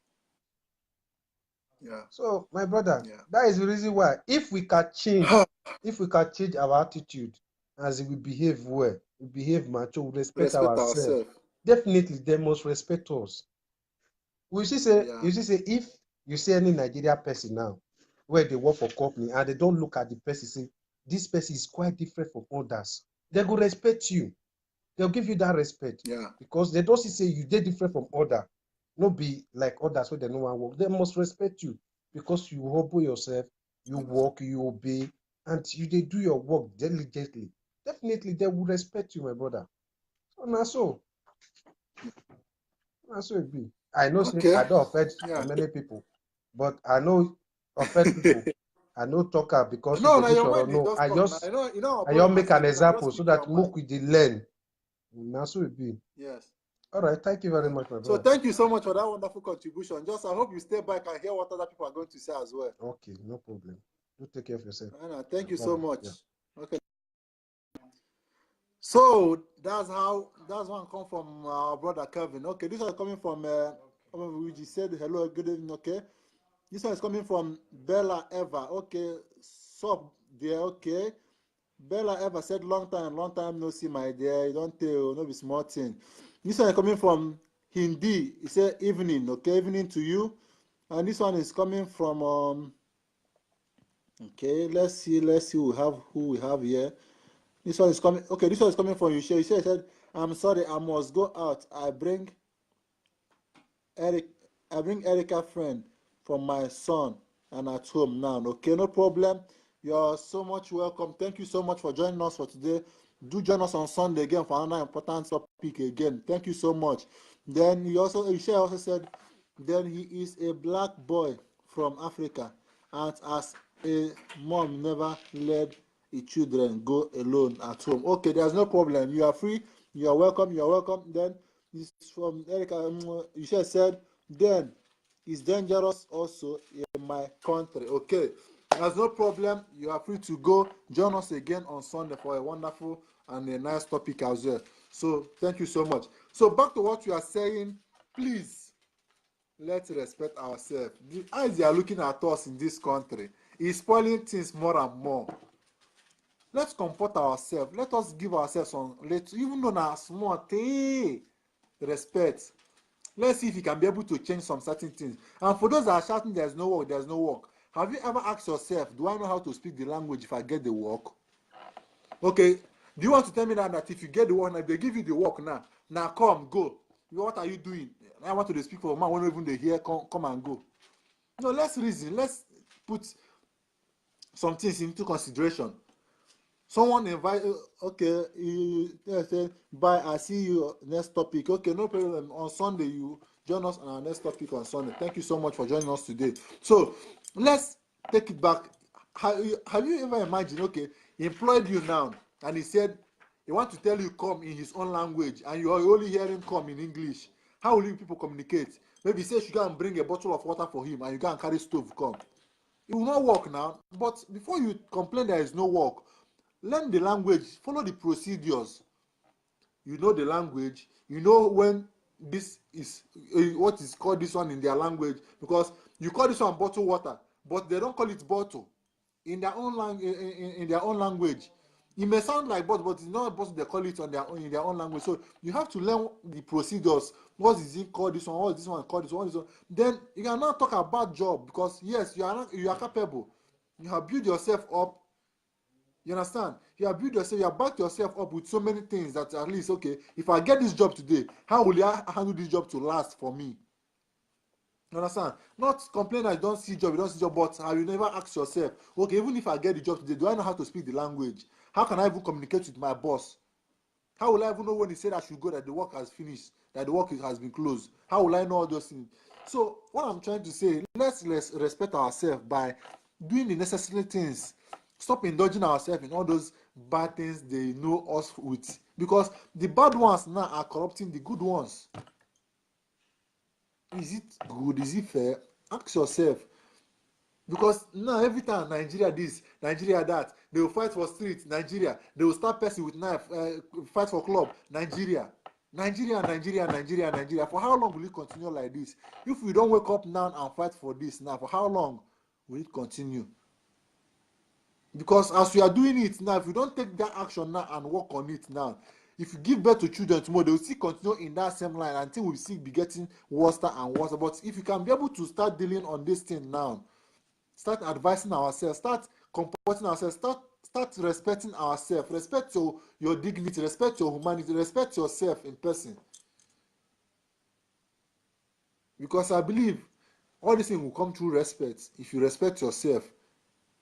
Yeah. So, my brother, Yeah. That is the reason why if we can change, if we can change our attitude, as we behave well, we behave mature, we respect, Respect ourselves, ourselves. Definitely they must respect us. We see say Yeah. You see say if you see any Nigeria person now where they work for company and they don't look at the person, say this person is quite different from others, they go respect you. They'll give you that respect Yeah. Because they don't see say you dey different from other. No be like others where they no one work. They must respect you because you humble yourself, you work, you obey, and you dey do your work diligently. Definitely, they will respect you, my brother. So na so, na so it be. I know say Okay. I don't offend Yeah. Many people, but I know offend people. I no talk am because No, you na go do your shoro. mind dey No, just I come. just I know, you know, I just make an example so that make we dey learn. Na so it be. Yes. All right, thank you very much, my So brother. Thank you so much for that wonderful contribution. Just I hope you stay back and hear what other people are going to say as well. Okay, no problem. You take care of yourself. And uh, thank you No so problem. much. Yeah. Okay. So that's how that's one come from our brother Kevin. Okay, this one is coming from uh, Luigi said hello, good evening. Okay, this one is coming from Bella Eva. Okay, sup there. Okay, Bella Eva said long time, long time no see my dear. You don't tell, no be small thing. This one is coming from Hindi. He said evening. Okay, evening to you. And this one is coming from um. Okay, let's see, let's see who we have who we have here. This one is coming. Okay, this one is coming from Yushe. Yushe said, "I'm sorry, I must go out. I bring Eric, I bring Erica friend from my son and at home now. Okay, no problem. You're so much welcome. Thank you so much for joining us for today. Do join us on Sunday again for another important topic again. Thank you so much." Then he also Yushe also said, "Then he is a black boy from Africa, and as a mom never let the children go alone at home." Okay, there's no problem. You are free. You are welcome. You are welcome. Then it's from Erica. Um, Yushe said, "Then it's dangerous also in my country." Okay, there's no problem. You are free to go. Join us again on Sunday for a wonderful and a nice topic as well. So thank you so much. So back to what you are saying, please, let's respect ourselves. The eyes they are looking at us in this country, It's spoiling things more and more. Let's comfort ourselves. Let us give ourselves some, let, even though na small thing, respect. Let's see if you can be able to change some certain things. And for those that are shouting, "There's no work, there's no work," have you ever asked yourself, "Do I know how to speak the language if I get the work?" Okay, do you want to tell me now that if you get the work now, if they give you the work now, now come, go. What are you doing? I want to dey speak for a man wey no even dey hear, come, come and go. No, let's reason. Let's put some things into consideration. Someone invite, uh, okay, you, you say, "Bye, I see you next topic." Okay, no problem. On Sunday, you join us on our next topic on Sunday. Thank you so much for joining us today. So let's take it back. Have you, have you ever imagined, okay, he employed you now, and he said he want to tell you "come" in his own language, and you are only hearing "come" in English. How will you people communicate? Maybe say you go and bring a bottle of water for him, and you go and carry stove come. It will not work now. But before you complain there is no work, learn the language, follow the procedures. You know the language. You know when this is, eh, what is called this one in their language, because you call this one bottle water, but they don't call it bottle in their own lang-, in, in, in their own language. It may sound like bottle, but it's not bottle they call it on their own, in their own language. So you have to learn the procedures. What is it called this one? What is this one called this one? What is this one? Then you can now talk about job, because yes, you are not, you are capable. You have built yourself up. You understand? You have built yourself, you have backed yourself up with so many things that at least, okay, if I get this job today, how will I handle this job to last for me? You understand? Not complain that you don't see job, you don't see job, but have you never asked yourself, "Okay, even if I get the job today, do I know how to speak the language? How can I even communicate with my boss? How will I even know when he said I should go, that the work has finished, that the work has been closed? How will I know all those things?" So what I'm trying to say, let's, let's respect ourselves by doing the necessary things. Stop indulging ourselves in all those bad things they know us with, because the bad ones now are corrupting the good ones. Is it good? Is it fair? Ask yourself. Because now every time Nigeria this, Nigeria that, they will fight for street, Nigeria. They will stab person with knife, uh, fight for club, Nigeria. Nigeria, Nigeria, Nigeria, Nigeria. For how long will it continue like this? If we don't wake up now and fight for this now, for how long will it continue? Because as we are doing it now, if we don't take that action now and work on it now, if you give birth to children tomorrow, they will still continue in that same line, and things will still be getting worse and worse. But if you can be able to start dealing on this thing now, start advising ourselves, start comporting ourselves, start, start respecting ourselves, respect your, your dignity, respect your humanity, respect yourself in person. Because I believe all these things will come through respect. If you respect yourself,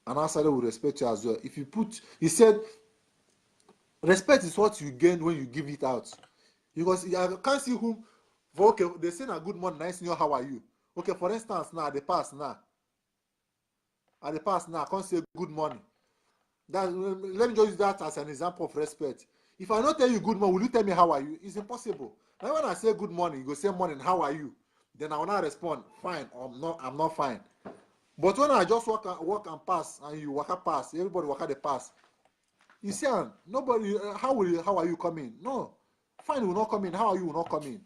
and outside will respect you as well. If you put, he said, respect is what you gain when you give it out. Because I can't see whom, for, okay, they say na good morning, nice new, how are you? Okay, for instance, now, I dey pass now. I dey pass now, I can't say good morning. That, let me just use that as an example of respect. If I don't tell you good morning, will you tell me how are you? It's impossible. Now when I say good morning, you go say morning, how are you? Then I will not respond, fine, or I'm not, I'm not fine. But when I just walk and, walk and pass, and you walk and pass, everybody walk at the pass. You see, ah, nobody, uh, how will you, how are you coming? No, fine will not come in, how are you will not come in.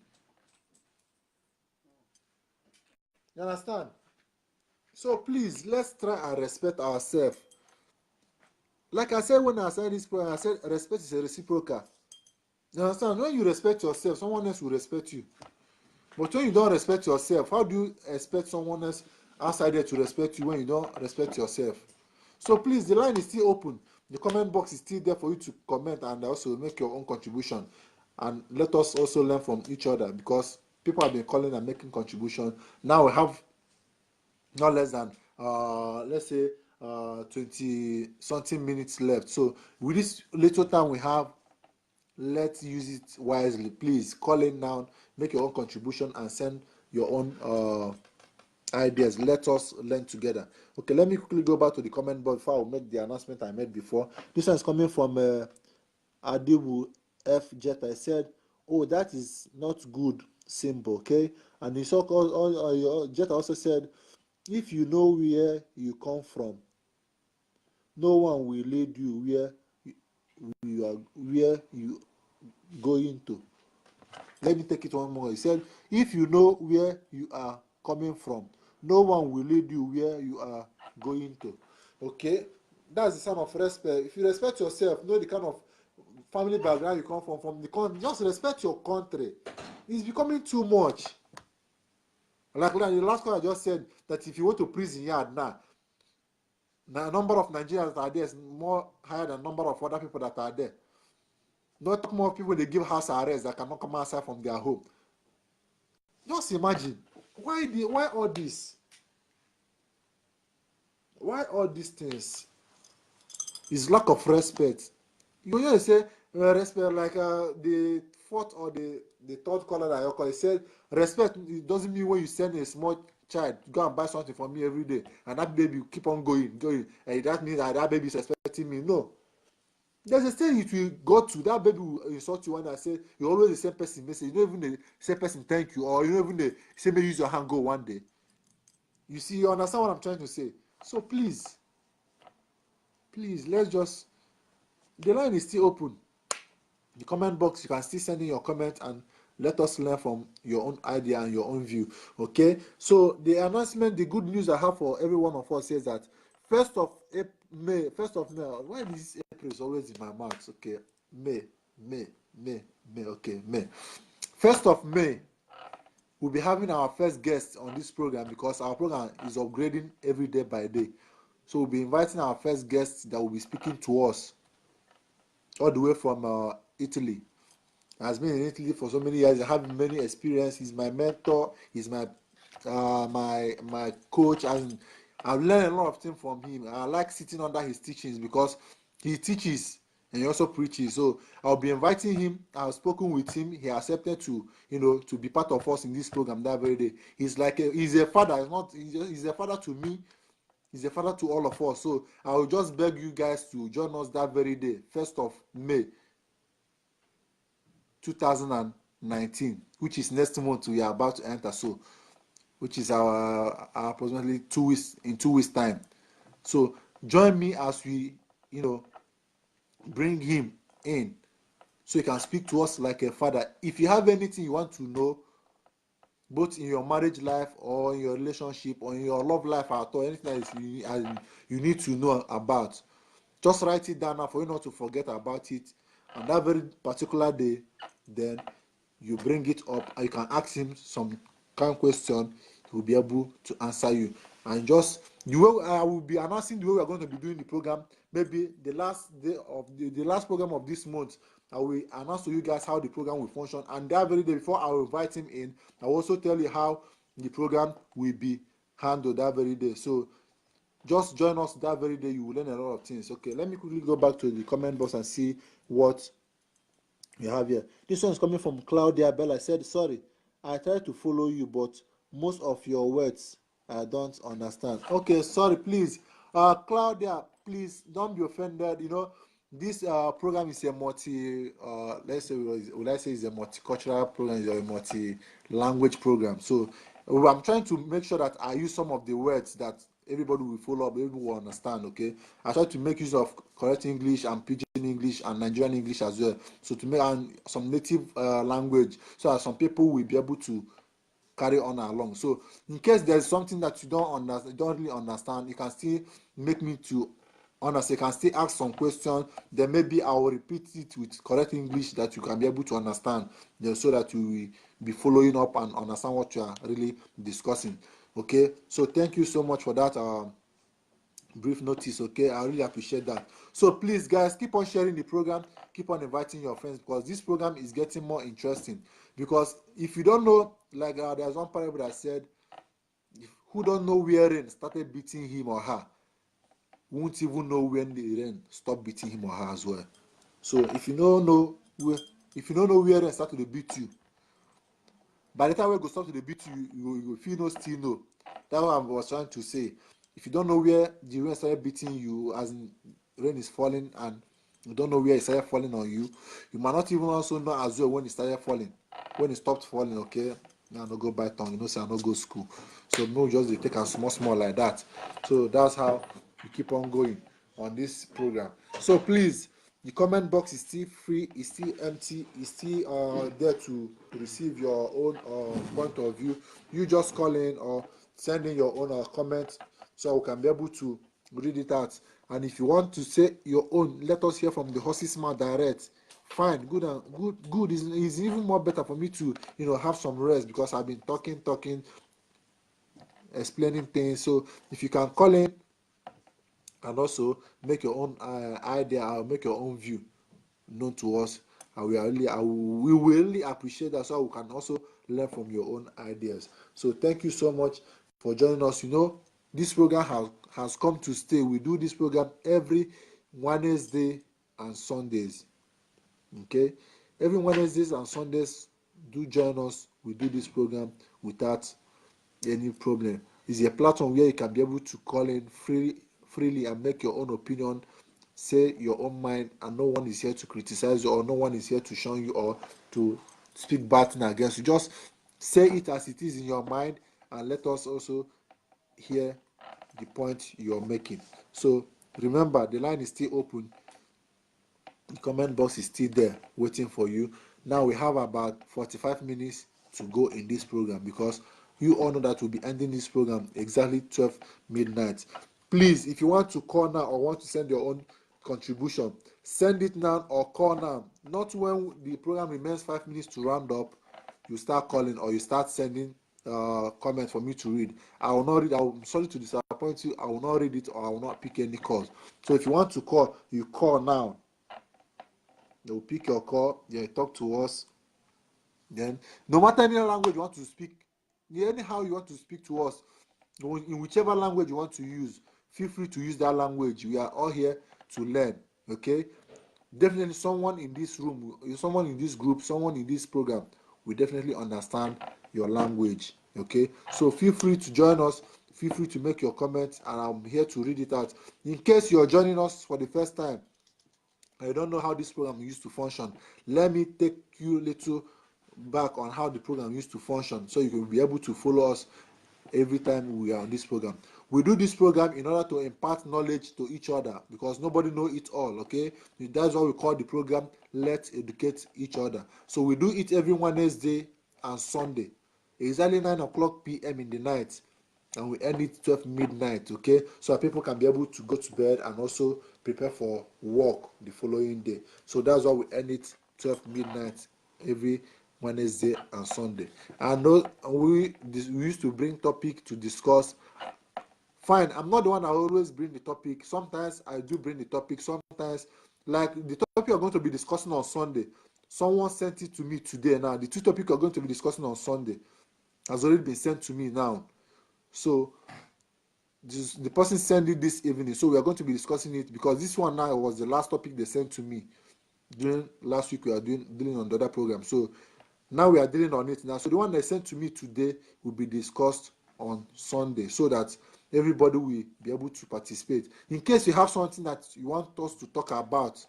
You understand? So please, let's try and respect ourselves. Like I said when I said this point, I said respect is a reciprocal. You understand? When you respect yourself, someone else will respect you. But when you don't respect yourself, how do you expect someone else outside there to respect you when you don't respect yourself? So please, the line is still open. The comment box is still there for you to comment and also make your own contribution. And let us also learn from each other, because people have been calling and making contribution. Now we have not less than, uh, let's say, uh, twenty something minutes left. So with this little time we have, let's use it wisely. Please call in now, make your own contribution, and send your own, uh, ideas. Let us learn together. Okay, let me quickly go back to the comment box before I make the announcement I made before. This one is coming from, uh, Adibu F Jetta. He said, "Oh, that is not good symbol, okay?" And he saw, uh, uh, Jetta also said, "If you know where you come from, no one will lead you where you, you are, where you going to." Let me take it one more. He said, "If you know where you are coming from, no one will lead you where you are going to." Okay, that's the sign of respect. If you respect yourself, know the kind of family background you come from, from the country, just respect your country. It's becoming too much. Like, like the last one I just said, that if you go to prison yard now, the number of Nigerians that are there is more higher than number of other people that are there. Not more people they give house arrest that cannot come outside from their home. Just imagine. Why the why all this? Why all these things? It's lack of respect. You know, you say uh, respect, like uh, the fourth or the, the third caller that I call, he said, respect, it doesn't mean when you send a small child to go and buy something for me every day, and that baby will keep on going, going, and that means that that baby is respecting me. No. There's a stage it will go to, that baby will insult you and I say, you always the same person message. You don't even the same person thank you, or you don't even the same way use your hand go one day. You see, you understand what I'm trying to say? So please, please, let's just, the line is still open. The comment box, you can still send in your comment and let us learn from your own idea and your own view. Okay, so the announcement, the good news I have for every one of us is that first of Ap- May, first of May, why this April is always in my mouth? Okay, May, May, May, May. Okay, May. First of May, we'll be having our first guest on this program because our program is upgrading every day by day. So we'll be inviting our first guest that will be speaking to us all the way from uh, Italy. Has been in Italy for so many years. I have many experiences. He's my mentor. He's my uh, my my coach, and I've learned a lot of things from him. I like sitting under his teachings because he teaches and he also preaches. So I'll be inviting him. I've spoken with him. He accepted to, you know, to be part of us in this program that very day. He's like a, he's a father. He's not. He's, a, he's a father to me. He's a father to all of us. So I will just beg you guys to join us that very day, first of May, two thousand and nineteen, which is next month we are about to enter. So, which is our, our approximately two weeks, in two weeks' time. So join me as we, you know, bring him in, so he can speak to us like a father. If you have anything you want to know, both in your marriage life or in your relationship or in your love life at all, anything that is you, and you need to know about, just write it down now for you not to forget about it. And that very particular day, then you bring it up and you can ask him some kind question. He will be able to answer you. And just the way I will be announcing the way we are going to be doing the program, maybe the last day of the, the last program of this month, I will announce to you guys how the program will function. And that very day, before I will invite him in, I will also tell you how the program will be handled that very day. So just join us that very day. You will learn a lot of things. Okay, let me quickly go back to the comment box and see what we have here. This one is coming from Claudia Bella. I said, sorry, I tried to follow you, but most of your words I don't understand. Okay, sorry, please. Uh, Claudia, please don't be offended. You know, this uh, program is a multi, uh, let's say, would I say it's a multicultural program, it's a multi-language program. So uh, I'm trying to make sure that I use some of the words that everybody will follow up, everyone will understand, okay? I try to make use of correct English and Pidgin English and Nigerian English as well. So to make and some native uh, language, so that some people will be able to carry on along. So in case there's something that you don't understand, don't really understand, you can still make me to understand. You can still ask some questions. Then maybe I will repeat it with correct English that you can be able to understand, you know, so that you will be following up and understand what you are really discussing. Okay, so thank you so much for that. Um, brief notice, okay? I really appreciate that. So please, guys, keep on sharing the program, keep on inviting your friends, because this program is getting more interesting. Because if you don't know, like uh, there's one parable that said, who don't know where rain started beating him or her, won't even know when the rain stopped beating him or her as well. So if you don't know where, if you don't know where rain started to beat you, by the time we go stop to the beat you, you, you feel no still know. That's what I was trying to say. If you don't know where the rain started beating you, as in rain is falling and you don't know where it started falling on you, you might not even also know as well when it started falling, when it stopped falling, okay? Now no go by tongue, you know, say I no go school. So no, just they take a small, small like that. So that's how we keep on going on this program. So please, the comment box is still free, it's still empty, it's still uh, there to receive your own uh, point of view. You just call in or send in your own uh, comment so we can be able to read it out. And if you want to say your own, let us hear from the horse's mouth direct. Fine, good and good, good is, is even more better for me to, you know, have some rest, because I've been talking, talking, explaining things. So if you can call in and also make your own, uh, idea or make your own view known to us, and we are really, I will, we will really appreciate that, so we can also learn from your own ideas. So thank you so much for joining us. You know, this program has, has come to stay. We do this program every Wednesday and Sundays. Okay, every Wednesdays and Sundays, do join us. We do this program without any problem. It's a platform where you can be able to call in free, freely and make your own opinion, say your own mind, and no one is here to criticize you, or no one is here to shun you or to speak bad thing against you. Just say it as it is in your mind, and let us also hear the point you're making. So remember, the line is still open. The comment box is still there waiting for you. Now we have about forty-five minutes to go in this program, because you all know that we'll be ending this program exactly twelve midnight. Please, if you want to call now or want to send your own contribution, send it now or call now. Not when the program remains five minutes to round up, you start calling or you start sending, uh, comments for me to read. I will not read. I'm sorry to disappoint you. I will not read it, or I will not pick any calls. So if you want to call, you call now. They will pick your call. They talk to us. Then, no matter any language you want to speak, anyhow you want to speak to us, in whichever language you want to use, feel free to use that language. We are all here to learn. Okay? Definitely, someone in this room, someone in this group, someone in this program will definitely understand your language. Okay? So feel free to join us. Feel free to make your comments, and I'm here to read it out. In case you're joining us for the first time, I don't know how this program used to function. Let me take you a little back on how the program used to function, so you can be able to follow us every time we are on this program. We do this program in order to impart knowledge to each other, because nobody know it all. Okay, that's why we call the program "Let's Educate Each Other." So we do it every Wednesday and Sunday, exactly nine o'clock p.m. in the night, and we end it twelve midnight. Okay, so that people can be able to go to bed and also prepare for work the following day. So that's why we end it twelve midnight every Wednesday and Sunday. I know we, this, we used to bring topic to discuss. Fine, I'm not the one I always bring the topic. Sometimes I do bring the topic. Sometimes, like, the topic you're going to be discussing on Sunday, someone sent it to me today. Now, the two topics you're going to be discussing on Sunday has already been sent to me now. So this, the person sent it this evening. So we are going to be discussing it, because this one now was the last topic they sent to me during last week. We are doing, dealing on the other program. So now we are dealing on it now. So the one they sent to me today will be discussed on Sunday, so that everybody will be able to participate. In case you have something that you want us to talk about,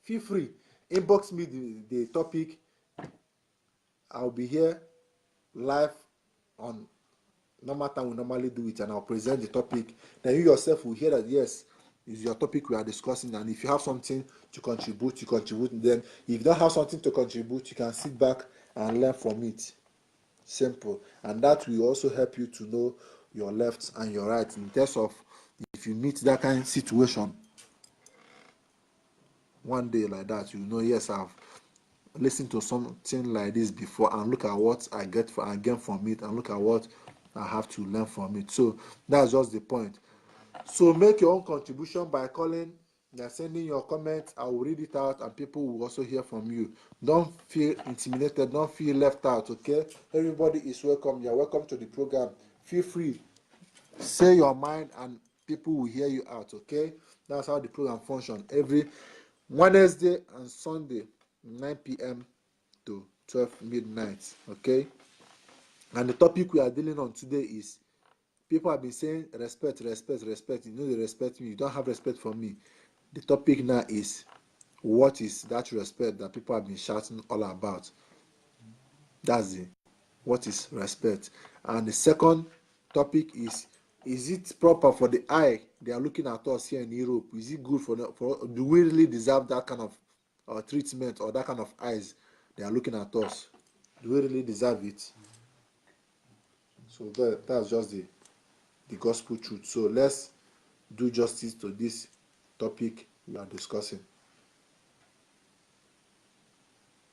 feel free, inbox me the, the topic. I'll be here live on normal time we normally do it, and I'll present the topic. Then you yourself will hear that, yes, it's your topic we are discussing. And if you have something to contribute, you contribute. Then if you don't have something to contribute, you can sit back and learn from it. Simple. And that will also help you to know your left and your right, in terms of if you meet that kind of situation one day like that, you know, yes, I've listened to something like this before, and look at what I get for, I gain from it, and look at what I have to learn from it. So that's just the point. So make your own contribution by calling, by sending your comments. I will read it out, and people will also hear from you. Don't feel intimidated. Don't feel left out. Okay, everybody is welcome. You're welcome to the program. Feel free, say your mind, and people will hear you out. Okay, that's how the program functions every Wednesday and Sunday, nine p.m. to twelve midnight. Okay, and the topic we are dealing on today is, people have been saying, "Respect, respect, respect. You know, they respect me. You don't have respect for me." The topic now is, what is that respect that people have been shouting all about? That's it. What is respect? And the second topic is, is it proper for the eye they are looking at us here in Europe? Is it good for them? For, do we really deserve that kind of, uh, treatment, or that kind of eyes they are looking at us? Do we really deserve it? So that, that's just the, the gospel truth. So let's do justice to this topic we are discussing.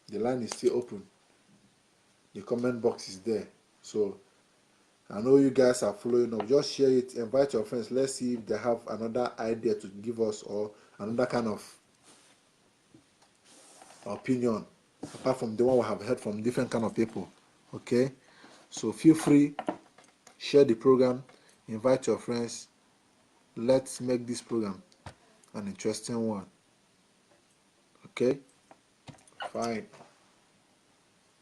The line is still open. The comment box is there. So I know you guys are following up. Just share it, invite your friends. Let's see if they have another idea to give us or another kind of opinion apart from the one we have heard from different kind of people. Okay, so feel free, share the program, invite your friends. Let's make this program an interesting one. Okay, fine.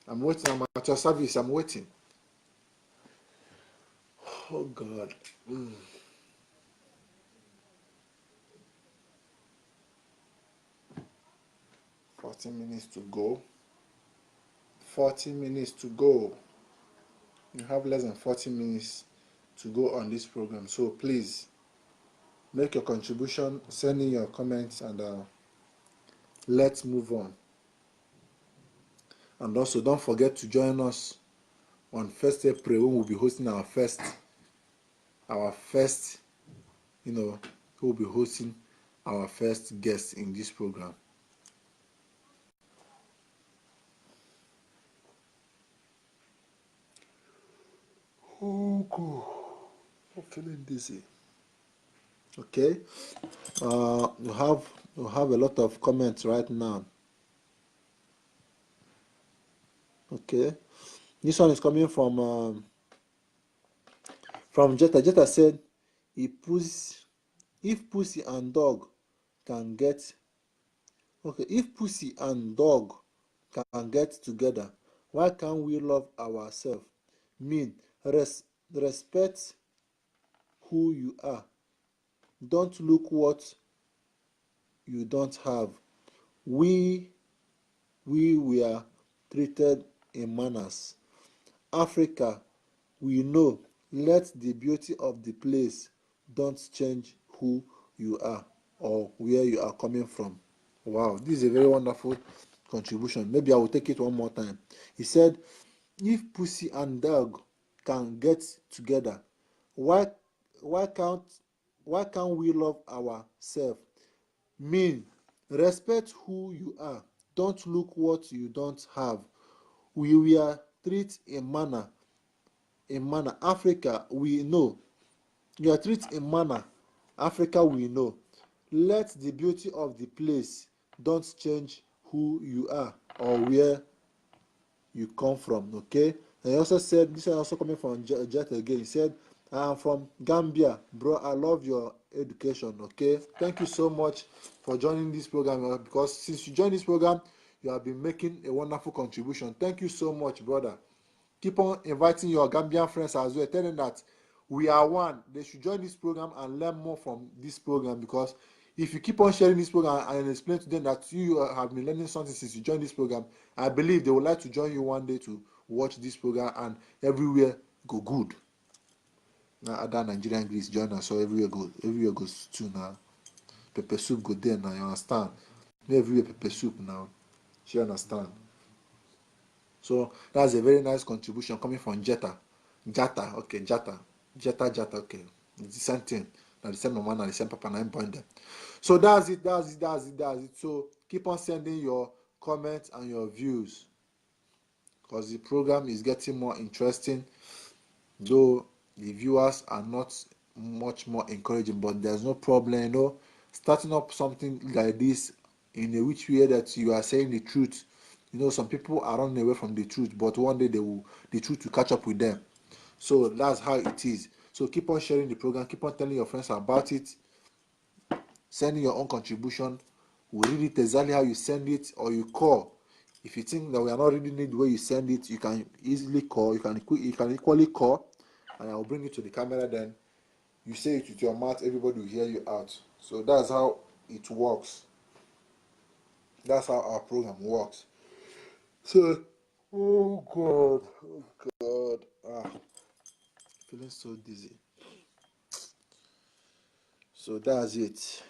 I'm waiting. I'm at your service. I'm waiting. Oh God. Mm. Forty minutes to go. Forty minutes to go. You have less than forty minutes to go on this program. So please make your contribution, send in your comments, and uh, let's move on. And also, don't forget to join us on first April when we'll be hosting our first, our first, you know, we'll be hosting our first guest in this program. Oh, God. I'm feeling dizzy. Okay. Uh, we have, we have a lot of comments right now. Okay. This one is coming from, um, from Jetta. Jetta said, "If pussy, if pussy and dog can get, okay, if pussy and dog can get together, why can't we love ourselves? Mean, res-, respect who you are. Don't look what you don't have. We, we were treated in manners. Africa, we know. Let the beauty of the place don't change who you are or where you are coming from." Wow, this is a very wonderful contribution. Maybe I will take it one more time. He said, "If pussy and dog can get together, why, why can't, why can't we love ourselves? Mean, respect who you are. Don't look what you don't have. We were treated in manner, in manner. Africa, we know. You are treated in manner. Africa, we know. Let the beauty of the place don't change who you are or where you come from." Okay. And he also said, this is also coming from Je-, Jet again. He said, "I am from Gambia, bro. I love your education." Okay. Thank you so much for joining this program, uh, because since you joined this program, you have been making a wonderful contribution. Thank you so much, brother. Keep on inviting your Gambian friends as well. Tell them that we are one. They should join this program and learn more from this program, because if you keep on sharing this program and explain to them that you have been learning something since you joined this program, I believe they would like to join you one day to watch this program and everywhere go good. Now other Nigerian Greece join us, so everywhere go, everywhere goes to now. Pepper soup go there now, you understand? Everywhere pepper soup now. You understand? So that's a very nice contribution coming from Jetta. Jata, okay, Jata. Jetta, Jata, okay. It's the same thing. Now the same mama, now the same papa, now I'm born them. So that's it, that's it, that's it, that's it. So keep on sending your comments and your views, because the program is getting more interesting, though the viewers are not much more encouraging, but there's no problem, you know, starting up something like this in a which way that you are saying the truth. You know, some people are running away from the truth, but one day they will, the truth will catch up with them. So that's how it is. So keep on sharing the program, keep on telling your friends about it, sending your own contribution. We read it exactly how you send it, or you call. If you think that we are not reading it the way you send it, you can easily call. You can equi-, you can equally call, and I will bring it to the camera. Then you say it with your mouth, everybody will hear you out. So that's how it works. That's how our program works. So, oh God, oh God, ah, feeling so dizzy. So that's it.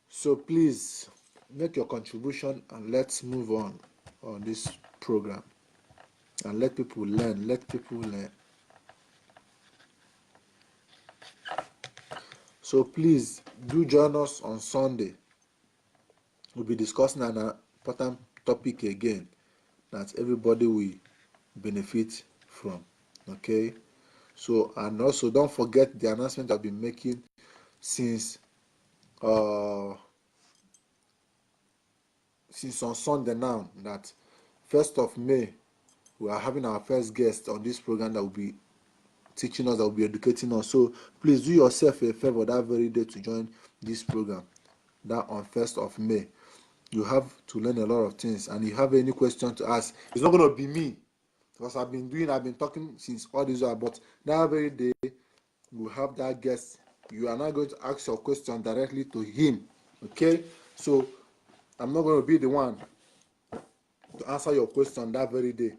So please make your contribution and let's move on on this program and let people learn. Let people learn. So please do join us on Sunday. We'll be discussing an important topic again that everybody will benefit from. Okay. So, and also don't forget the announcement I've been making since uh since on Sunday now, that first of May, we are having our first guest on this program that will be teaching us, that will be educating us. So please do yourself a favor that very day to join this program. That on first of May, you have to learn a lot of things. And if you have any question to ask, it's not gonna be me, because I've been doing, I've been talking since all this while, but that very day, we have that guest. You are not going to ask your question directly to him. Okay? So I'm not gonna be the one to answer your question that very day.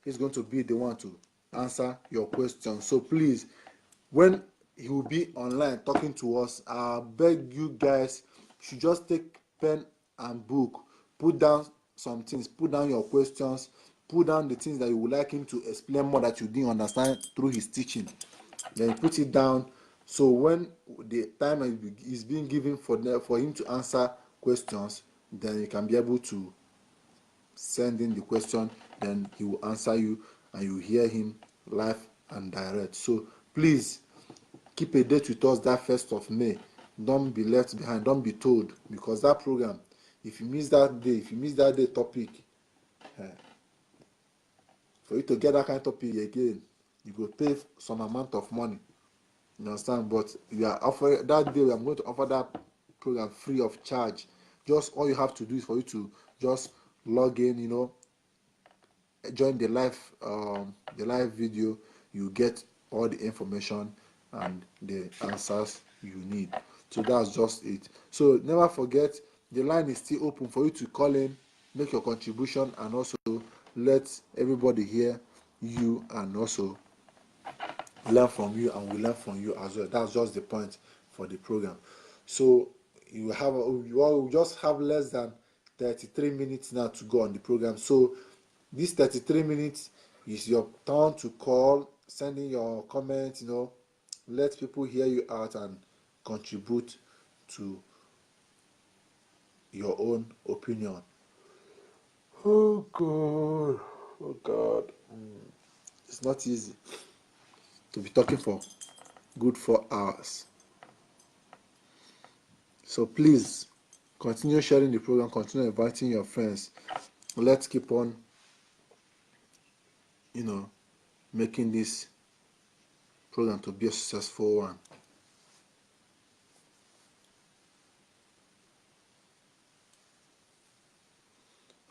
He's going to be the one to answer your question. So please, when he will be online talking to us, I beg you guys should just take pen and book, put down some things, put down your questions, put down the things that you would like him to explain more that you didn't understand through his teaching. Then you put it down. So when the time is being given for the, for him to answer questions, then you can be able to send in the question. Then he will answer you, and you hear him live and direct. So please keep a date with us that first of May. Don't be left behind. Don't be told, because that program, if you miss that day, if you miss that day topic, eh, for you to get that kind of topic again, you go pay some amount of money. You understand? But you are offering that day. I'm going to offer that program free of charge. Just all you have to do is for you to just log in. You know, join the live, um, the live video. You get all the information and the answers you need. So that's just it. So never forget, the line is still open for you to call in, make your contribution, and also let everybody hear you and also learn from you, and we learn from you as well. That's just the point for the program. So you have, you all just have less than thirty-three minutes now to go on the program. So this thirty-three minutes is your turn to call, send in your comments, you know, let people hear you out and contribute to your own opinion. Oh God, oh God, mm. It's not easy to be talking for good four hours. So please continue sharing the program, continue inviting your friends. Let's keep on, you know, making this program to be a successful one.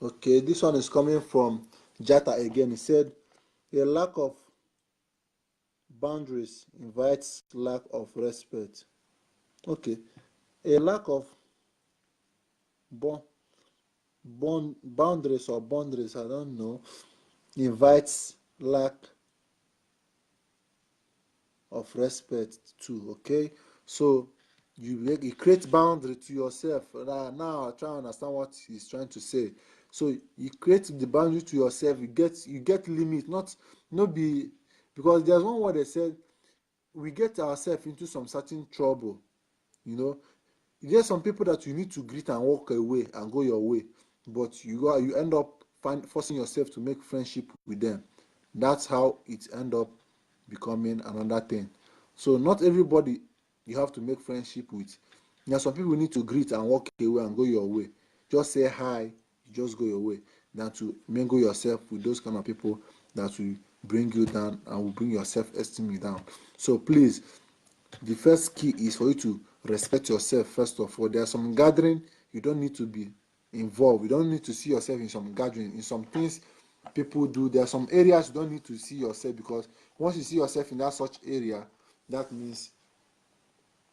Okay, this one is coming from Jata again. He said, "A lack of boundaries invites lack of respect." Okay, a lack of bon, bon, boundaries or boundaries, I don't know, invites lack of respect too. Okay, so you make, you create boundary to yourself. Now, now I try and understand what he's trying to say. So you create the boundary to yourself. You get, you get limit. Not, not be, because there's one word they said, we get ourselves into some certain trouble. You know, there's some people that you need to greet and walk away and go your way, but you go, you end up find, forcing yourself to make friendship with them. That's how it end up becoming another thing. So not everybody you have to make friendship with. Now some people need to greet and walk away and go your way. Just say hi, you just go your way, than to mingle yourself with those kind of people that will bring you down and will bring your self-esteem down. So please, the first key is for you to respect yourself first of all. There are some gathering you don't need to be involved. You don't need to see yourself in some gathering, in some things people do. There are some areas you don't need to see yourself, because once you see yourself in that such area, that means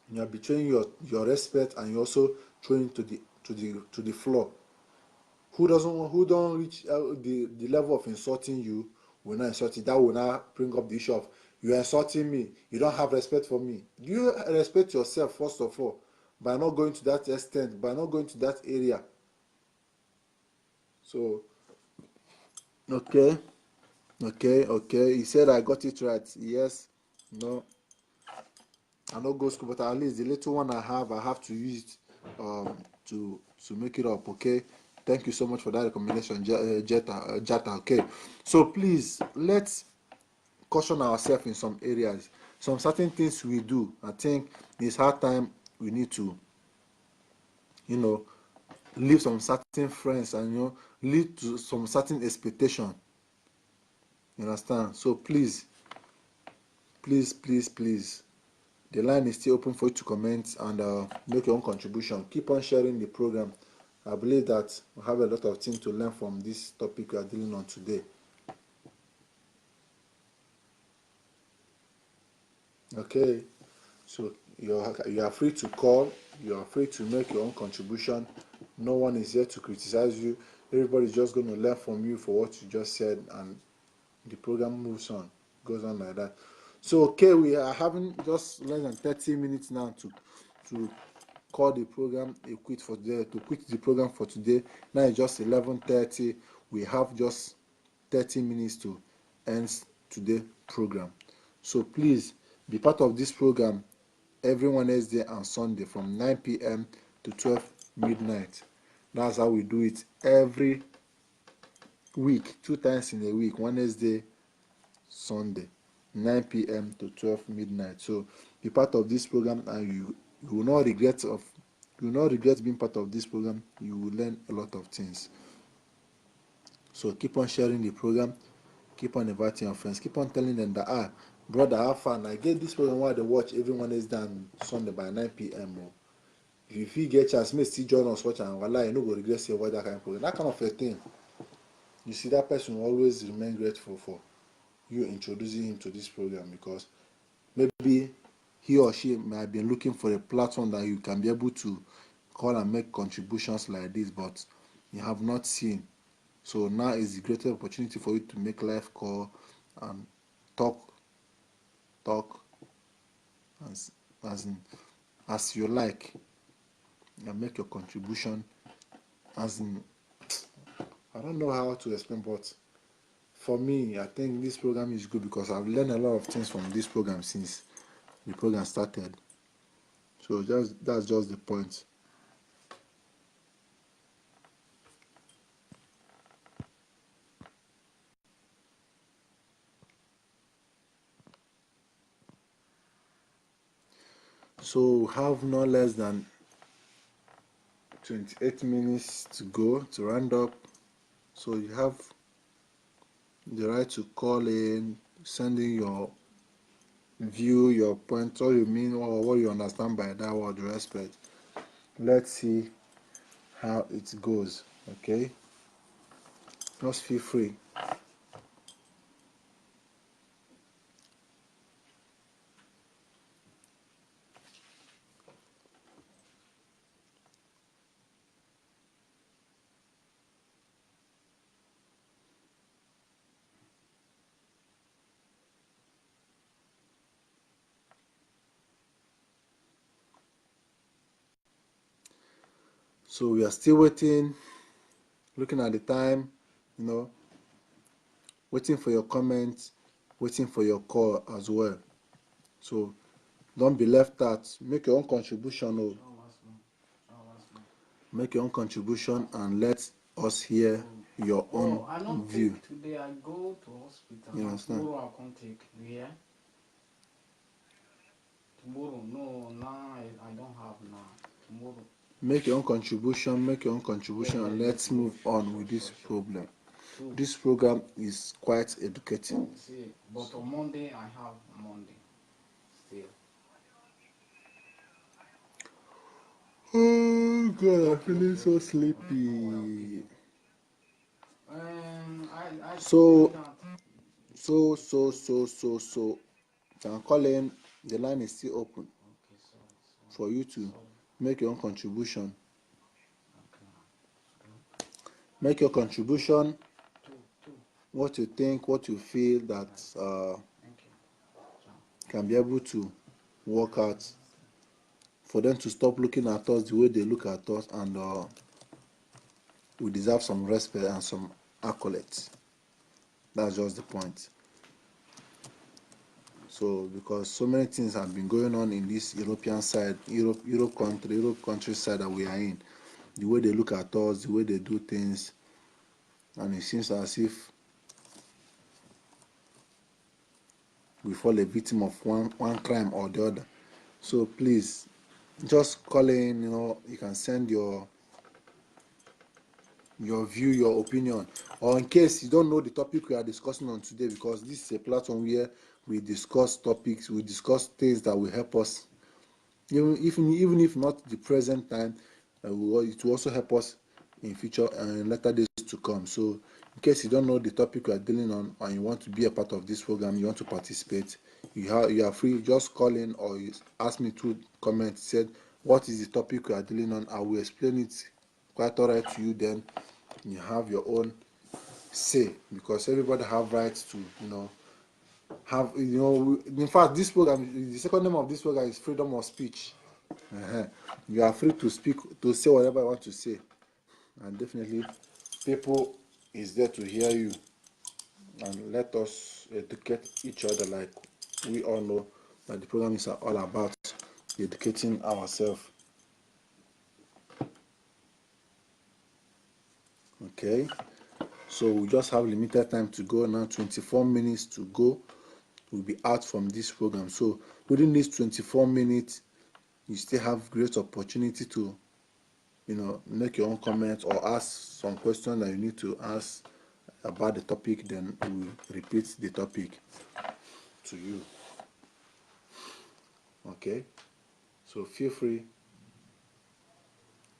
you are betraying your, your respect, and you're also throwing to the, to the, to the floor. Who doesn't want, who don't reach uh, the, the level of insulting you will not insult you. That will not bring up the issue of, "You are insulting me. You don't have respect for me." Do you respect yourself first of all by not going to that extent, by not going to that area? So, okay, okay, okay. He said, "I got it right." Yes, no. I no go school, but at least the little one I have, I have to use it um, to to make it up. Okay, thank you so much for that recommendation, Ja- uh, Jetta. Uh, Jata. Okay, so please, let's caution ourselves in some areas. Some certain things we do, I think it's hard time we need to, you know, leave some certain friends and, you know, lead to some certain expectation. You understand? So please, please, please, please, the line is still open for you to comment and uh, make your own contribution. Keep on sharing the program. I believe that we have a lot of things to learn from this topic we are dealing on today. Okay, so you are, you are free to call, you are free to make your own contribution. No one is here to criticize you. Everybody's just going to learn from you for what you just said, and the program moves on, goes on like that. So, okay, we are having just less than thirty minutes now to to call the program a quit for today, to quit the program for today. Now it's just eleven thirty. We have just thirty minutes to end today program. So please be part of this program every Wednesday and Sunday from nine p m to twelve midnight. That's how we do it every week, two times in a week, Wednesday, Sunday, nine p m to twelve midnight. So be part of this program, and you you will not regret of you will not regret being part of this program. You will learn a lot of things. So keep on sharing the program, keep on inviting your friends, keep on telling them that, ah, brother, have fun. I get this program where they watch every Wednesday and Sunday by nine p m. Oh. If you fit get chance, make still join us watch and wala, you no go regret say what that kind of program. That kind of a thing. You see, that person will always remain grateful for you introducing him to this program, because maybe he or she might have been looking for a platform that you can be able to call and make contributions like this, but you have not seen. So now is the greatest opportunity for you to make live call and talk, talk as as in as you like, and make your contribution. As in, I don't know how to explain, but for me, I think this program is good because I've learned a lot of things from this program since the program started. So just that's just the point. So we have no less than twenty-eight minutes to go to round up. So you have the right to call in, sending your view, your point, what you mean, or what you understand by that word respect. Let's see how it goes. Okay, just feel free. So we are still waiting, looking at the time, you know, waiting for your comments, waiting for your call as well. So don't be left out. Make your own contribution. Oh. Make your own contribution and let us hear your own view. Today I go to hospital. You understand? Tomorrow I can't take. Yeah. Tomorrow, no, now I, I don't have now. Tomorrow. Make your own contribution, make your own contribution, and let's move on with this problem. This program is quite educating. See, but on Monday, I have Monday still. Oh God, I'm feeling so sleepy. Um, I, I so, so, so, so, so, so, I'm calling. The line is still open for you to make your own contribution. Make your contribution. What you think, what you feel that uh, can be able to work out for them to stop looking at us the way they look at us, and uh, we deserve some respect and some accolades. That's just the point. So, because so many things have been going on in this European side, Europe, Europe country, Europe countryside that we are in, the way they look at us, the way they do things, and it seems as if we fall a victim of one, one crime or the other. So please, just call in, you know, you can send your your view, your opinion, or in case you don't know the topic we are discussing on today, because this is a platform where we discuss topics, we discuss things that will help us, even if, even if not the present time, uh, we will- it will also help us in future and later days to come. So in case you don't know the topic we are dealing on and you want to be a part of this program, you want to participate, you have, you are free. Just call in or you ask me through comment. Said, "What is the topic we are dealing on?" I will explain it quite all right to you. Then you have your own say, because everybody have rights to, you know, have, you know, in fact, this program, the second name of this program is freedom of speech. Uh-huh. You are free to speak, to say whatever you want to say, and definitely, people is there to hear you. And let us educate each other, like we all know that the program is all about educating ourselves. Okay, so we just have limited time to go now, twenty-four minutes to go. We'll be out from this program. So within these twenty-four minutes, you still have great opportunity to, you know, make your own comments or ask some questions that you need to ask about the topic. Then we will repeat the topic to you. Okay, so feel free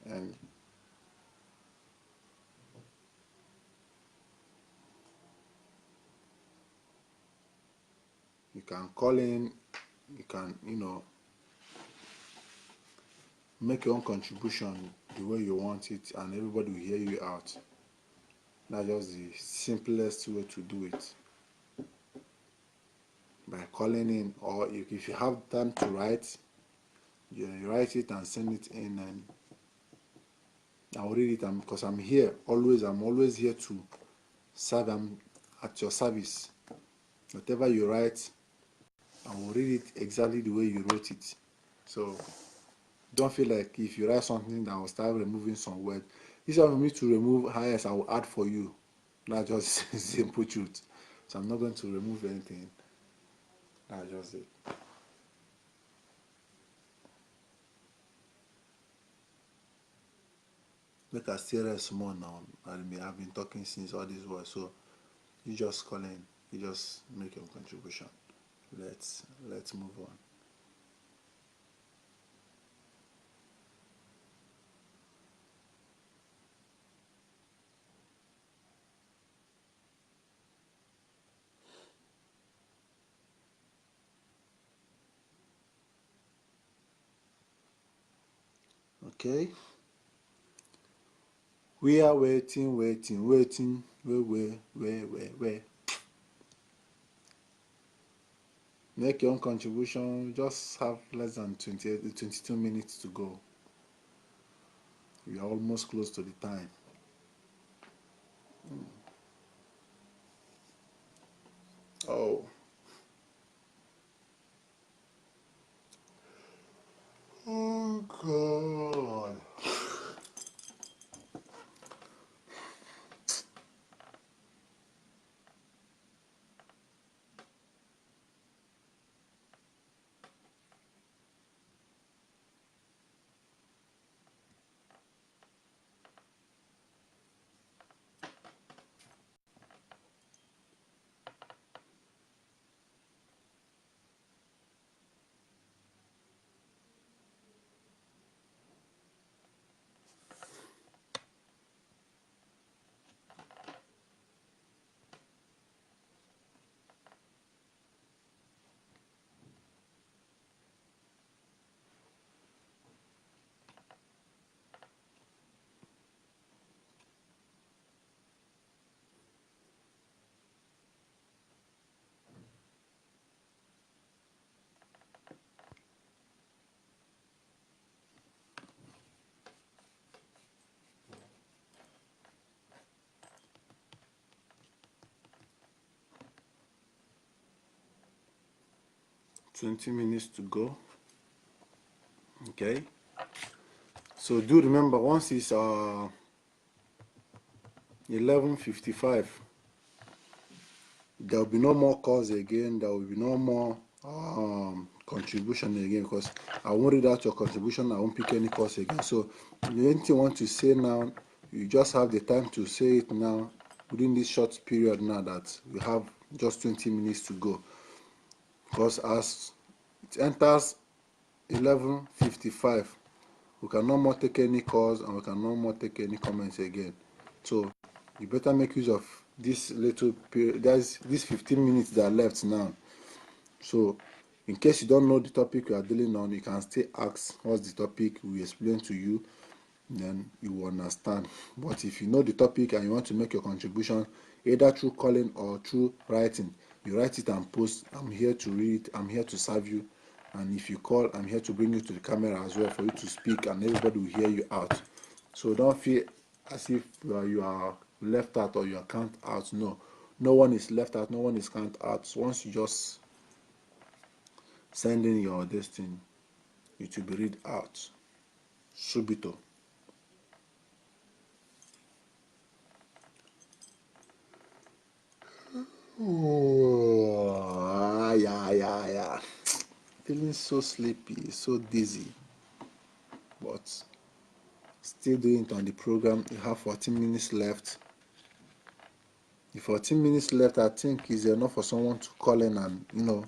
and you can call in, you can, you know, make your own contribution the way you want it, and everybody will hear you out. That's just the simplest way to do it, by calling in, or if, if you have time to write, you write it and send it in, and I'll read it. I'm, because I'm here always, I'm always here to serve. I'm at your service. Whatever you write, I will read it exactly the way you wrote it. So don't feel like if you write something that will start removing some words. Instead of me to remove highest, I will add for you. That's just simple truth. So I'm not going to remove anything. That's just it. Make I still rest small now. I mean, I've been talking since all this while. So you just call in, you just make your contribution. Let's let's move on. Okay. We are waiting, waiting, waiting. Wait, wait, wait, wait, wait. Make your own contribution. Just have less than twenty, twenty-two minutes to go. We are almost close to the time. Hmm. Oh. Oh God. Twenty minutes to go. Okay. So do remember, once it's uh eleven fifty-five, there will be no more calls again. There will be no more um, contribution again, because I won't read out your contribution. I won't pick any calls again. So the only thing I want to say now, you just have the time to say it now within this short period now that we have just twenty minutes to go. Because as it enters eleven fifty-five, we can no more take any calls and we can no more take any comments again. So you better make use of this little period, that's this fifteen minutes that are left now. So in case you don't know the topic we are dealing on, you can still ask what's the topic, we explain to you, then you will understand. But if you know the topic and you want to make your contribution, either through calling or through writing, you write it and post. I'm here to read it, I'm here to serve you. And if you call, I'm here to bring you to the camera as well for you to speak and everybody will hear you out. So don't feel as if uh, you are left out or you are count out. No, no one is left out, no one is count out. So once you just send in your this thing, it will be read out subito. Oh, yeah, yeah, yeah. Feeling so sleepy, so dizzy. But still doing it on the program. You have fourteen minutes left. The fourteen minutes left, I think, is enough for someone to call in and, you know,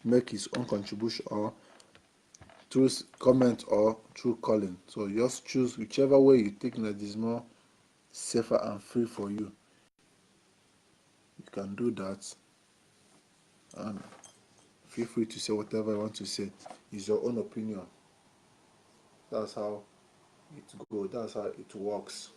make his own contribution or through comment or through calling. So just choose whichever way you think that is more safer and free for you. You can do that, and feel free to say whatever you want to say. It's your own opinion. That's how it goes. That's how it works.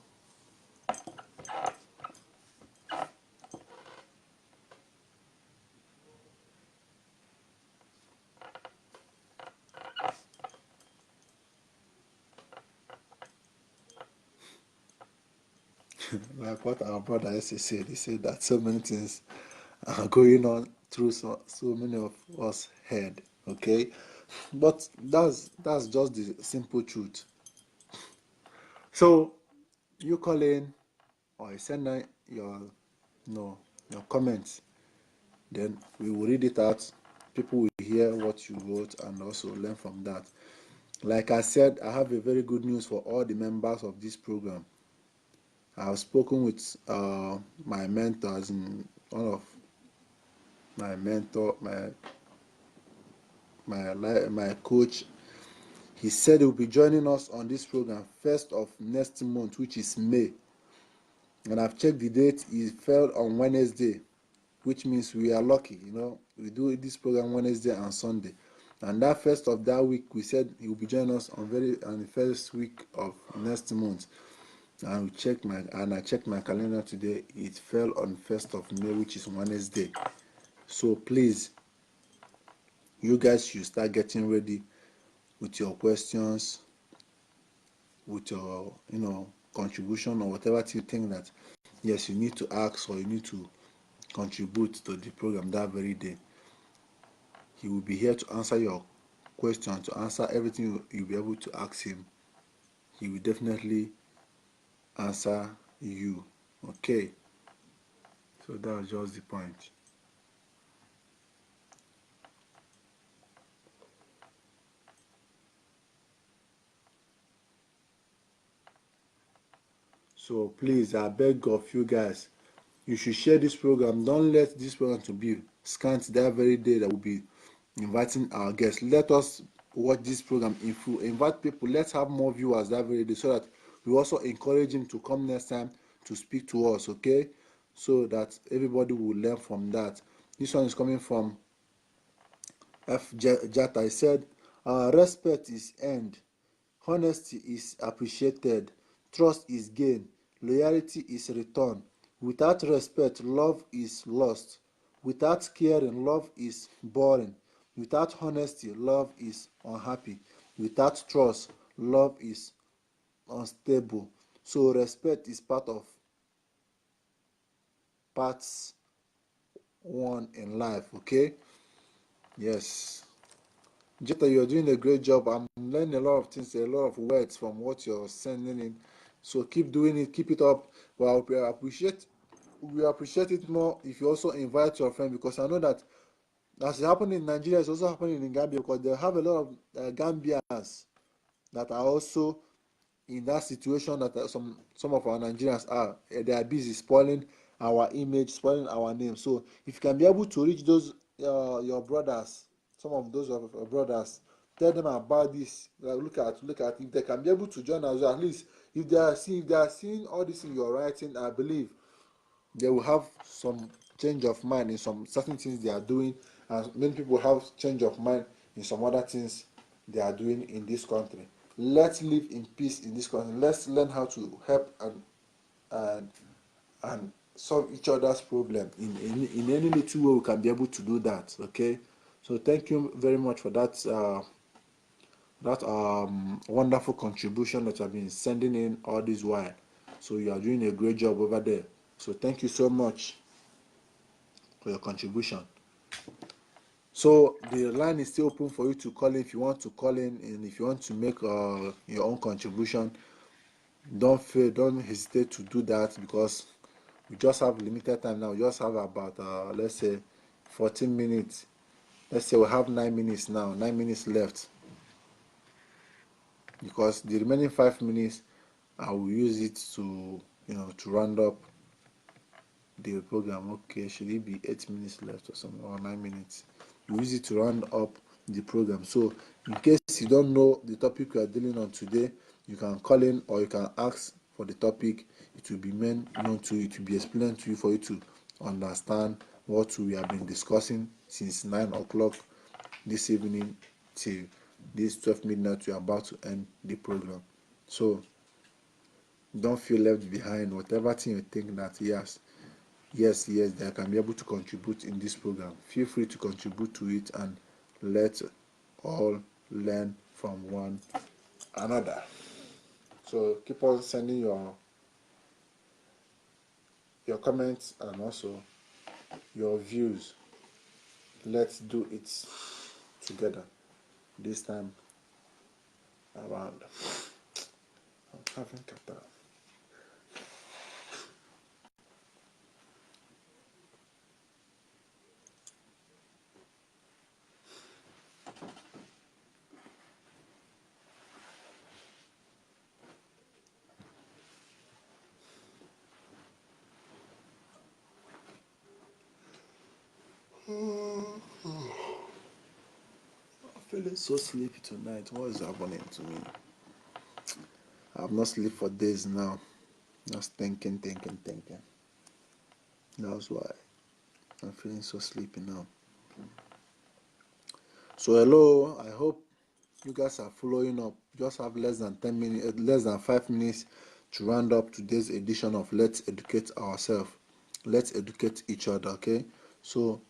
Like what our brother S A said, he said that so many things are going on through so, so many of us head. Okay, but that's that's just the simple truth. So you call in or you send in your no your comments, then we will read it out. People will hear what you wrote and also learn from that. Like I said, I have a very good news for all the members of this program. I have spoken with uh, my mentors in one of my mentor, my my my coach. He said he will be joining us on this program first of next month, which is May. And I've checked the date; it fell on Wednesday, which means we are lucky. You know, we do this program Wednesday and Sunday. And that first of that week, we said he will be joining us on very on the first week of next month. And we checked my and I checked my calendar today. It fell on first of May, which is Wednesday. So please, you guys should start getting ready with your questions, with your you know contribution or whatever you think that yes you need to ask or you need to contribute to the program that very day. He will be here to answer your question, to answer everything you'll be able to ask him. He will definitely answer you. Okay, so that was just the point. So please, I beg of you guys, you should share this program. Don't let this program to be scant that very day that we'll be inviting our guests. Let us watch this program in full. Invite people. Let's have more viewers that very day so that we also encourage him to come next time to speak to us, okay? So that everybody will learn from that. This one is coming from F J Jata. He said, uh, respect is earned, honesty is appreciated, trust is gained, loyalty is returned. Without respect, love is lost. Without caring, love is boring. Without honesty, love is unhappy. Without trust, love is unstable. So respect is part of parts one in life, okay? Yes. Jetta, you're doing a great job. I'm learning a lot of things, a lot of words from what you're sending in. So keep doing it, keep it up. Well, we appreciate we appreciate it more if you also invite your friend, because I know that as it happened in Nigeria, it's also happening in Gambia, because they have a lot of uh, Gambians that are also in that situation that uh, some some of our Nigerians are. Eh, they are busy spoiling our image, spoiling our name. So if you can be able to reach those uh, your brothers, some of those of your brothers, tell them about this. Like, look at look at if they can be able to join as well. At least if they are seeing if they are seeing all this in your writing, I believe they will have some change of mind in some certain things they are doing, and many people have change of mind in some other things they are doing in this country. Let's live in peace in this country. Let's learn how to help and and and solve each other's problem in any in any little way we can be able to do that. Okay, so thank you very much for that uh, that um, wonderful contribution that you have been sending in all this while. So you are doing a great job over there. So thank you so much for your contribution. So the line is still open for you to call in if you want to call in, and if you want to make uh, your own contribution, don't fail, don't hesitate to do that, because we just have limited time now. We just have about uh, let's say fourteen minutes. Let's say we have nine minutes now, nine minutes left, because the remaining five minutes I will use it to you know to round up the program. Okay, should it be eight minutes left or something, or nine minutes? We use it to round up the program. So in case you don't know the topic we are dealing on today, you can call in or you can ask for the topic. It will be made known to you, it will be explained to you for you to understand what we have been discussing since nine o'clock this evening till this twelve midnight. We are about to end the program. So don't feel left behind. Whatever thing you think that yes, yes, yes, they can be able to contribute in this program, feel free to contribute to it, and let all learn from one another. So keep on sending your your comments and also your views. Let's do it together this time around. I'm having kata. I'm feeling so sleepy tonight. What is happening to me? I've not slept for days now. Just thinking, thinking, thinking. That's why I'm feeling so sleepy now. So hello, I hope you guys are following up. Just have less than ten minutes, eh, less than five minutes to round up today's edition of Let's Educate Ourselves. Let's educate each other, okay? So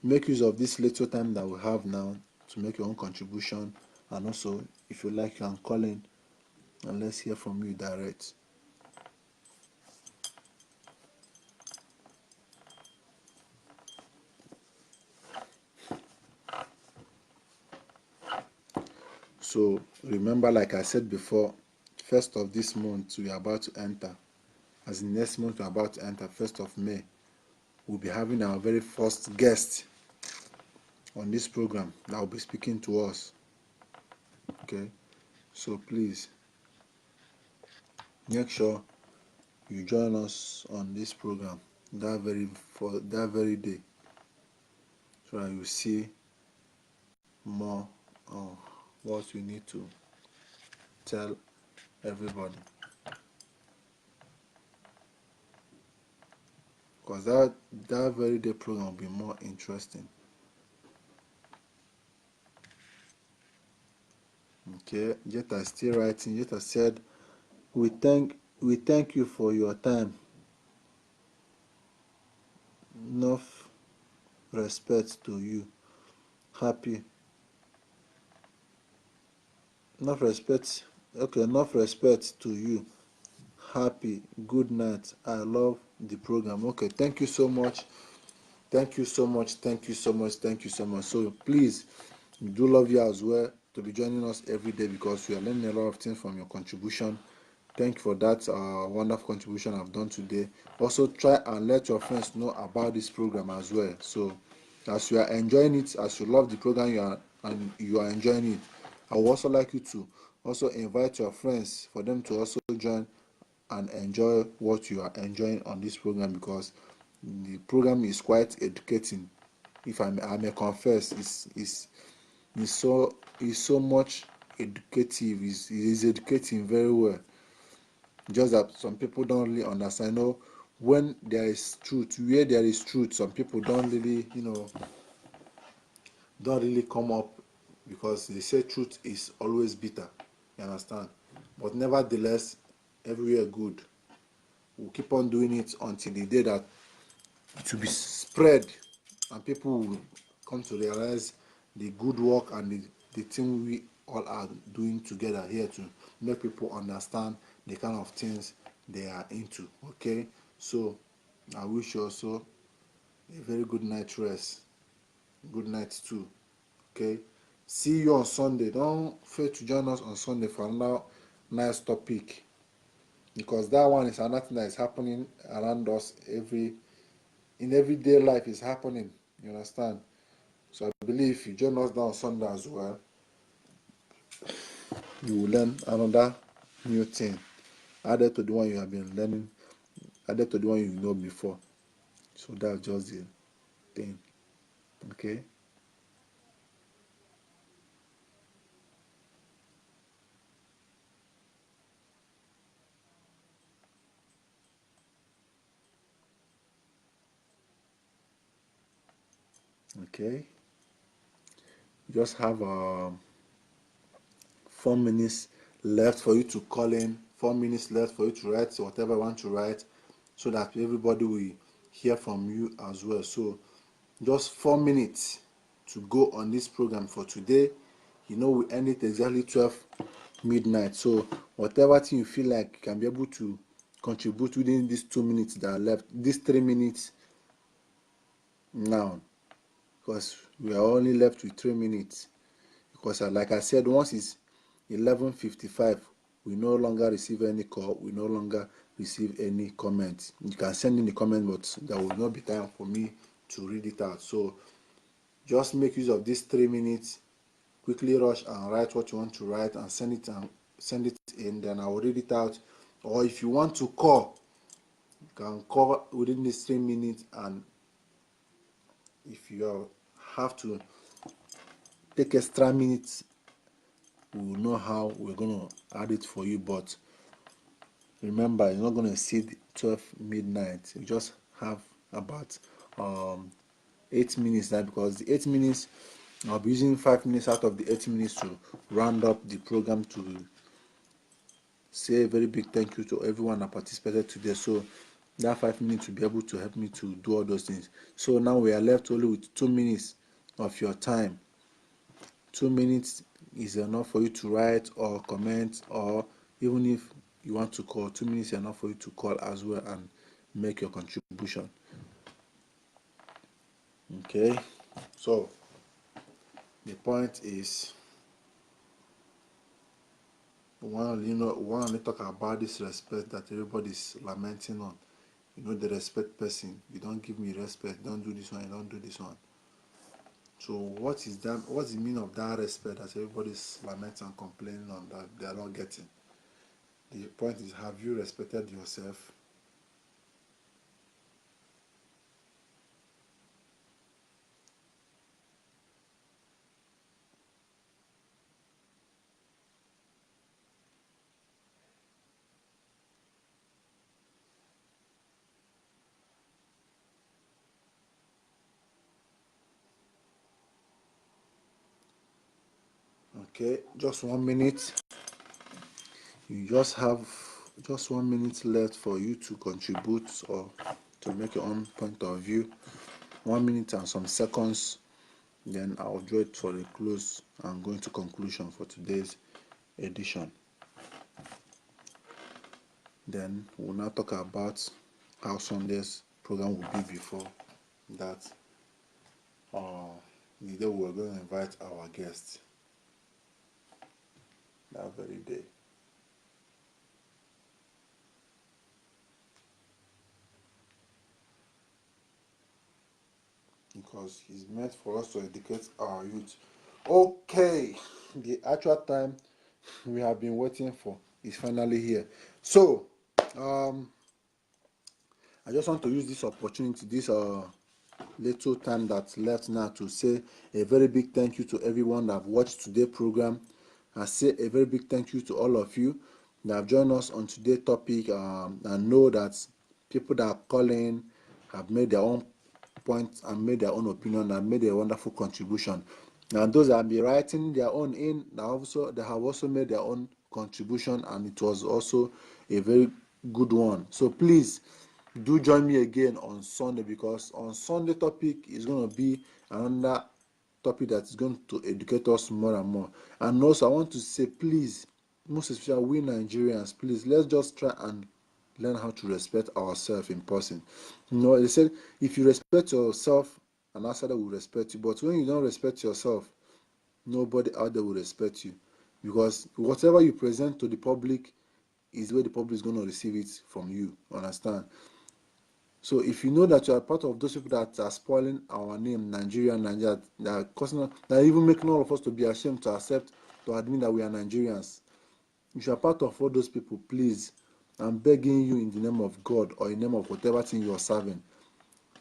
make use of this little time that we have now to make your own contribution. And also, if you like, you can call in and let's hear from you direct. So remember, like I said before, first of this month we are about to enter, as in next month we are about to enter, first of May, we'll be having our very first guest on this program that will be speaking to us. Okay, so please make sure you join us on this program that very for that very day, so that you see more of what we need to tell everybody, because that that very day program will be more interesting. Okay, Jetta is still writing. Jetta said, "We thank we thank you for your time. Enough respect to you. Happy. Enough respect. Okay, enough respect to you. Happy. Good night. I love the program." Okay, thank you so much. Thank you so much. Thank you so much. Thank you so much. So please, we do love you as well to be joining us every day, because we are learning a lot of things from your contribution. Thank you for that uh, wonderful contribution I've done today. Also, try and let your friends know about this program as well. So, as you are enjoying it, as you love the program, you are and you are enjoying it, I would also like you to also invite your friends for them to also join and enjoy what you are enjoying on this program, because the program is quite educating. If I may, I may confess, it's it's it's so it's so much educative. It's, it's educating very well. Just that some people don't really understand. You know, when there is truth, where there is truth, some people don't really, you know, don't really come up, because they say truth is always bitter. You understand? But nevertheless, everywhere good. We'll keep on doing it until the day that it will be spread and people will come to realize the good work and the, the thing we all are doing together here to make people understand the kind of things they are into. Okay, so I wish you also a very good night rest. Good night too. Okay, see you on Sunday. Don't fail to join us on Sunday for another nice topic, because that one is another thing that is happening around us every in everyday life is happening. You understand? So I believe if you join us down Sunday as well, you will learn another new thing added to the one you have been learning, added to the one you know before. So that's just the thing. Okay. Okay. Just have um, four minutes left for you to call in, four minutes left for you to write whatever you want to write, so that everybody will hear from you as well. So just four minutes to go on this program for today. You know, we end it exactly twelve midnight. So whatever thing you feel like you can be able to contribute within these two minutes that are left, these three minutes now, because we are only left with three minutes. Because uh, like I said, once it's eleven fifty-five, we no longer receive any call, we no longer receive any comment. You can send in the comment, but there will not be time for me to read it out. So just make use of these three minutes, quickly rush and write what you want to write and send it and send it in, then I will read it out. Or if you want to call, you can call within these three minutes, and if you have to take extra minutes, we will know how we're going to add it for you. But remember, you're not going to see the twelve midnight. You just have about um eight minutes now, because the eight minutes, I'll be using five minutes out of the eight minutes to round up the program, to say a very big thank you to everyone that participated today. So that five minutes will be able to help me to do all those things. So now we are left only with two minutes of your time. Two minutes is enough for you to write or comment, or even if you want to call, two minutes is enough for you to call as well and make your contribution. Okay, so the point is, one, you know, one, talk about this respect that everybody's lamenting on. You know, the respect person. You don't give me respect. Don't do this one. You don't do this one. So what is that? What's the meaning of that respect that everybody's lamenting and complaining on that they are not getting? The point is, have you respected yourself? Okay, just one minute. You just have just one minute left for you to contribute or to make your own point of view. One minute and some seconds, then I'll draw it for a close and go into conclusion for today's edition. Then we'll now talk about how Sunday's program will be before that. uh, the day we were going to invite our guests that very day. Because it's meant for us to educate our youth. Okay, the actual time we have been waiting for is finally here. So, um, I just want to use this opportunity, this uh, little time that's left now, to say a very big thank you to everyone that have watched today's program. I say a very big thank you to all of you that have joined us on today's topic, um, and know that people that are calling have made their own point and made their own opinion and made a wonderful contribution. And those that have been writing their own in, they also, they have also made their own contribution, and it was also a very good one. So please do join me again on Sunday, because on Sunday topic is going to be another topic that is going to educate us more and more. And also, I want to say, please, most especially we Nigerians, please, let's just try and learn how to respect ourselves in person. You know, they said if you respect yourself, an outsider will respect you. But when you don't respect yourself, nobody out there will respect you, because whatever you present to the public is where the public is going to receive it from you. Understand? So if you know that you are part of those people that are spoiling our name, Nigeria, Nigeria, that are causing, that are even making all of us to be ashamed to accept, to admit that we are Nigerians, if you are part of all those people, please, I'm begging you in the name of God or in the name of whatever thing you are serving,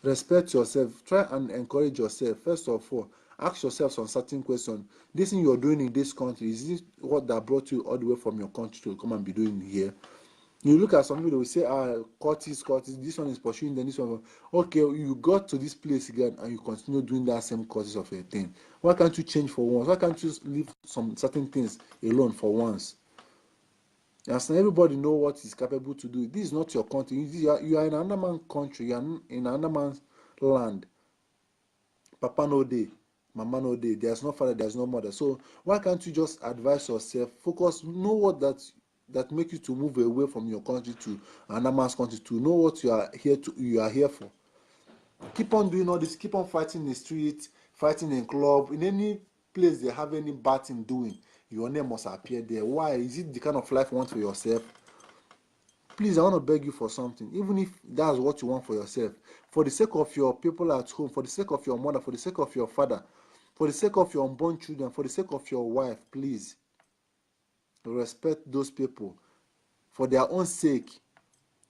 respect yourself. Try and encourage yourself. First of all, ask yourself some certain questions. This thing you're doing in this country, is it what that brought you all the way from your country to come and be doing here? You look at some people, they will say, ah, cultist, cultist, this one is pursuing them, this one. Okay, you got to this place again and you continue doing that same cultist of a thing. Why can't you change for once? Why can't you leave some certain things alone for once? As everybody know what he's capable to do. This is not your country. You are, you are in another man's country. You are in another man's land. Papa no dey, mama no dey. There's no father, there's no mother. So why can't you just advise yourself? Focus, know what that that make you to move away from your country to another man's country, to know what you are here to, you are here for. Keep on doing all this. Keep on fighting in the street, fighting in club, in any place they have any bad thing doing. Your name must appear there. Why? Is it the kind of life you want for yourself? Please, I want to beg you for something. Even if that's what you want for yourself, for the sake of your people at home, for the sake of your mother, for the sake of your father, for the sake of your unborn children, for the sake of your wife, please respect those people. For their own sake,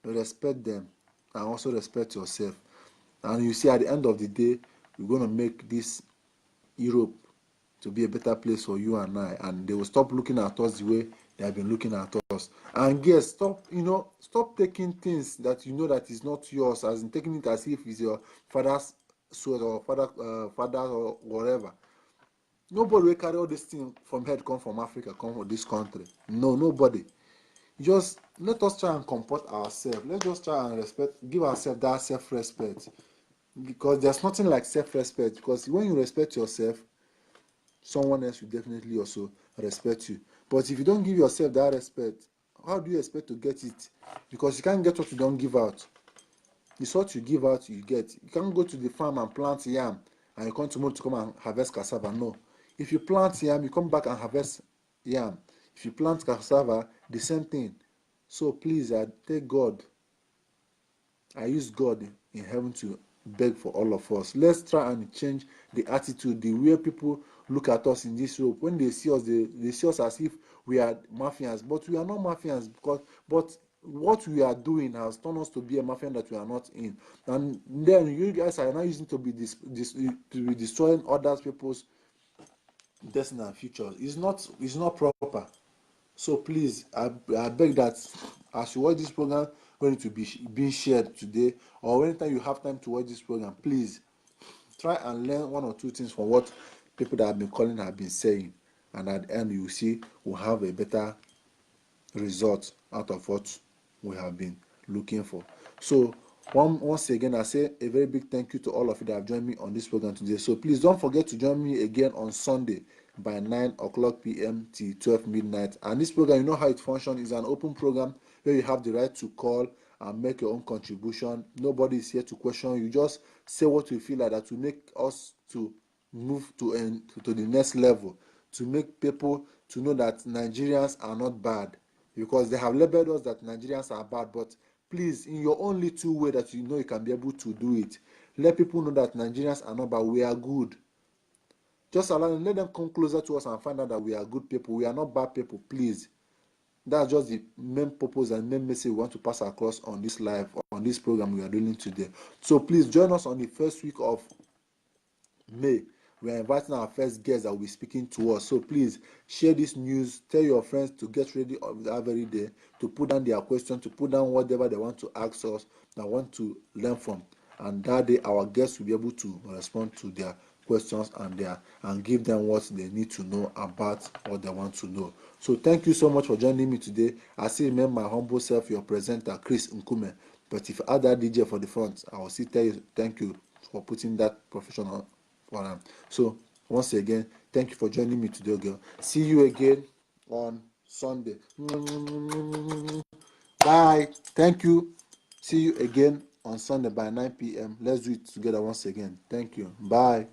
respect them, and also respect yourself. And you see, at the end of the day, we're going to make this Europe to be a better place for you and I, and they will stop looking at us the way they have been looking at us. And yes, stop, you know, stop taking things that you know that is not yours, as in taking it as if it's your father's sweat or father, uh, father or whatever. Nobody will carry all this thing from head come from Africa, come from this country. No, nobody. Just let us try and comport ourselves. Let's just try and respect, give ourselves that self-respect, because there's nothing like self-respect. Because when you respect yourself, someone else will definitely also respect you. But if you don't give yourself that respect, how do you expect to get it? Because you can't get what you don't give out. It's what you give out you get. You can't go to the farm and plant yam and you come tomorrow to come and harvest cassava. No. If you plant yam, you come back and harvest yam. If you plant cassava, the same thing. So please, I take God, I use God in heaven to beg for all of us. Let's try and change the attitude, the way people look at us in this Europe. When they see us, they, they see us as if we are mafias, but we are not mafias, because, but what we are doing has turned us to be a mafia that we are not in. And then you guys are now using to be dis-, dis-, to be destroying others people's destiny and future. It's not, it's not proper. So please, I, I beg that as you watch this program, when it will be sh-, being shared today, or anytime you have time to watch this program, please try and learn one or two things from what people that have been calling have been saying. And at the end, you see, we'll have a better result out of what we have been looking for. So one, once again, I say a very big thank you to all of you that have joined me on this program today. So please don't forget to join me again on Sunday by nine o'clock p m till twelve midnight. And this program, you know how it functions, is an open program where you have the right to call and make your own contribution. Nobody is here to question you. Just say what you feel like that will make us to move to en-, to the next level, to make people to know that Nigerians are not bad, because they have labeled us that Nigerians are bad. But please, in your own little way that you know you can be able to do it, let people know that Nigerians are not bad. We are good. Just allow them, let them come closer to us and find out that we are good people. We are not bad people, please. That's just the main purpose and main message we want to pass across on this live, on this program we are doing today. So please join us on the first week of May. We are inviting our first guest that will be speaking to us. So please share this news. Tell your friends to get ready of that very day to put down their question, to put down whatever they want to ask us, that want to learn from. And that day, our guests will be able to respond to their questions and their, and give them what they need to know about what they want to know. So thank you so much for joining me today. I still remain my humble self, your presenter, Chris Nkume. But if I add that D J for the front, I will still tell you thank you for putting that profession on for am. So once again, thank you for joining me today, girl. See you again on Sunday. Bye. Thank you. See you again on Sunday by nine p.m. Let's do it together once again. Thank you. Bye.